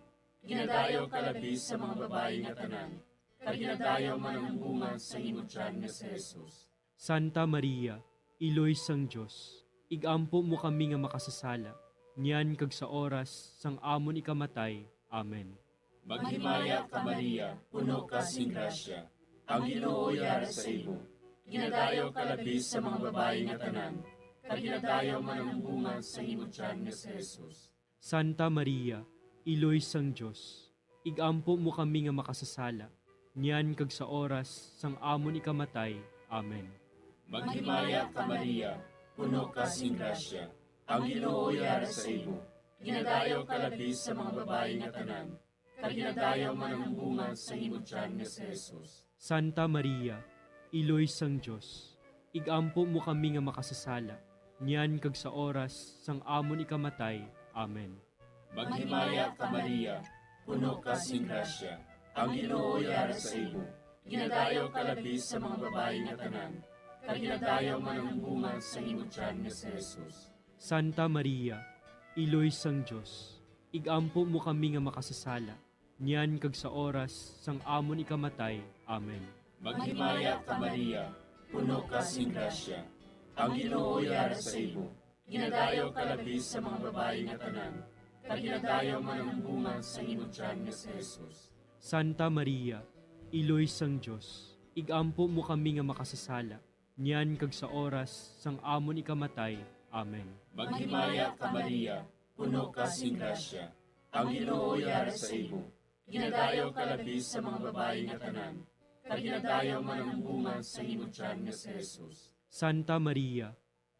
Ginadayaw ka labi sa mga babayi nga tanan, kag ginadayaw man ang bunga sa imo tiyan nga si Jesus. Santa Maria, Iloy sang Dios, igampo mo kami nga makasasala, niyan kag sa oras sang amon ikamatay. Amen. Maghimaya ka, Maria, puno ka sing grasya, ang Ginoo yara sa imo. Ginadayaw ka labi sa mga babayi nga tanan, kag ginadayaw man ang bunga sa imo tiyan nga si Jesus. Santa Maria, Iloy sang Dios, igampo mo kami nga makasasala, niyan kag sa oras sang amon ikamatay. Amen. Maghimaya ka, Maria, puno ka sing grasya, ang Ginoo yara sa imo. Ginadayaw ka labi sa mga babayi nga tanan, kag ginadayaw man ang bunga sa imo tiyan nga si Jesus. Santa Maria, Iloy sang Dios, igampo mo kami nga makasasala, niyan kag sa oras sang amon ikamatay. Amen. Maghimaya ka, Maria, puno ka sing grasya, ang Ginoo yara sa imo. Ginadayaw ka labi sa mga babayi nga tanan, kag ginadayaw man ang bunga sa imo tiyan nga si Jesus. Santa Maria, Iloy sang Dios, igampo mo kami nga makasasala, niyan kag sa oras sang amon ikamatay. Amen. Maghimaya ka, Maria, puno ka sing grasya, ang Ginoo yara sa imo. Ginadayaw ka labi sa mga babayi nga tanan, kag ginadayaw man ang bunga sa imo tiyan nga si Jesus. Santa Maria, Iloy sang Dios, igampo mo kami nga makasasala, niyan kag sa oras sang amon ikamatay. Amen. Maghimaya ka, Maria, puno ka sing grasya, ang Ginoo yara sa imo. Ginadayaw ka labi sa mga babayi nga tanan, kag ginadayaw man ang bunga sa imo tiyan nga si Jesus. Santa Maria,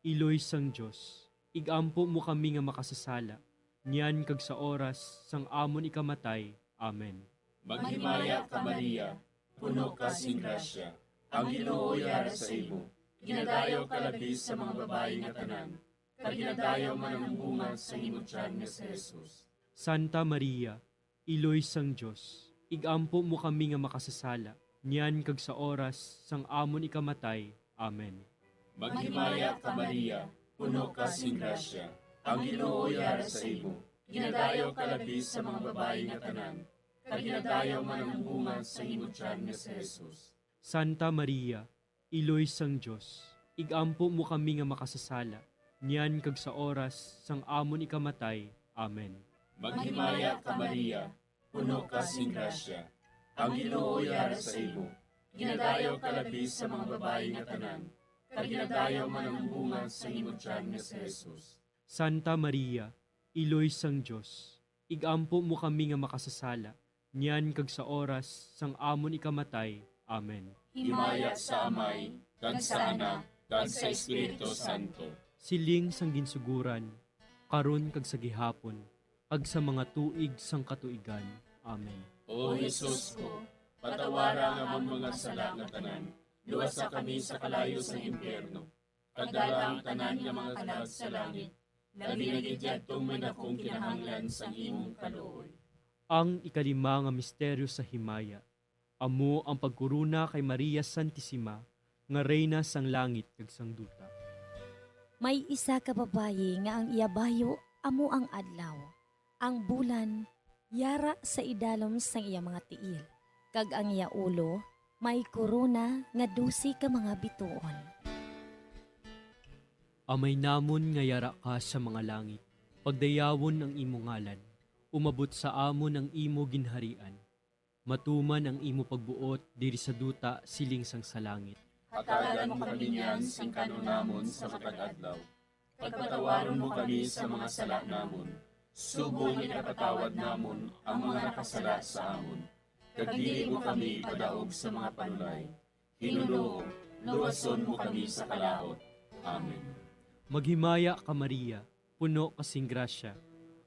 Iloy sang Dios, igampo mo kami nga makasasala, niyan kag sa oras sang amon ikamatay. Amen. Maghimaya ka, Maria, puno ka sing grasya, ang Ginoo yara sa imo. Ginadayaw ka labi sa mga babayi nga tanan, kag ginadayaw man ang bunga sa imo tiyan nga si Jesus. Santa Maria, Iloy sang Dios, igampo mo kami nga makasasala, niyan kag sa oras sang amon ikamatay. Amen. Maghimaya ka, Maria, puno ka sing grasya, ang Ginoo yara sa imo. Ginadayaw ka labi sa mga babayi nga tanan, kag ginadayaw man ang bunga sang imo tiyan nga si Jesus. Santa Maria, Iloy sang Dios, igampo mo kami nga makasasala, niyan kag sa oras sang amon ikamatay. Amen. Maghimaya ka, Maria, puno ka sing grasya. Ang Ginoo yara sa imo. Ginadayaw ka labi sa mga babayi nga tanan, kag ginadayaw man ang bunga sang imo tiyan nga si Jesus. Santa Maria, Iloy sang Dios, igampo mo kami nga makasasala, niyan kag sa oras sang amon ikamatay. Amen. Himaya sa Amay, kag sa Anak, kag sa Espiritu Santo. Siling sang ginsuguran, karon kag sa gihapon, kag sa mga tuig sang katuigan. Amen. O Jesus ko, patawara ang amon mga sala nga tanan, luwasa kami sa kalayo sang impyerno, kag dala ang tanan nga mga kalag sa langit, labi na gid yadtong may dakong kinahanglan sang imong kaluoy. Ang ikalima nga misteryo sa himaya, amo ang pagkorona kay Maria Santisima nga Reyna sang langit kag sang duta. May isa ka babayi nga ang iya bayo amo ang adlaw, ang bulan yara sa idalom sang iya mga tiil, kag ang iya ulo may korona nga dose ka mga bituon. Amay namon nga yara ka sa mga langit, pagdayawon ang imo ngalan, umabot sa amon ang imo ginharian, matuman ang imo pagbuot diri sa duta siling sang sa langit. Hatagan mo kami niyan sing kan-on namon sa matag adlaw, kag patawaron mo kami sa mga sala namon, subong nga ginapatawad namon ang mga nakasala sa amon, kag dili mo kami ipadaog sa mga panulay. Ginoo, luwason mo kami sa kalaut. Amen. Maghimaya ka, Maria, puno ka sing grasya,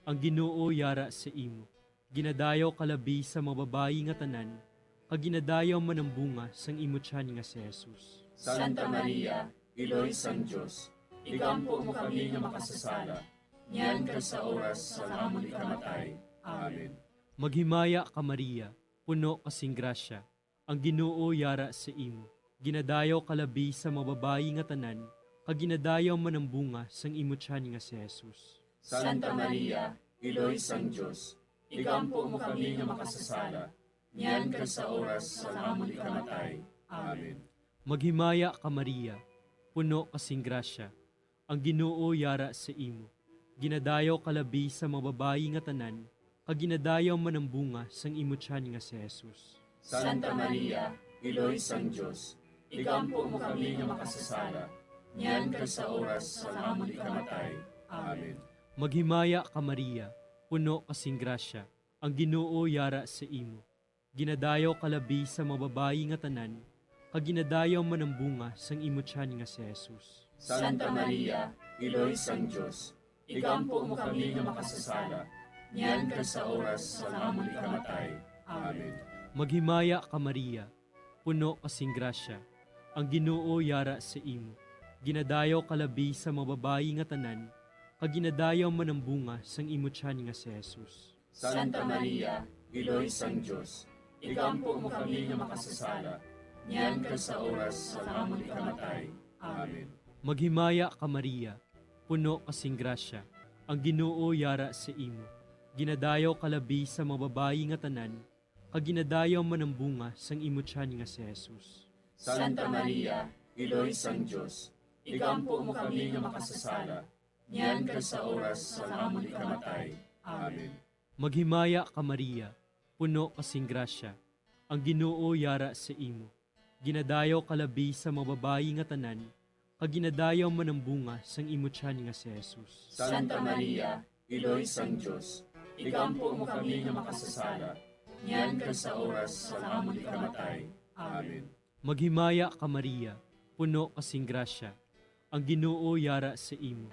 ang Ginoo yara sa imo. Ginadayaw ka labi sa mga babayi nga tanan, kag ginadayaw man ang bunga sang imo tiyan nga si Jesus. Santa Maria, Iloy sang Dios, igampo mo kami nga makasasala, niyan kag sa oras sang amon ikamatay. Amen. Maghimaya ka, Maria, puno ka sing grasya, ang Ginoo yara sa imo. Ginadayaw ka labi sa mga babayi nga tanan, kag ginadayaw man ang bunga sang imo tiyan nga si Jesus. Santa Maria, Iloy sang Dios, igampo mo kami nga makasasala, niyan kag sa oras sang amon ikamatay. Amen. Maghimaya ka, Maria, puno ka sing grasya, ang Ginoo yara sa imo. Ginadayaw ka labi sa mga babayi nga tanan, kag ginadayaw man ang bunga sang imo tiyan nga si Jesus. Santa Maria, Iloy sang Dios, igampo mo kami nga makasasala, niyan kag sa oras sang amon ikamatay. Amen. Maghimaya ka, Maria, puno ka sing grasya, ang Ginoo yara sa imo. Ginadayaw ka labi sa mga babayi nga tanan, kag ginadayaw man ang bunga sang imo tiyan nga si Jesus. Santa Maria, Iloy sang Dios, igampo mo kami nga makasasala, niyan kag sa oras sang amon ikamatay. Amen. Maghimaya ka, Maria, puno ka sing grasya, ang Ginoo yara sa imo. Ginadayaw ka labi sa mga babayi nga tanan, kag ginadayaw man ang bunga sang imo tiyan nga si Jesus. Santa Maria, Iloy sang Dios, igampo mo kami nga makasasala, niyan kag sa oras sang amon ikamatay. Amen. Maghimaya ka, Maria, puno ka sing grasya, ang Ginoo yara sa imo. Ginadayaw ka labi sa mga babayi nga tanan, kag ginadayaw man ang bunga sang imo tiyan nga si Jesus. Santa Maria, Iloy sang Dios, igampo mo kami nga makasasala, niyan kag sa oras sang amon ikamatay. Amen. Maghimaya ka, Maria, puno ka sing grasya, ang Ginoo yara sa imo. Ginadayaw ka labi sa mga babayi nga tanan, kag ginadayaw man ang bunga sang imo tiyan nga si Jesus. Santa Maria, Iloy sang Dios, igampo mo kami nga makasasala, niyan kag sa oras sang amon ikamatay. Amen. Maghimaya ka, Maria, puno ka sing grasya, ang Ginoo yara sa imo.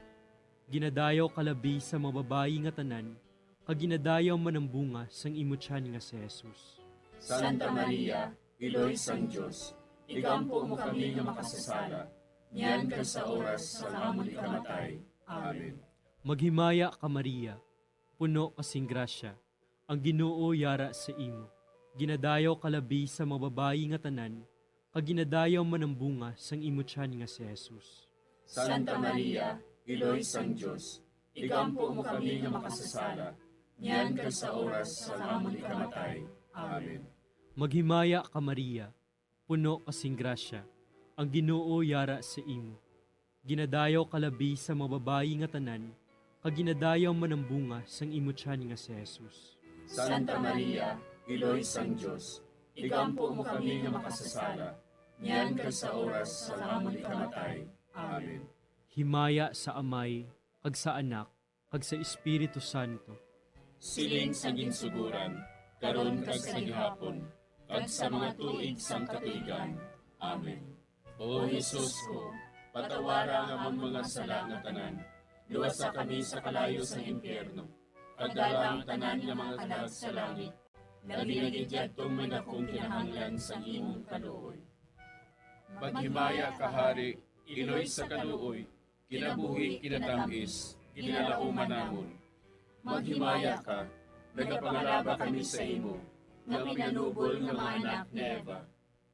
Ginadayaw ka labi sa mga babayi nga tanan, kag ginadayaw man ang bunga sang imo tiyan nga si Jesus. Santa Maria, Iloy sang Dios, igampo mo kami nga makasasala, niyan kag sa oras sang amon ikamatay. Amen. Maghimaya ka, Maria, puno ka sing grasya, ang Ginoo yara sa imo. Ginadayaw ka labi sa mga babayi nga tanan, kag ginadayaw man ang bunga sang imo tiyan nga si Jesus. Santa Maria, Iloy sang Dios, igampo mo kami nga makasasala, niyan kag sa oras sang amon ikamatay. Amen. Maghimaya ka, Maria, puno ka sing grasya, ang Ginoo yara sa imo. Ginadayaw ka labi sa mga babayi nga tanan, kag ginadayaw man ang bunga sang imo tiyan nga si Jesus. Santa Maria, Iloy sang Dios, igampo mo kami nga makasasala, niyan kag sa oras sang amon ikamatay. Amen. Himaya sa Amay, kag sa Anak, kag sa Espiritu Santo. Siling sa ginsugoran, karon kag sa gihapon, kag sa mga tuig sang katuigan. Amen. O Jesus ko, patawara ang amon mga sala nga tanan, luwasa kami sa kalayo sang impyerno, kag dala ang tanan nga mga kalag sa langit, labi na gid yadtong may dakong kinahanglan sang imong kaluoy. Maghimaya ka, Hari, Iloy sa kaluoy, kinabuhi, kinatamis, ginalauman namon. Maghimaya ka, nagapangalaba kami sa imo, nga pinanubol nga mga anak ni Eva.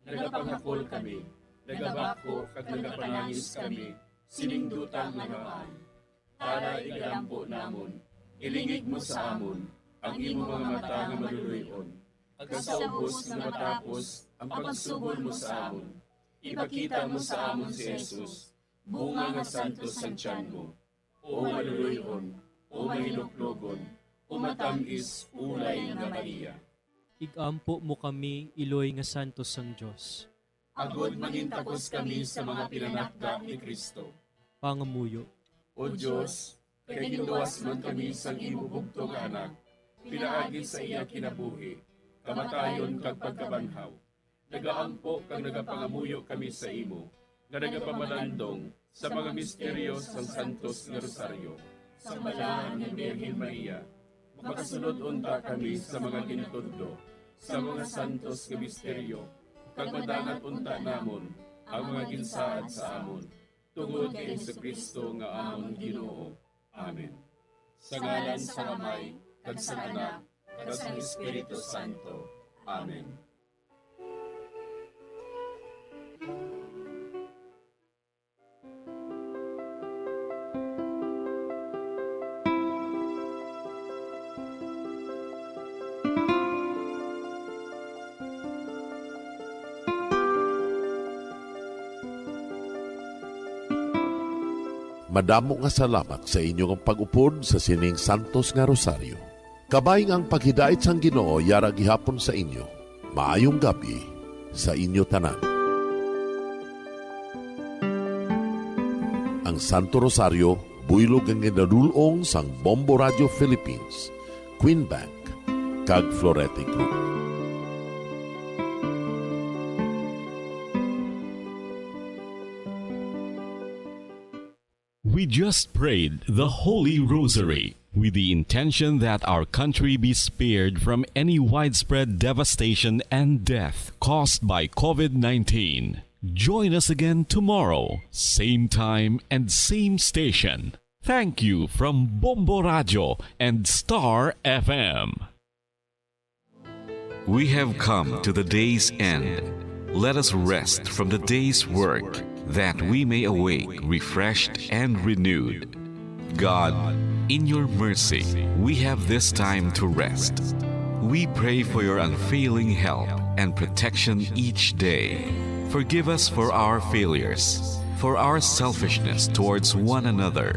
Nagapanghakol kami, nagabakho kag nagapanangis kami sining duta nga maan. Para igalampo namon, ilingig mo sa amon ang imo mga mata nga maluloy-on, kag sa ubos nga matapos ang pagsugol mo sa amon, ipakita mo sa amon si Jesus, bunga nga santos sang tiyan mo, o maluloy-on, o mahinuklogon, o matam-is ulay nga Maria. Igampo mo kami, Iloy nga santos sang Dios. Agod mangintakos kami sa mga pinanakda ni Cristo. Pangamuyo. O Dios, kay ginluwas man kami sang imo bugtong nga Anak, pinaagi sa iya kinabuhi, kamatayon kag pagkabanhaw, nagaampo kag nagapangamuyo kami sa imo, nga nagapamalandong sa mga misteryo sang Santos nga Rosaryo. Sang Balahan nga Birhen Maria, makasulod unta kami sa mga gintudlo sa mga santos nga misteryo, kag madangat unta namon ang mga ginsaad sa amon, tungod kay Jesu-Cristo nga amon Ginoo. Amen. Sa ngalan sang Amay, kag sang Anak, kag sang Espiritu Santo. Amen. Madamo nga salamat sa inyo nga pag-upod sa sining santos nga rosaryo. Kabay nga ang paghidait sang Ginoo yara gihapon sa inyo. Maayong gab-i sa inyo tanan. Ang Santo Rosario, buylog nga ginadul-ong sang Bombo Radio Philippines, Queen Bank, kag Florete Group. We just prayed the Holy Rosary with the intention that our country be spared from any widespread devastation and death caused by covid nineteen. Join us again tomorrow, same time and same station. Thank you from Bombo Radio and Star F M. We have come to the day's end. Let us rest from the day's work, that we may awake refreshed and renewed. God, in your mercy, we have this time to rest. We pray for your unfailing help and protection each day. Forgive us for our failures, for our selfishness towards one another.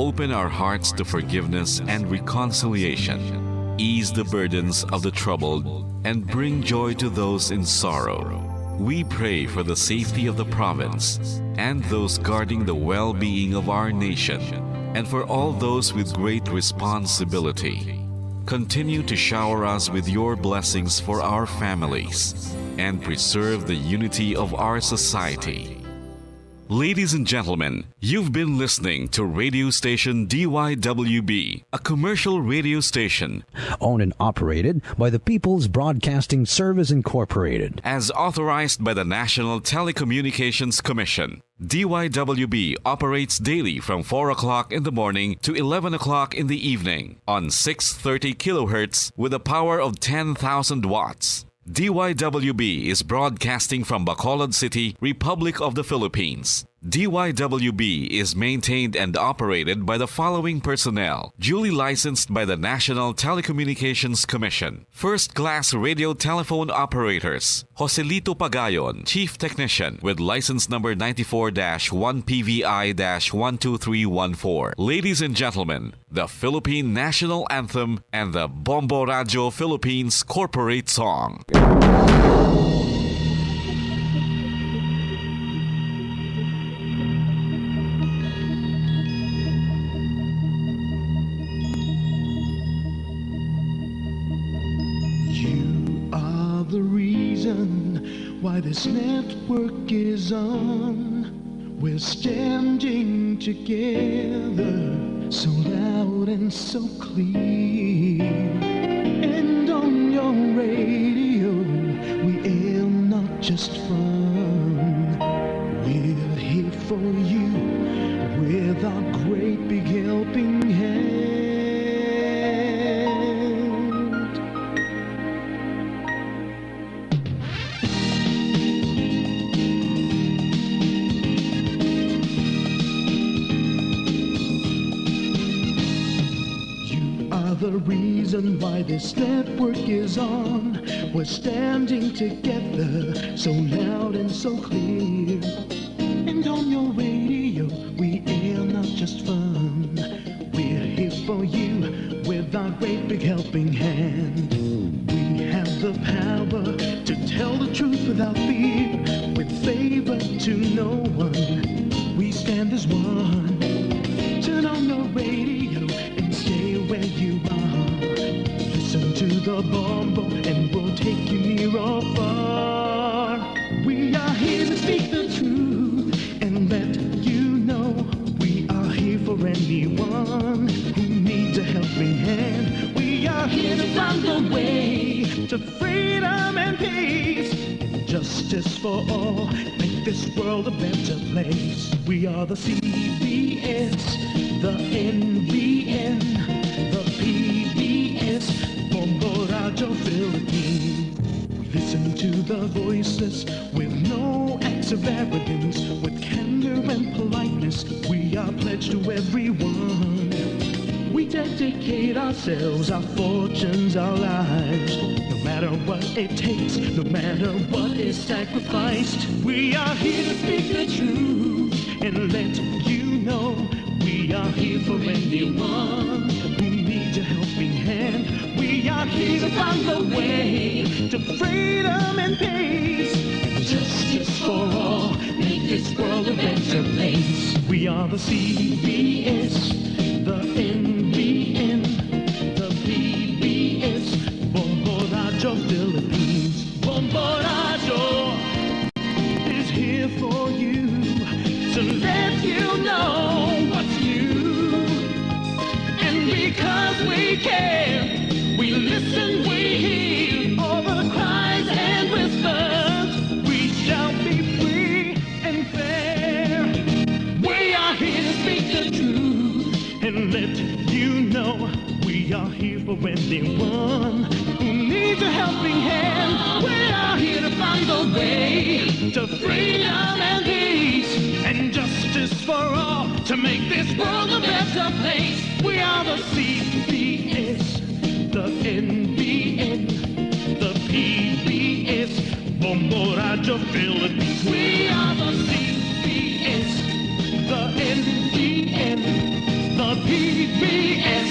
Open our hearts to forgiveness and reconciliation. Ease the burdens of the troubled and bring joy to those in sorrow. We pray for the safety of the province and those guarding the well-being of our nation, and for all those with great responsibility. Continue to shower us with your blessings for our families and preserve the unity of our society. Ladies and gentlemen, you've been listening to radio station D Y W B, a commercial radio station owned and operated by the People's Broadcasting Service Incorporated, as authorized by the National Telecommunications Commission. D Y W B operates daily from four o'clock in the morning to eleven o'clock in the evening on six thirty kilohertz with a power of ten thousand watts. D Y W B is broadcasting from Bacolod City, Republic of the Philippines. D Y W B is maintained and operated by the following personnel, duly licensed by the National Telecommunications Commission. First class radio telephone operators, Joselito Pagayon, Chief Technician, with license number ninety-four dash one P V I dash one two three one four. Ladies and gentlemen, the Philippine National Anthem and the Bombo Radio Philippines Corporate Song. You are the reason why this network is on. We're standing together, so loud and so clear. And on your radio, we air not just fun. We're here for you with our great big helping hand. You are the reason why this network is on. We're standing together, so loud and so clear. And on your radio, we air not just fun. We're here for you with our great big helping hand. We have the power to tell the truth without fear, with favor to no one. We stand as one. Turn on your radio and stay where you are. Listen to the Bombo and we'll take you near or far. We are here to speak the truth and let you know we are here for anyone who needs a helping hand. We are here to find the way to freedom and peace, justice for all, make this world a better place. We are the C B S, the N B N, the P B S, Bombo Radio Philippines. We listen to the voices with no acts of arrogance, with candor and politeness. We are pledged to everyone. We dedicate ourselves, our fortunes, our lives. No matter what it takes, no matter what is sacrificed, we are here to speak the truth and let you know we are here for anyone who needs a helping hand. We are here to find the way to freedom and peace and justice for all. Make this world a better place. We are the C B S, the N B N, the P B S, Bombo Radio Philippines. Bombo Radio is here for you to let you know what's new. And because we care, we listen, we hear all the cries and whispers. We shall be free and fair. We are here to speak the truth and let you know we are here for anyone who needs a helping hand. We are here to find the way to freedom and peace and justice for all, to make this world a better place. We are the C B S, the N B N, the P B S, Bombo Radio Philippines. We are the C B S, the N B N, the P B S,